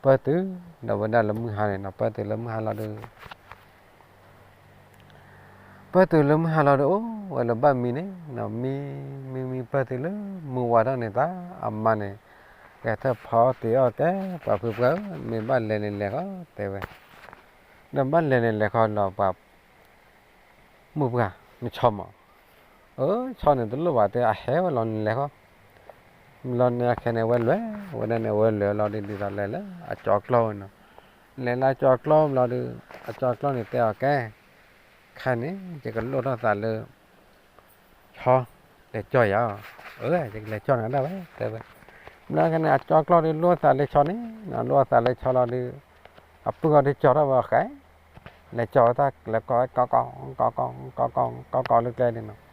ပၢၢ်တုၤဒီးဝဲဒၣ်လၢမုၢ်ဟါန့ၣ်နီၤ, ပၢၢ်တုၤလၢမုၢ်ဟါလီၤဒီး ပၢၢ်တုၤလၢမုၢ်ဟါလီၤဒီး အိၣ်ဝဲလၢၤဘၣ်မံန့ၣ်နီၤ, မံမံမံပၢၢ်တုၤလၢမုၢ်ဝါထီၣ်န့ၣ် သးအမါန့ၣ် ဂဲၤထၢၣ်ဖီတ့ၤအီၣ်ကဲ ပှၤဖုပှၢ်ဧၢ မ့ၢ်ဘၣ်လဲၤန့ၣ်လဲၤဃီ တဲဝဲ, ဒီးဘၣ်လဲၤန့ၣ်လဲၤဃီလီၤ ပှၤ မိၢ်ပှၢ် နဆီမး, အၢ ဆီန့ၣ်တလိၣ်ဘၣ်တဲ အဟဲဝဲလီၤန့ၣ်လဲၤဃီ, ဘျီန့ၣ်ခဲန့ၣ် ဝဲလဲၤဝဲဒၣ်န့ၣ် ဝဲလဲၤလီၤဒီး ဒ်သိးလဲၤလၢအကၠီကျီၢ်ဝဲနီၤ, လဲၤလၢအကၠီကျီၢ်ဘျီဒီး အကၠီကျီၢ်န့ၣ်တဲအီၤကဲ ခါန့ၣ် ယကလိၣ်ထီၣ်သးလၢ ဆီ လဲၤကၠီယၤ, အၢ ယကလဲၤကၠီနၤဒၣ်ဝဲ တဲဝဲ, ဘျီခဲန့ၣ် အကၠီကျီၢ်ဒီးလိၣ်သးလၢဆီန့ၣ်နီၤ, လိၣ်သးလၢဆီလီၤဒီး အပုၢ်အီၤဒ်ကၠီထီၣ်ဝဲအီၤဃဲ, လဲၤကၠီဝဲတၢ်လဲၤကီးဝဲ ကီးကီး ကီးကီး ကီးကီးလၢကျဲန့ၣ်နီၤ,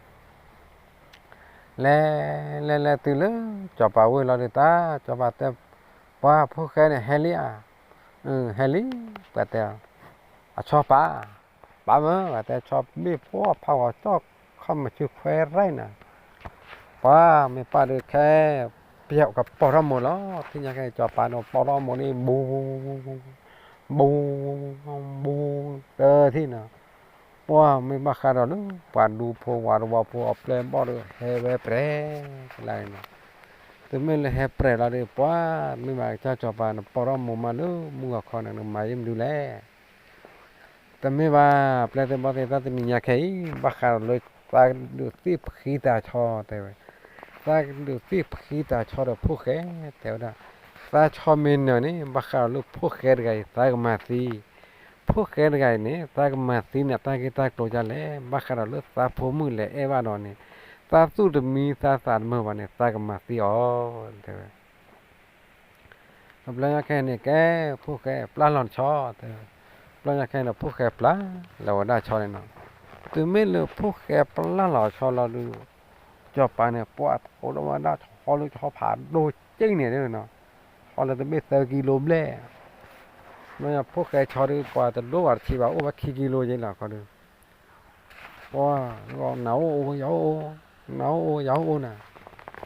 လဲၤ လဲၤလဲၤတုၤလၢ စီၤပၤဝ့ၢ်လီၤဒီး တၢ် စီၤပၤတဲ ပှၤဖိၣ်ဃဲန့ၣ် ဟဲလံဧါ, ဟဲလံ, ပှၤတဲ အဆီပာ်, ပာ်မး ပှၤတဲ ဆီဘ့ၣ်ဖှီၣ်ဖးဂီၤ ကၠီၣ်ခီၣ်မုၢ်ဆူခွဲးရဲၣ်နၤ, ပှၤမ့ၢ်ပာ်ဒီးခဲ ပျဲကပီၤထီၣ်မိၢ်လီၤ, ထံၣ်ညါခဲ စီၤပၤန့ၣ် ပီၤထီၣ်မိၢ်န့ၣ် ဘူး ဘူး ဘူး တထံၣ်နီၤ, ပှၤမ့ၢ်ဘၣ်ဃးဒီးလၢ ပှၤဒူဖိဝၤတဝီဖိအပျဲၢ်ဘီၣ်ဒီး ဟဲဝဲပြဲၤကလါန့ၣ်နီၤ, တုၤမ့ၢ်လၢဟဲပြဲၤလီၤဒီး ပှၤမ့ၢ်ဘၣ်ကစၢ်စီၤပၤန့ၣ် ပီၤထီၣ်မိၢ်မးလၢမုၢ်ဂီၤခီန့ၣ် နမၤယံာ်မနုၤလဲၣ် တမ့ၢ်ဘၣ် ပျဲၢ်သ့ၣ်ဘီၣ်သ့ၣ် တၢ်တနံၤညါခဲအံၤ ဘၣ်ဃးဒီးလၢ သးကဒုးသ့ၣ်ဖှံသးဆီ တဲဝဲ, သးကဒုးသ့ၣ်ဖှံသးဆီဒီးဖိၣ်ဃဲ တဲဝဲဒၣ်, သးဆီမ့ၢ်နၢၤန့ၣ် ဘၣ်ဃးဒီးလၢဖိၣ်ဃဲတဂၤအံၤ သးကမၤသံ, ဖိၣ်ဃဲတဂၤအံၤန့ၣ် သးကမၤသံန့ၣ် တၢ်ဂ့ၢ်တၢ်ကျိၤဒ်လဲၣ်, ဘၣ်ဃးဒီးလၢသးဖိမုၣ်လဲၤအဲၣ်ဘၣ်ဒီးန့ၣ် သးသူၣ်တမံသးသးတမုာ်ဘၣ်န့ၣ် သးကမၤသံအီၤ တဲဝဲ တဘျီညါခဲန့ၣ် ကဲ ဖိၣ်ဃဲပျၢ်လီၤနဆီ တဲဝဲ, တဘျီညါခဲန့ၣ် ဖိၣ်ဃဲပျၢ်လီၤဝဲဒၣ်ဆီန့ၣ်နီၤ, တုၤမ့ၢ်လၢဖိၣ်ဃဲပျၢ်လီၤဆီလီၤဒီး စီၤပၤန့ၣ် ပှၤအိၣ်ဒီးဝဲဒၣ်ဆီလၢဆီဖးဒိၣ်က့ၢ်န့ၣ်နီၤ, ဆီလၢတဘ့ၣ်သၢကံလိဘျဲၣ်, တဘျီညါဖိၣ်ဃဲဆီဒီး ပှၤတဒိၣ်ဘၣ်တဆံးဘၣ် အိၣ်ဝဲခံကံလိက့ၤလီၤခီဒီး ပှၤ နၤအိၣ်အိၣ် ယၤအိၣ်အိၣ်, နၤအိၣ်အိၣ် ယၤအိၣ်အိၣ်နၤ,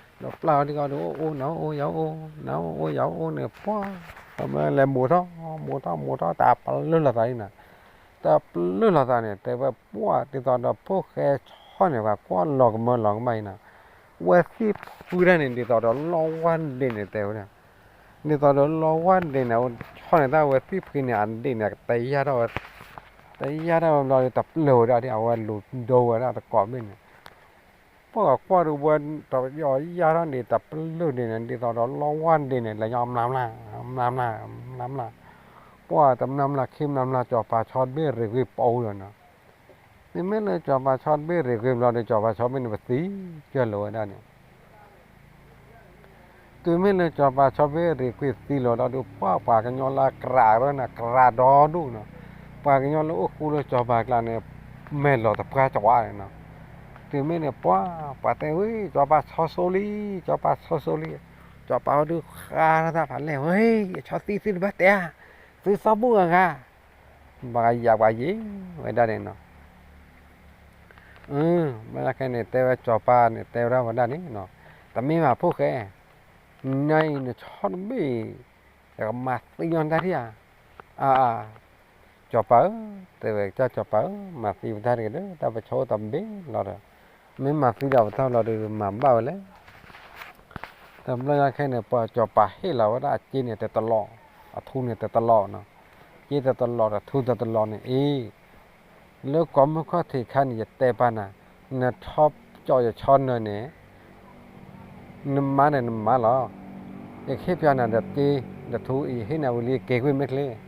ဒီးပျၢ်အီၤဒ်ကီးဒီး အိၣ်အိၣ် နၤအိၣ်အိၣ် ယၤအိၣ်အိၣ်, နၤအိၣ်အိၣ် ယၤအိၣ်အိၣ်န့ၣ် ပှၤ ပမ့ၢ်လဲၤမိၢ်ထီၣ် မိၢ်ထီၣ် မိၢ်ထီၣ် တၢ်ပလၢၢ်လိာ်သးအံၤနၤ, တၢ်ပလၢၢ်လိာ်သးန့ၣ် တဲဝဲပှၤ ဒ်သိးဒီးဖိၣ်ဃဲဆီန့ၣ် ပှၤကွၢ်လီၤကမၢလီၤကမၢအံၤနၤ, ဝဲသ့ၣ်ဖှံတၢ်န့ၣ် ဒ်သိးဒီးလီဝါဒ့န့ၣ် တဲဝဲဒၣ် ဒ်သိးဒီးလီဝါဒ့န့ၣ် ဆီန့ၣ် တၢ်ဝဲသ့ၣ်ဖှံန့ၣ် အဒ့န့ၣ် တယၢ်ထီၣ်ဝဲ, တယၢ်ထီၣ်ဝဲဘျီဒီး တပျၢၤဝဲဒၣ်ဒ် အဝဲလူၤဒိဝဲဒၣ်တကိးဘ့ၣ်န့ၣ်, ပှၤကွၢ်ဒီးဝဲ တယၢ်ထီၣ်ဒ့ တပျၢၤဒ့န့ၣ် ဒ်သိးဒီးလီဝါဒ့န့ၣ် လဲၤညီမျးမျး, မျးမျး, မျးမျး, ပှၤတမျးမျး ခံမျးမျး စီၤပၤဆီတဘ့ၣ်ရ့ၤဂ့ၤပအိၣ်ဒီးနီၤ, မ့မ့ၢ်လၢစီၤပၤဆီတဘ့ၣ်ရ့ၤဂ့ၤဘျီဒီး စီၤပၤဆီဘ့ၣ်န့ၣ် ပသံကၢၢ်လီၤဝဲဒၣ်န့ၣ် တ တုၤမ့ၢ်လၢစီၤပၤဆီဘ့ၣ်ရ့ၤကွံာ်သံလီၤဒီး ပှၤပှၤကညီလၢအကြးရၢနၤ ကြးဒီဒူၣ်နီၤ, ပှၤကညီလၢအိၣ်ဃူလၢစီၤပၤကျါန့ၣ် မဲာ်လီၤတပှၢ်ကဝါန့ၣ်နီၤ. တုၤမ့ၢ်န့ၣ် ပှၤပှၤတဲဝဲ စီၤပၤဆီဆိလံ, စီၤပၤဆီဆိလံ, စီၤပၤဟီဒုးဃါထီၣ်တၢ်ဖးလဲၢ်ဝဲ, အဆီသံသုတဘၣ်တဲဧါ, သုသီဘူၣ်ဂၤဂၤ, ပှၤကယၤပှၤယံၤဝဲဒၣ်န့ၣ်နီၤ. ဘျီညါခဲန့ၣ် တဲဝဲစီၤပၤန့ၣ် တဲဝဲဒၣ်ဝဲဒၣ်န့ၣ်နီၤ, တမ့ၢ်ဘၣ်ဖိၣ်ဃဲ, နၤအံၤနဆီတဘ့ၣ်အံၤ ယကမၤသံညီနတၢ်ထံၣ်ဧါ. အါ, စီၤပၤဧၢ, တဲဝဲကစၢ်စီၤပၤဧၢ, မၤသံပတၢ်တဂ့ၤဒီး တၢ်ပဆီအိၣ်တဘ့ၣ်လီၤဒီး, မ့ၢ်မၤသံဒီးပတၢ်လီၤဒီး မၤဘၣ်ဝဲလဲၣ်. တဘျီညါခဲန့ၣ် ပှၤစီၤပၤဟ့ၣ်လီၤဝဲဒၣ်အစ့န့ၣ်တတလီၢ်, အထူန့ၣ်တတလီၢ်နီၤ, စ့တတလီၢ် တထူတတလီၢ်န့ၣ်အံၤ လၢကိးမုၢ်ခီၣ်ထံးခါန့ၣ် ယတဲပာ်နၤ, နထီကၠီယဆီနၢၤန့ၣ် နမၤန့ၣ်နမၤလီၤ. ယကဟ့ၣ်ပၠးနၤဒီးစ့ဒီးထူအံၤ ယဟ့ၣ်နၤဝံၤလံ က့ၤကွံာ်မ့ၢ်ချ့.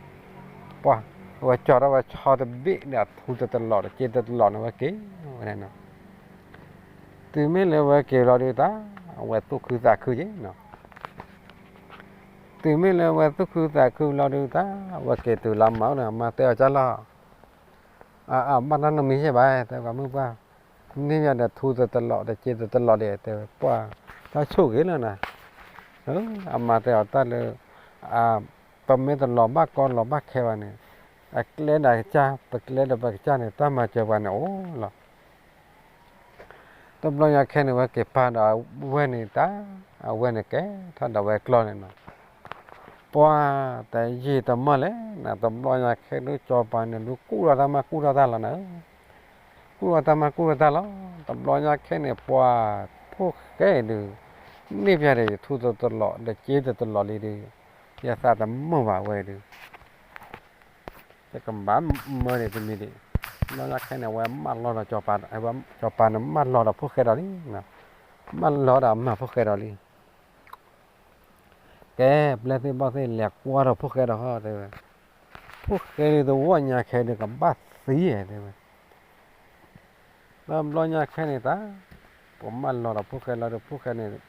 ပှၤ, ဝဲကၠီထီၣ်ဝဲဆီတဘ့ၣ်ဒီးအထူတတလီၢ်ဒီးစ့တတလီၢ်န့ၣ် ဝဲက့ၤဝဲဒၣ်နီၤ. တုၤမ့ၢ်လၢဝဲက့ၤလီၤဒုးတၢ်, အဝဲသူၣ်ခုသးခုက့ၤနီၤ. တုၤမ့ၢ်လၢဝဲသူၣ်ခုသးခုလီၤဒုးတၢ်, ဝဲက့ၤတုၤလၢမၤအိၣ်ဒီး မၤတဲအီၤကၢ်လီၤ, အဘၣ်တၢ်နီတမံၤယဲၢ်ဘၣ် တဲပှၤမုၢ်ပှၢ်, န့ၢ်ယၤဒီးထူတတလီၢ်ဒီးစ့တတလီၢ်ဒီး တဲဝဲပှၤ, တၢ်ဆိၣ်ဂ့ၤလီၤနၤ. အမၤတဲအီၤတၢ်လၢ ပမ့ၢ်တလီၤဘၣ်ကီလီၤဘၣ်ခဲဘၣ်န့ၣ်, အကျဲဒီးကစၢ် ပကျဲဒီးပကစၢ်န့ၣ် တၢ်မၤစၢၤပှၤန့ၣ်အိၣ်လီၤ. တဘျီညါခဲန့ၣ် ဝဲက့ၤပာ်ဒီးအဝဲၢ်န့ၣ်တၢ်, အဝဲၢ်န့ၣ်ကဲထီၣ်ဒီးဝဲကျီၢ်န့ၣ်နီၤ. ပှၤတယံာ်တမီၢ်လဲၣ်နီၤ, တဘျီညါခဲဒုးစီၤပၤန့ၣ်ဒုးကူၣ်ထီၣ်တၢ်မၤကူၣ်ထီၣ်တၢ်လီၤနၤ, ကူၣ်ထီၣ်တၢ်မၤကူၣ်ထီၣ်တၢ်လီၤ. တဘျီညါခဲန့ၣ် ပှၤဖိၣ်ဃဲဒုး န့ၢ်ပၠးဒီးယထူတတလီၢ် ဒီးစ့တတလီၢ်လံဒုး, ယသးတမုာ်ဘၣ်ဝဲဒုး ယကဘၣ်မၢန့ၣ်တမံၤဒံး, ဘျီညါခဲန့ၣ် အဝဲမၢလီၤဒီးစီၤပၤ, စီၤပၤန့ၣ်မၢလီၤဒီးဖိၣ်ဃဲဒီးလံ, မၢလီၤဒီးအမၤဖိၣ်ဃဲဒီးလံ. ကဲ, ပျဲၢ်သ့ၣ်ဘီၣ်သ့ၣ်လဲၤကွၢ်ဒီးဖိၣ်ဃဲဒီးဟီတဲဝဲ, ဖိၣ်ဃဲဒုးတဝီညါခဲဒုးကဘၣ်သံတဲဝဲ တဘျီညါခဲန့ၣ်တၢ်, ပှၤမၢလီၤဒီးဖိၣ်ဃဲလီၤဒီးဖိၣ်ဃဲန့ၣ်,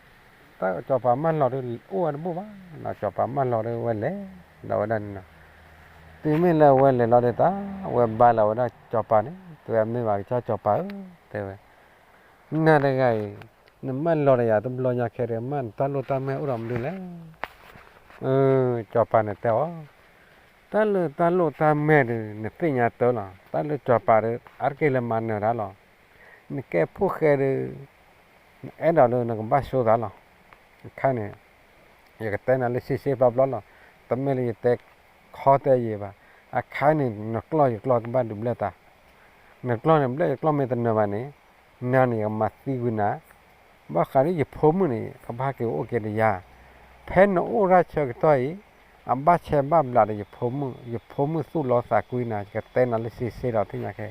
တၢ်စီၤပၤမၢလီၤဒီးအိၣ်ဝဲတဘူၣ်ဘၣ်, စီၤပၤမၢလီၤဒီးဝဲလဲၤဒီးဝဲဒၣ်န့ၣ်နီၤ. တုၤမ့ၢ်လၢဝဲလဲၤလီၤဒီးတၢ်, ဝဲဘါလီၤဝဲဒၣ်စီၤပၤန့ၣ်, တဲဝဲမ့ၢ်ဘၣ်ကစၢ်စီၤပၤဧၢ, တဲဝဲ, နၤတဂၤအံၤ, နမၢလီၤဒီးယၤတဘျီညါခဲဒီး မ့ၢ်နတၢ်လိၣ်တၢ်မဲာ်အိၣ်ဒီးမနုၤလဲၣ်. စီၤပၤန့ၣ်တဲအီၤ, တၢ်လၢတၢ်လိၣ်တၢ်မဲာ်ဒီး နသ့ၣ်ညါတၢ်လီၤ. တၢ်လၢစီၤပၤဒီး အါတက့ၢ်လၢမၤနၢၤတၢ်လီၤ. နကဲဖိၣ်ဃဲဒီး နအဲၣ်ဒိးလၢနကဘၣ်ဆိသးလီၤ. အခါန့ၣ် ယကတဲနၤလၢဆ့ဆ့ဘျီဘျီလီၤ. တမ့ၢ်လၢယတဲခီတဲယံာ်ဘၣ်. အခါန့ၣ် နကျီၢ်ယကျီၢ်ကဘၣ်ဒုးဘျၢၣ်သး. နကျီၢ်န့ၣ်ဘျၢၣ်ယကျီၢ်မ့ၢ်တနၢၤဘၣ်န့ၣ်, နၤန့ၣ်ယကမၤသံကွံာ်နၤ ဘၣ်ဃးဒီးယဖိမုၣ်န့ၣ် ကဘၣ်က့ၤအိၣ်က့ၤဒီးယၤ, ဖဲနအိၣ်တၢ်ဆၢကတီၢ်အံၤ, အဘၣ်ဆဲးဘၣ်ဘျးဒီးယဖိမုၣ်, ယဖိမုၣ်သူၣ်လီသးကွံနၤ, ယကတဲနၤလၢဆ့ဆ့ဒီးသ့ၣ်ညါခဲ,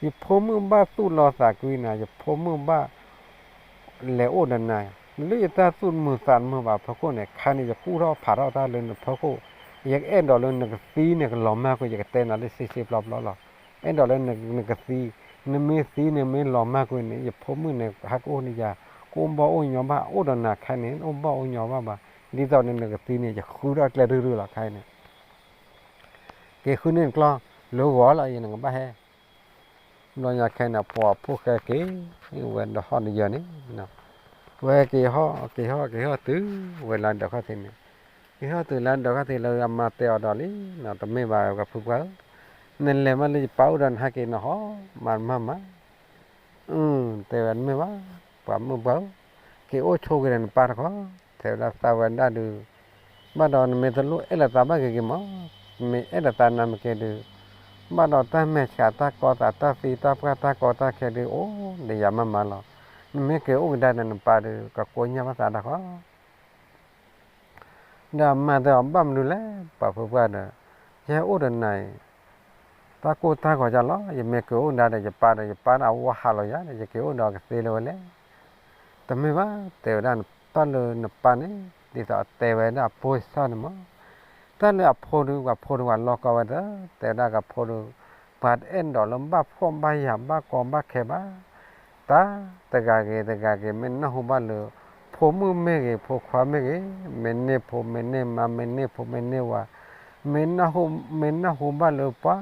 ယဖိမုၣ်ဘၣ်သူၣ်လီသးကွံနၤ, ယဖိမုၣ်ဘၣ်လဲၤအိၣ်ဒီးနၤ, လၢယတၢ်သူၣ်တမုာ်သးတမုာ်ဘၣ်ဖီခိၣ်န့ၣ်, ခါန့ၣ် ယကူၣ်ထီၣ်ဖးထီၣ်တၢ်လၢနဖီခိၣ်, ယအဲၣ်ဒိးလၢနကသံနကလီၤမၢ်ကွံာ်, ယကတဲနၤလၢဆ့ဆ့ဘျီဘျီလီၤ. အဲၣ်ဒိးလၢနကသံ, နမ့ၢ်သံနမ့ၢ်လီၤမၢ်ကွံာ်န့ၣ် ယဖိမုၣ်န့ၣ် ဟဲကအိၣ်န့ၢ်ယၤ, ကအိၣ်ဘၣ်အိၣ်ညီဘၣ်, အိၣ်ဒီးနၤခါန့ၣ် အိၣ်ဘၣ်အိၣ်ညီဘၣ်ဘၣ်, ဒ်သိးန့ၣ်နကသံန့ၣ် ယဃုထီၣ်ကျဲရုၢ်ရုၢ်လီၤခါအံၤန့ၣ်, က့ၤဃုန့ၢ်နကျီၢ်, လၢဂီၤလီၤအံၤနကဘၣ်ဟဲ ဘျီညါခဲန့ၣ် ပှၤဖိၣ်ဃဲက့ၤဝဲဒီးဟီၣ်တယၢၤန့ၣ်, ဝဲက့ၤဟီၣ်က့ၤဟီၣ်က့ၤဟီၣ်တုၤ ဝဲလၢဒၢးခီၣ်ထံးန့ၣ်, က့ၤဟီၣ်တုၤလၢဒၢးခီၣ်ထံးလၢအမါတဲအီၤဒီးလံ, တမ့ၢ်ဘၣ်ပှၤဖုပှၢ်ဧၢ, နလဲၤမးလၢယပၢ်အိၣ်ဒီးနဟဲက့ၤနဟီၣ်မးမးမး, တဲဝဲတမ့ၢ်ဘၣ်, ပှၤမုၣ်ပှၢ်ဧၢ, က့ၤအိၣ်ဆိးက့ၤဒီးနပၢ်တခီ, ထဲဝဲဒၣ်သးဝဲဒၣ်ဒုး ဘၣ်ဒီးနမ့ၢ်တလိၣ်အဲၣ်လီၤသးဘၣ်ဂ့ၤဂ့ၤမး, မ့ၢ်အဲၣ်လီၤသးနၤမ့ၢ်က့ၤဒုး, ဘၣ်ဒီးတၢ်မဲာ်ဆှးတၢ်ကီသးတၢ်သံတၢ်ပှၢ်တၢ်ကီတၢ်ခဲဒုး အိၣ်ဒီးယၤမးမးလီၤ. နမ့ၢ်က့ၤအိၣ်ကဒါဒီးနပၢ်ဒုး ကကိးညါဘၣ်သးဒၣ်ဃီ ဒီးအမါတဲအီၤဘၣ်မနုၤလဲၣ် ပှၤဖုပှၢ်ဒီး, ယဟဲအိၣ်ဒီးနၤအံၤ တၢ်ကိၢ်တၢ်ဂီၤယၤလီၤ. ယမ့ၢ်က့ၤအိၣ်ကဒါဒီးယပၢ်ဒီး ယပၢ်န့ၣ်အဝီဟးလီၤယၤဒီး ယက့ၤအိၣ်ဒီးကသ့လၢၤဝဲလဲၣ်. တမ့ၢ်ဘၣ်, တဲဝဲဒၣ်တၢ်လၢနပၢ်န့ၣ် ဒ်သိးအတဲဝဲဒၣ်အဖိအသၣ်န့ၣ်မး, တၢ်လၢအဖိဒုး ပှၤဖိဒုးပှၤလီၢ်ကီဝဲဒီး တဲဝဲဒၣ်ကဖိဒုး ပှၤတအဲၣ်ဒိးလၢဘၣ်ဖှီၣ်ဘၣ်ယာ်ဘၣ်ကီဘၣ်ခဲဘၣ်. တၢ်တဂၤဂ့ၤတဂၤဂ့ၤ မ့ၢ်နၢ်ဟူဘၣ်လၢ ဖိ ပိာ်မုၣ်မ့ၢ်ဂ့ၤ ဖိခွါမ့ၢ်ဂ့ၤ, မ့ၢ်န့ၢ်ဖိမ့ၢ်န့ၢ်မါ မ့ၢ်န့ၢ်ဖိမ့ၢ်န့ၢ်ဝၤ, မ့ၢ်နၢ်ဟူ မ့ၢ်နၢ်ဟူဘၣ်လၢပှၤ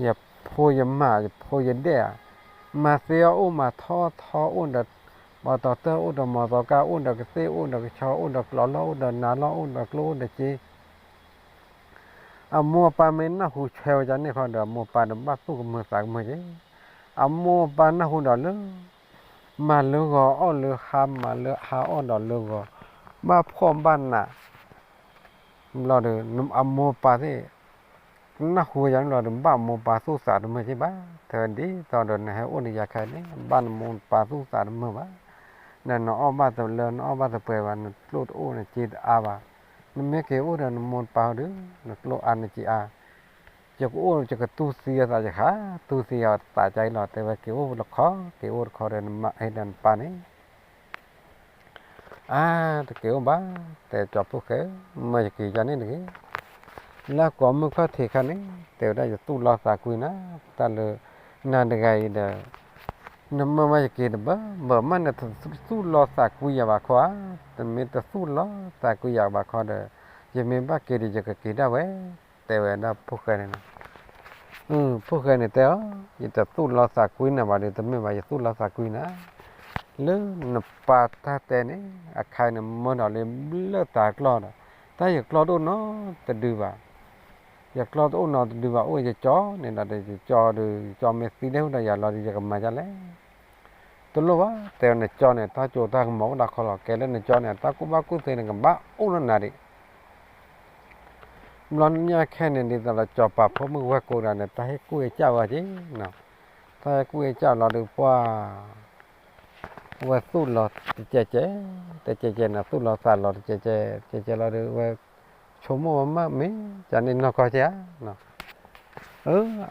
ယဖိယမါ ယဖိယဒဲၣ်ဧါ, မၤသ့အီၣ်အိၣ် မၤထီၣ်ထီအိၣ်ဒီး မီတီတၢၢ်အိၣ်ဒီး မီတီကၢ်အိၣ်ဒီး ကသ့ၣ်အိၣ်ဒီး ကဆီအိၣ်ဒီး ကျီလီၢ်အိၣ်ဒီး နါလီၢ်အိၣ်ဒီး ကျိအိၣ်ဒီးစ့ အမိၢ်အပၢ်မ့ၢ်နၢ်ဟူဆဲးဝဲဒၣ်န့ၣ်ခီဒီး အမိၢ်အပၢ်ဒီးဘၣ်သူၣ်ကမုာ်သးကမုာ်က့ၤ, အမိၢ်အပၢ်နၢ်ဟူဒီးလၢ မၤလၢဂီၤအီၣ်လၢဟါ မၤလၢဟါအီၣ်ဒီးလၢဂီၤ, ဘၣ်ဖှီၣ်ဘၣ်နး ဘျီဒီး အမိၢ်အပၢ်သ့ၣ် နၢ်ဟူဝဲယၤန့ၣ်ဘျီဒီး ဘၣ်အမိၢ်အပၢ်သူၣ်သးတမုာ်က့ၤဘၣ်, တဲဝဲဒ်သိးဒီး နဟဲအိၣ်ဒီးယၤခဲအံၤန့ၣ် ဘၣ်နမိၢ်နပၢ်သူၣ်သးတမုာ်ဘၣ်, နနအီၣ်ဘၣ်တလၢ နအီၣ်ဘၣ်တပှဲၤဘၣ် နကျိၣ်တအိၣ် နစ့တအါဘၣ်, နမ့ၢ်က့ၤအိၣ်ဒီးနမိၢ်နပၢ်ဟီဒီး နကျိၣ်အါနစ့အါ, ယကအိၣ်ယကတူၢ်သံအသးယဃၣ် တူၢ်သံအသးကါအံၤလီၤ တဲဝဲက့ၤအိၣ်တခီ က့ၤအိၣ်တခီဒီးနမၤဟ့ၣ်ဒီးနပၢ်န့ၣ် အါ တက့ၤအိၣ်ဘၣ်, တဲကၠီဖိၣ်ဃဲဧၢ, မၢယက့ၤယၤန့ၣ်တဂ့ၤ, လၢကိးမုၢ်ခီၣ်ထံးခါန့ၣ် တဲဝဲဒၣ်ယသူၣ်လီသးကွံနၤ, တၢ်လၢ နၤတဂၤအံၤဒီး နမၢမၢယက့ၤတဘၣ်, ဘၣ်မးနတသူၣ်လီသးကွံယၤဘၣ်ခီဧါ, တမ့ၢ်တသူၣ်လီသးကွံယၤဘၣ်ခီဒီး ယမ့ၢ်ဘၣ်က့ၤဒီးယကက့ၤဒၣ်ဝဲ, တဲဝဲဒၣ်ဖိၣ်ဃဲန့ၣ်လီၤ. ဖိၣ်ဃဲန့ၣ်တဲအီၤ, ယတသူၣ်လီသးကွံနၤဘၣ်ဒီး တမ့ၢ်ဘၣ် ယသူၣ်လီသးကွံနၤ လၢနပၢ်တၢ်တဲန့ၣ် အခါအံၤန့ၣ် မၢဒီးလၢဘျၢၣ်တၢ်ကျီၢ်ဒီး တၢ်ယကျီၢ်တအိၣ်နီတဒုဘၣ်, ယကျီၢ်တအိၣ်နီတဒုဘၣ် အိၣ်ယကၠီန့ၣ်ဒီး ယကၠီဒီး ယကၠီမ့ၢ်သံဒဲဟူဒီးယၤလီၤဒီး ယကမၤဒ်လဲၣ်, တလိၣ်ဘၣ် တဲဝဲနကၠီန့ၣ် တၢ်စိတၢ်ကမီၤအိၣ်ဒၣ်ခီလီၤ, ကဲလၢနကၠီန့ၣ် တၢ်ကူၣ်ဘၣ်ကူၣ်သ့န့ၣ် ကဘၣ်အိၣ်နီၢ်နၤဒံး ဘျီညါခဲန့ၣ် ဒ်သိးဒီးကၠီၤပၤဖိမုၣ်ဝဲၢ်ကိးဂၤန့ၣ် တၢ်ဟ့ၣ်ကူၣ်ဟ့ၣ်ကၢ်ဝဲက့ၤ, တၢ်ဟ့ၣ်ကူၣ်ဟ့ၣ်ကၢ်လီၤဒီးပှၤ ဝဲသူၣ်လီၤတကဲးကဲး, တကဲးကဲးန့ၣ် သူၣ်လီၤသးလီၤတကဲးကဲး, တကဲးကဲးလီၤဒီး ဝဲဆိကမိၣ်ဝဲမ့ၢ် မ့ၢ်ကန့ၣ်နီၢ်ကီၢ်ကဲဧါ,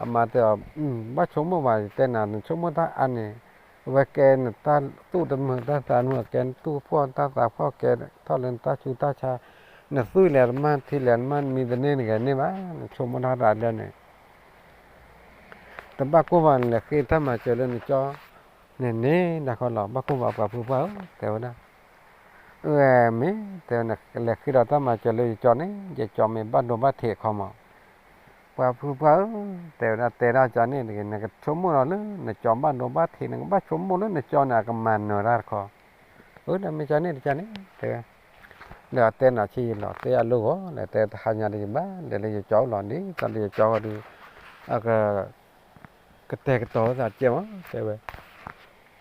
အမါတဲအီၤ, ဘၣ်ဆိကမိၣ်ဘၣ် ယတဲနၤ နဆိကမိၣ်တၢ်အါန့ၣ်, အဝဲကဲနတၢ်သူၣ်တမုာ်တၢ်သးတမုာ် ကဲနသူၣ်ဖှီၣ်တၢ်သးဖှီၣ် ကဲထီၣ်လၢနတၢ်ဆူးတၢ်ဆါ, နသွံၣ်လဲၣ်တမၢ် ထံလဲၣ်တမၢ် နမံတန့ၢ်နဂဲၤန့ၢ်ဘၣ် နဆိကမိၣ်တၢ်တၢ်လၢန့ၣ် တဘၣ်ကိၢ်ဘၣ် နလဲၤဃ့တၢ်မၤစၢၤလၢနကၠီန့ၣ်န့ၣ် ဒၣ်ခီလီၤ ဘၣ်ကိၢ်ဘၣ်ပှၤဖုပှၢ်ဧၢ တဲဝဲဒၣ်, အမ့ၢ် တဲဝဲ နလဲၤဃ့ဒီးတၢ်မၤစၢၤလၢယကၠီန့ၣ် ယကၠီမ့ၢ်ဘၣ်ဒိဘၣ်ထံးအခီမး, ပှၤဖုပှၢ်ဧၢ တဲဝဲဒၣ် တဲဒၣ်ကၠီန့ၣ်တဂ့ၤ နကဆိကမိၣ်လီၤလၢ နကၠီဘၣ်ဒိဘၣ်ထံး နကဘၣ်ဆိကမိၣ်လၢနကၠီန့ၣ် အကမၤနၢၤတၢ်တခီ, အၢ ဒီးမ့ၢ်ကၠီန့ၣ်တကၠီန့ၣ် တဲဝဲ ဒီးအတဲနၤဆံးယလီၤ တဲအလိၣ်ဂီၤ လဲၤတဲတဟါညါတယဘၣ် လဲၤလၢယကၠီအိၣ်လီၤ ဒ်သိးလၢယကၠီဝဲဒီး အက ကတဲာ်ကတီၤသးကဲမး တဲဝဲ,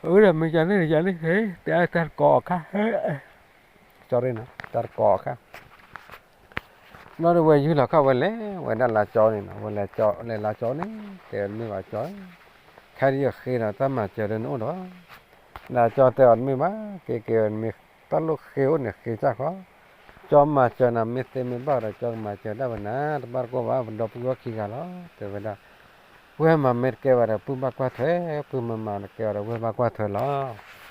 အၢ ဒီးမ့ၢ်ကၠီန့ၣ်တကၠီန့ၣ် တဲတၢ်တကိးအခါ ကၠီန့ၣ် တၢ်တကိးအခါ ဘျီဒီးဝဲယူၢ်လီၤခီၣ်ဝဲလဲၤဝဲဒၣ်လၢကၠီန့ၣ်နီၤ ဝဲလဲၤကၠီ လဲၤလၢကၠီန့ၣ် တဲမ့ၢ်ဘၣ်ကၠီ, ခဲဒုးယဃ့ဒီးတၢ်မၤစၢၤလၢနအိၣ်ဒီး, ဒီးကၠီတဲအီၤတမ့ၢ်ဘၣ် က့ၤက့ၤမ့ၢ်တၢ်လိၣ်ဃ့အိၣ်န့ၣ်ဃ့စၢ်ခီ, ကၠီမၤစၢၤနၤမ့ၢ်သ့မ့ၢ်ဘၣ်ဒီး ကၠီကမၤစၢၤဒၣ်ဝဲနၤ တဘၣ်တကိးဘၣ် ပဒီပုၢ်ဝဲၢ်ခံဂၤလီၤ တဲဝဲဒၣ်, ဝဲမၤမ့ၢ်တကဲဘၣ်ဒီး ပုၢ်ဘၣ်ကွၢ်ထွဲ, ပုၢ်မၤမၤတကဲဘၣ်ဒီး ဝဲၢ်ဘၣ်ကွၢ်ထွဲလီၤ.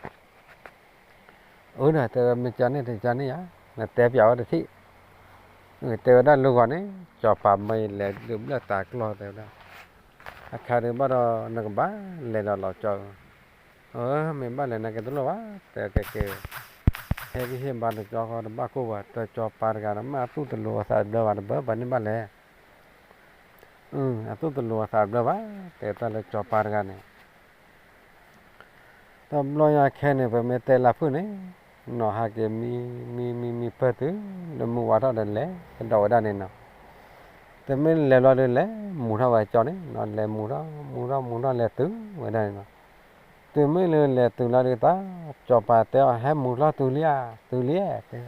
အၢ ဒီးတဲဝဲမ့ၢ်ကၠီန့ၣ်တကၠီန့ၣ်ယါ, နတဲပျးဝဲတထံၣ်, တဲဝဲဒၣ်လၢဂီၤန့ၣ် ကၠီၤပၤမၢယလဲၤဒုးဘျၢၣ်တၢ်ကျီၢ်တဲဝဲဒၣ်, အခါဒုးဘၣ်ဒီးနကဘၣ်လဲၤဒီးလီၤကၠီ, အၢ မ့ၢ်ဘၣ်လဲၤနကတလိၣ်ဘၣ် တဲက့ၤက့ၤ, ဟဲကဟ့ၣ်ဘါတကၠီဃီတဘၣ်ကိၢ်ဘၣ် တကၠီၤပၤတဂၤဒီးမ့ၢ်အသူၣ်တလိၤအသးတဘျၢဘၣ် တဘၣ်ပှၤန့ၢ်ဘၣ်လဲၤ အသူၣ်တလိၤအသးတဘျၢဘၣ် တဲတၢ်လၢကၠီၤပၤတဂၤန့ၣ်, တဘျီညါခဲန့ၣ် ပမ့ၢ်တဲလၢဖုၣ်န့ၣ်, နီၢ်ဟးက့ၤမံ မံ မံ မံပၢၢ်တုၤ လၢမုၢ်ဝါထီၣ်ဒီးလဲၤကဒီးဝဲဒၣ်န့ၣ်နီၤ, တမ့ၢ်လဲၤဘျီဒီးလဲၤမူထီၣ်ဝဲကၠီန့ၣ်နီၤ လဲၤမူထီၣ် မူထီၣ် မူထီၣ်လဲၤတုၤဝဲဒၣ်န့ၣ်နီၤ, တုၤမ့ၢ်လၢလဲၤတုၤလီၤဒုးတၢ် ကၠီၤပၤတဲအီၤ ဟဲမူထီၣ်တုၤလံဧါ တုၤလံဧါ တဲ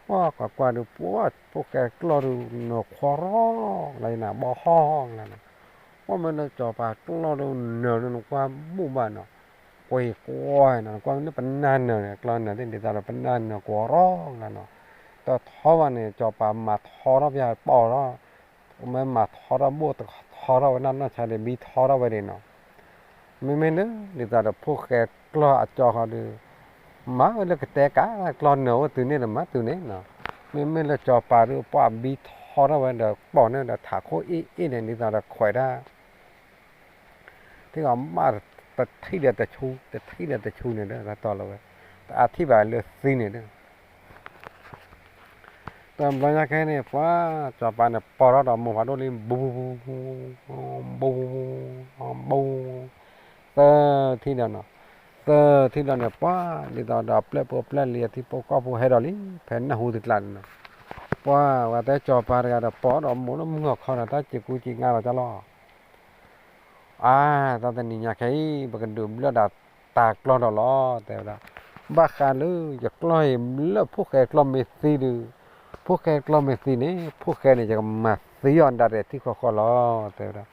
ပှၤကွၢ်ကွၢ်ဒုး ပှၤဖိၣ်ဃဲကျီၢ်ဒုး နၢၤခွီရီၣ်လီၤနၤ ဘီဟီၣ်လီၤနၤ, ပှၤမ့ၢ်လၢကၠီၤပၤကျီၢ်ဒုးနၢၤန့ၣ် နကွၢ်ဘူၣ်ဘၣ်နီၤ, ကွၢ်ကွၢ်နီၤ နကွၢ်မ့ၢ်လၢပနၢ်နၢၤန့ၣ် ကျီၢ်နၢၤသ့ၣ်ဒ်သိးဒီးပနၢ်နၢၤကွီၢ်ရီၣ်လီၤနီၤ, တထီဘၣ်န့ၣ် ကၠီၤပၤမၤထီထီၣ်ပျၢ်ပီၢ်ထီၣ် မ့ၢ်မၤထီထီၣ်ဘိၣ်ထီထီၣ်ဝဲဒၣ်နီၢ်ဆါဒံး ဘံထီထီၣ်ဝဲဒၣ်နီၤ, မ့မ့ၢ်လၢ ဒ်သိးဒီးဖိၣ်ဃဲကျီၢ်အကၠီဃီဒုး မၤဝဲလၢကတဲကး ကျီၢ်နၢၤအိၣ်တုၤန့ၣ်ဒီးမၤတုၤန့ၣ်နီၤ, မ့မ့ၢ်လၢကၠီၤပၤဒုး ပှၤဘံထီထီၣ်ဝဲဒီးပီၢ်န့ၣ်ဒီးထးခိၣ်အ့ၣ်အ့ၣ်န့ၣ် ဒ်သိးဒီးခွဲးတၢ် ထံၣ်အီၤဘၣ်တထံၣ်ဒီးတဆူ တထံၣ်ဒီးတဆူန့ၣ်ဒီး တၢ်တီလီၤဝဲ, အထံၣ်ဘၣ်လၢသံန့ၣ်ဒီး တဘျီညါခဲန့ၣ် ပှၤစီၤပၤန့ၣ် ပိာ်ထီၣ်ဒီးမိၢ်ဖးဒိၣ်လံ ဘူ ဘူ ဘူ သၢထံၣ်ဒီးနီၤ, သၢထံၣ်ဒီးန့ၣ် ပှၤဒ်သိးဒီးပျဲၢ်ဖိပျဲၢ်လံၤအထံဖိကီၢ်ဖိဟဲဒီးလံ ဖဲနၢ်ဟူတကျးန့ၣ်နီၤ, ပှၤဝဲတဲစီၤပၤတဂၤဒီး ပိာ်ဒီးမိၢ်လၢမုၢ်ဂီၤခီဒီး တၢ်စံးကူစံးငါလီၤကလီၤ အါ, တၢ်တနံၤညါခဲအံၤ ပကဒုးဘျၢၣ်ဒၣ်တၢ်ကျီၢ်ဒီးလီၤ တဲဝဲဒၣ်, ဘၣ်ဃးလၢယကျီၢ်အံၤ လၢဖိၣ်ဃဲကျီၢ်မ့ၢ်သံဒီး, ဖိၣ်ဃဲကျီၢ်မ့ၢ်သံန့ၣ် ဖိၣ်ဃဲန့ၣ် ယကမၤသံအီၤဒၣ်ရဲၣ်ထံၣ်ဃီဃီလီၤ တဲဝဲဒၣ်,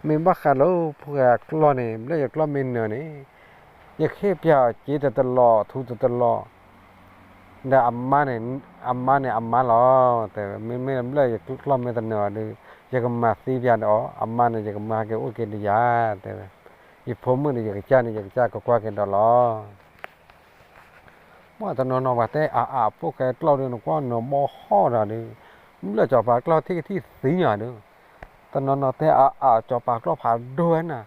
မ့ၢ်ဘၣ်ဃးလၢဖိၣ်ဃဲအကျီၢ်န့ၣ် လၢယကျီၢ်မ့ၢ်နၢၤန့ၣ် ယကဟ့ၣ်ပျဲအီၤစ့တတလီၢ် ထူတတလီၢ် ဒီးအမါန့ၣ်, အမါန့ၣ်အမါလီၤ, တဲဝဲ, မ့မ့ၢ်ဘျၢၣ်ယကျီၢ်မ့ၢ်တနၢၤအီၤဒီး ယကမၤသံပျဲဒီးအီၤ, အမါန့ၣ် ယကမၤဟဲက့ၤအိၣ်က့ၤဒီးယၤ, တဲဝဲ, ယဖိမုၣ်န့ၣ် ယကစၢ်န့ၣ် ယကစၢ်ကကွၢ်က့ၤဒီးလီၤ. ပှၤတနီၤနီၤပှၤတဲအါအါ ဖိၣ်ဃဲကျီၢ်ဒီး နကွၢ်နဘီဟီၣ်ဒီးဒီး, ဘျၢၣ်စီၤပၤကျီၢ်ထံၣ်ကထံၣ်သံညါဒီး, တနီၤနီၤတဲအါအါ စီၤပၤကျီၢ်ဖးဒိၣ်ဝဲနၤ,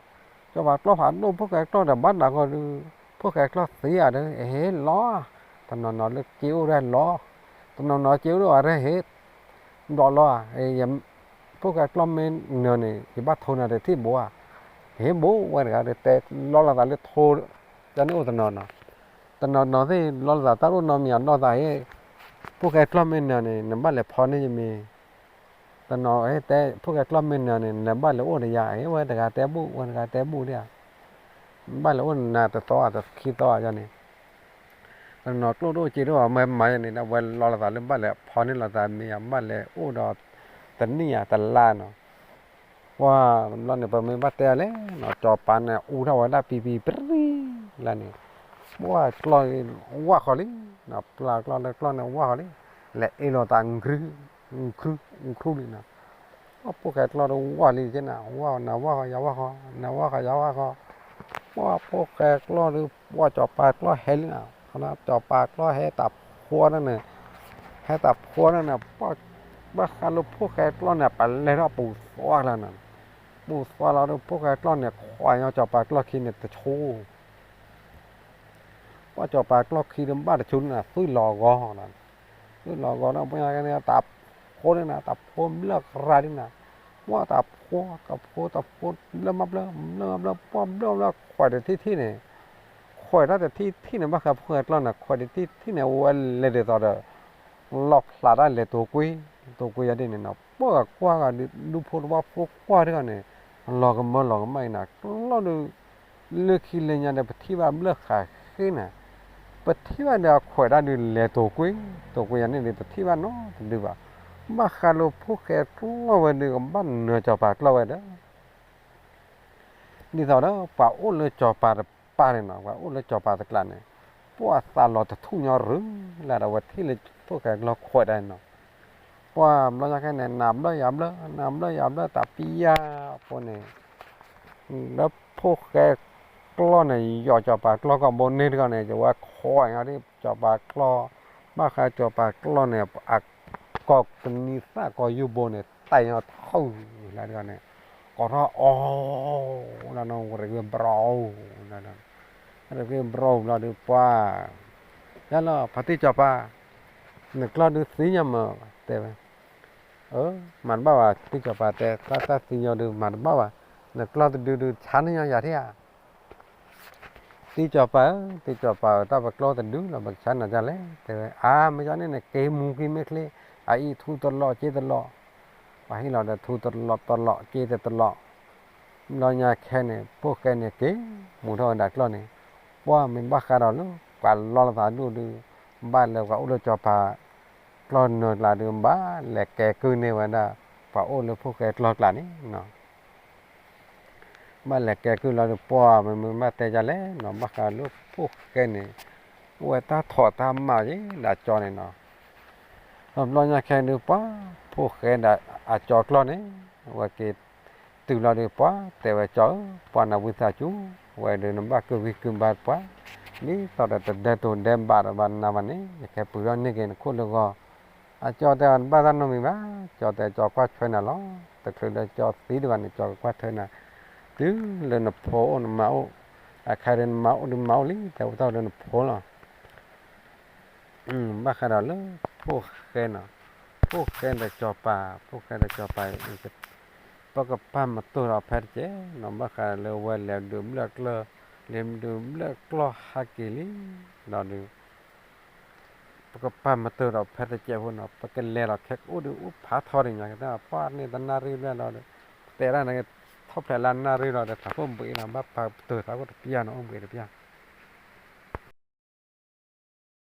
စီၤပၤကျီၢ်ဖးဒိၣ် ဖိၣ်ဃဲကျီၢ်ဒီးဘၣ်နၤဃီဒီး, ဖိၣ်ဃဲကျီၢ်သံဧါဒီး ဟ့ၣ်လီၤ, တနီၤနီၤလၢက့အိၣ်ဒၣ်လီၤ, တနီၤနီၤက့အိၣ်ဒၣ်အီၤဒၣ်ဟ့ၣ် ဒီးလီၤဧါ, ဖိၣ်ဃဲကျီၢ်မ့ၢ်နၢၤန့ၣ် ယဘၣ်ထိနၤတထံၣ်ဘိဧါ, ဟ့ၣ်ဘိဝဲတဂၤဒီး တဲလီၤလိာ်သးလၢထိ, ယန့ၣ်အိၣ်တနီၤနီၤ, တနီၤနီၤသ့ၣ်လီၤလိာ်သးတၢ်အိၣ်နီတမံၤ အလီၤသးဟ့ၣ်, ဖိၣ်ဃဲကျီၢ်မ့ၢ်နၢၤန့ၣ် နဘၣ်လဲၤဖီန့ၢ်ယမ့ၢ်, တနီၤတဲ ဖိၣ်ဃဲကျီၢ်မ့ၢ်နၢၤန့ၣ် နဘၣ်လဲၤအိၣ်ဒီးယၤ, ဝဲတဂၤတဲဘူၣ် ဝဲတဂၤတဲဘူၣ်ဒၣ်ဧါ, ဘၣ်လဲၤအိၣ်နၤတသီဧါ တခံသီဧါယန့ၣ် တနီၤကျိၣ်ဒိၣ်စ့ဒိၣ်အီၤ မ့ၢ်မၤယန့ၣ်ဒီး ဝဲလီၤလိာ်သးလၢဘၣ်လဲၤဖီန့ၢ်လိာ်သးမ့ၢ်ယၤ ဘၣ်လဲၤအိၣ်ဒီး တနံၣ်ဧါတလါနီၤ, ပှၤတဘျီန့ၣ် ပမ့ၢ်ဘၣ်တဲလဲၣ်နီၤ စီၤပၤန့ၣ် အူထီၣ်ဝဲဒၣ်ပံပံပြံလၢန့ၣ်, ပှၤကျီၢ်ဝၢ်ဃီလံ, ပျၢ်ကျီၢ်လၢကျီၢ်န့ၣ်ဝၢ်ဃီလံ, လဲၤအ့ၣ်လိာ်သး ခြူၣ်ခြူၣ်လံနီၤ ပှၤဖိၣ်ဃဲကျီၢ်ဒီးဝၢ်လံက့နၤ ဝၢ်နၤဝၢ်ဃီ ယၤဝၢ်ဃီ နၤဝၢ်ဃီ ယၤဝၢ်ဃီ, ပှၤဖိၣ်ဃဲကျီၢ်ဒီး ပှၤစီၤပၤကျီၢ်ဟဲလံနီၤ, စီၤပၤကျီၢ်ဟဲတၢ်ဖိန့ၣ်န့ၣ်, ဟဲတၢ်ဖိန့ၣ်န့ၣ်, ဘၣ်ဃးလၢဖိၣ်ဃဲကျီၢ်န့ၣ် ပလဲၤထီၣ်ပူၤသွါလီၤနီၤ, ပူၤသွါလီၤဒီး ဖိၣ်ဃဲကျီၢ်န့ၣ် ခွဲးညီစီၤပၤကျီၢ်ခံန့ၣ်တဆိ ပှၤစီၤပၤကျီၢ်ခံဒီးဘၣ်တဆိန့ၣ် သွံၣ်လီၤဂီၤ, သွံၣ်လီၤဂီၤဒီး ပှၤညါကဲန့ၣ် တၢ်ဖိန့ၣ်နၤ တၢ်ဖိဘျၢၣ်ကရၤဒ်နၤ, ပှၤတၢ်ဖိ တၢ်ဖိ တၢ်ဖိ ဘျၢၣ်မးဘျၢၣ် ဘျၢၣ်မးဘျၢၣ် ပှၤဘျၢၣ်ဘျၢၣ် ခွဲးတထံၣ်ထံၣ်န့ၣ်, ခွဲးတၢ်တထံၣ်ထံၣ်န့ၣ် ဘၣ်ဃးဖိၣ်ဃဲကျီၢ်န့ၣ် ခွဲးတထံၣ်ထံၣ်န့ၣ် ဝဲလဲၤဒ်သိးဒီး လီၤဖျးတၢ်လဲၤတိၤကွံာ်, တိၤကွံာ်ယၤဒ်န့ၣ်နီၤ, ပှၤကွၢ်ဂၤဒုး ဒူဖိတဝၢ်ဖိကွၢ်တဂၤန့ၣ် လီၤကမၢလီၤကမၣ်အံၤနၤ, ကျီၢ်ဒီး လၢခံလၢညါဒီး ပထံၣ်ဘၣ်ဘျၢၣ်ဃးဃ့နၤ, ပထံၣ်ဘၣ်ဒီးအခွဲးတၢ်ဒုးလဲၤတိၤကွံာ်, တိၤကွံာ်ယၤန့ၣ်ဒီး ပထံၣ်ဘၣ်နီတဒုဘၣ်, ဘၣ်ဃးလၢဖိၣ်ဃဲကျီၢ်ဝဲဒီး ကဘၣ်နၢၤစီၤပၤကျီၢ်ဝဲဒီး ဒ်သိးဒီး ပှၤအိၣ်လၢစီၤပၤတပၤန့ၣ်နီၤ, ပှၤအိၣ်လၢစီၤပၤတကျးန့ၣ်, ပှၤသးလီၤတထူၣ်ညီရူၤလၢဒီး ဝဲထံၣ်လၢဖိၣ်ဃဲကျီၢ်ခွဲးဒၣ်နီၤ, ပှၤဘျီညါခဲန့ၣ် နၤဘျၢၣ်ယၤဘျၢၣ် နၤဘျၢၣ်ယၤဘျၢၣ် တၢ်ပံယါဖိန့ၣ်, လၢဖိၣ်ဃဲကျီၢ်န့ၣ် ယီၤစီၤပၤကျီၢ်ကီၢ်ဘိန့ၢ်တဂီၢ်န့ၣ် ယဝဲခွဲးညီဒ်စီၤပၤကျီၢ်, ဘၣ်ဃးစီၤပၤကျီၢ်န့ၣ် အကီၢ်ကနံၤသၣ်ကီၢ်ယူၢ်ဘိန့ၣ် တၢ်ညီထီၣ်လၢတဂီၢ်န့ၣ် ကိးထီၣ်အီၤ လၢနဝရံၣ်ဂ့ၢ်ဘြီၣ်, ဝရံၣ်ဂ့ၢ်ဘြီၣ်ဘျီဒီးပှၤ, ယလီၤ ဖါတံၢ်စီၤပၤ, နကျီၢ်ဒုးသံညီမး တဲဝဲ, မၤတဘၣ်ဘၣ် တံၢ်စီၤပၤတဲ တၢ်တၢ်သံညီဒုးမၤတဘၣ်ဘၣ်, နကျီၢ်တဒုဒုးဆါန့ၢ်ညီယၤထံၣ်ဧါ တံၢ်စီၤပၤဧၢ တံၢ်စီၤပၤဧၢ တၢ်ပကျီၢ်တဒုလီၤ ပကဆါနၤဒ်လဲၣ် တဲဝဲ, အါ မ့ၢ်ကန့ၣ်န့ၣ် က့ၤမူၤက့ၤမ့ၢ်ချ့, အအံၤထူတလီးက့ၤတလီး, ပှၤဟ့ၣ်လီၤဒီးထူတလီးတလီးက့ၤတတလီး, ဘျီညါခဲန့ၣ် ဖိၣ်ဃဲန့ၣ်က့ၤမူၤထီၣ်ဝဲဒၣ်ကျီၢ်န့ၣ်, ပှၤမ့ၢ်ဘၣ်ဃးဒီးလၢ ပှၤလီၤလီၤသးဒိၣ်ဒုး, ဘၣ်လၢပှၤအိၣ်လၢစီၤပၤ ကျီၢ်နၢၤကျါဒုး ဘၣ်လဲၤကဲကုၢ်န့ၢ်ဝဲဒၣ် ပှၤအိၣ်လၢဖိၣ်ဃဲကျီၢ်ကျါန့ၣ်နီၤ ဘၣ်လဲၤကဲကုၢ်လီၤဒီး ပှၤမ့မ့ၢ်ဘၣ်တဲဒ်လဲၣ်နီၤ ဘၣ်ဃးလၢဖိၣ်ဃဲန့ၣ် အိၣ်ဝဲတၢ်ထိးတၢ်မၤက့ၤဒၣ်ကၠီန့ၣ်နီၤ, ဒီးဘျီညါခဲဒုး ပှၤဖိၣ်ဃဲဒၣ်အကၠီကျီၢ်န့ၣ် ဝဲက့ၤတုၤလီၤဒီး ပှၤတဲဝဲကၠီဧၢ ပှၤနၢ်ဝံသးစူၤ ဝဲဒုးနဘၣ်ကုၢ်ဂံၢ်ကုၢ်ဘါပှၤ, ဒ်သိးဒီးတဒဲတိၤဒဲးဘးဒီးဘၣ်နၤဘၣ်န့ၣ် ယကဟဲပှ့ၤထီၣ်န့ၢ်က့ၤနခိၣ်လၢဂီၤ အကၠီတဲအီၤတဘၣ်တၢ်နီတမံၤဘၣ်, ကၠီတဲကၠီကွၢ်ထွဲနၤလီၤ, တချုးဒီးကၠီသံဒံးဘၣ်န့ၣ် ကၠီကကွၢ်ထွဲနၤ, တုၤလၢနဖိအိၣ်နမါအိၣ်, အခါဒီးနမါအိၣ်ဒုးမါအိၣ်လံ တဲဝဲတၢ်လၢနဖိလီၤ, ဘၣ်ဃးဒီးလၢ ဖိၣ်ဃဲနီၤ, ဖိၣ်ဃဲဒီးစီၤပၤ, ဖိၣ်ဃဲဒီးစီၤပၤ, ပကပာ်မတိၢ်ဒီးဖဲတကဲးနီၤ, ဘၣ်ဃးလၢဝဲလဲၤဒုးဘျၢၣ်ကျီၢ်, လဲၤဒုးဘျၢၣ်ကျီၢ်ဟးက့ၤလံ, ဒီးဒုး ပကပာ်မတိၢ်ဒီးဖဲတကဲးဖိနီၤ, ပကလဲၤဒီးခဲအိၣ်ဒုးအိၣ်ဖးထီဒံးညါ, ကတၢၢ်ပှၢ်န့ၣ်တနၣ်ရံၣ်ဘျဲၣ်ဒီး, တဲဒၣ်န့ၣ်, ထီၣ်ဖျဲးလၢနၣ်ရံၣ်ဒီး ဒီးထးခိၣ်ဘှံးနီၤ, ဘၣ်ပာ်ပတိၢ်ထးခိၣ်တပျၢ်နီၤ, အိၣ်ဘှံးတပျၢ်,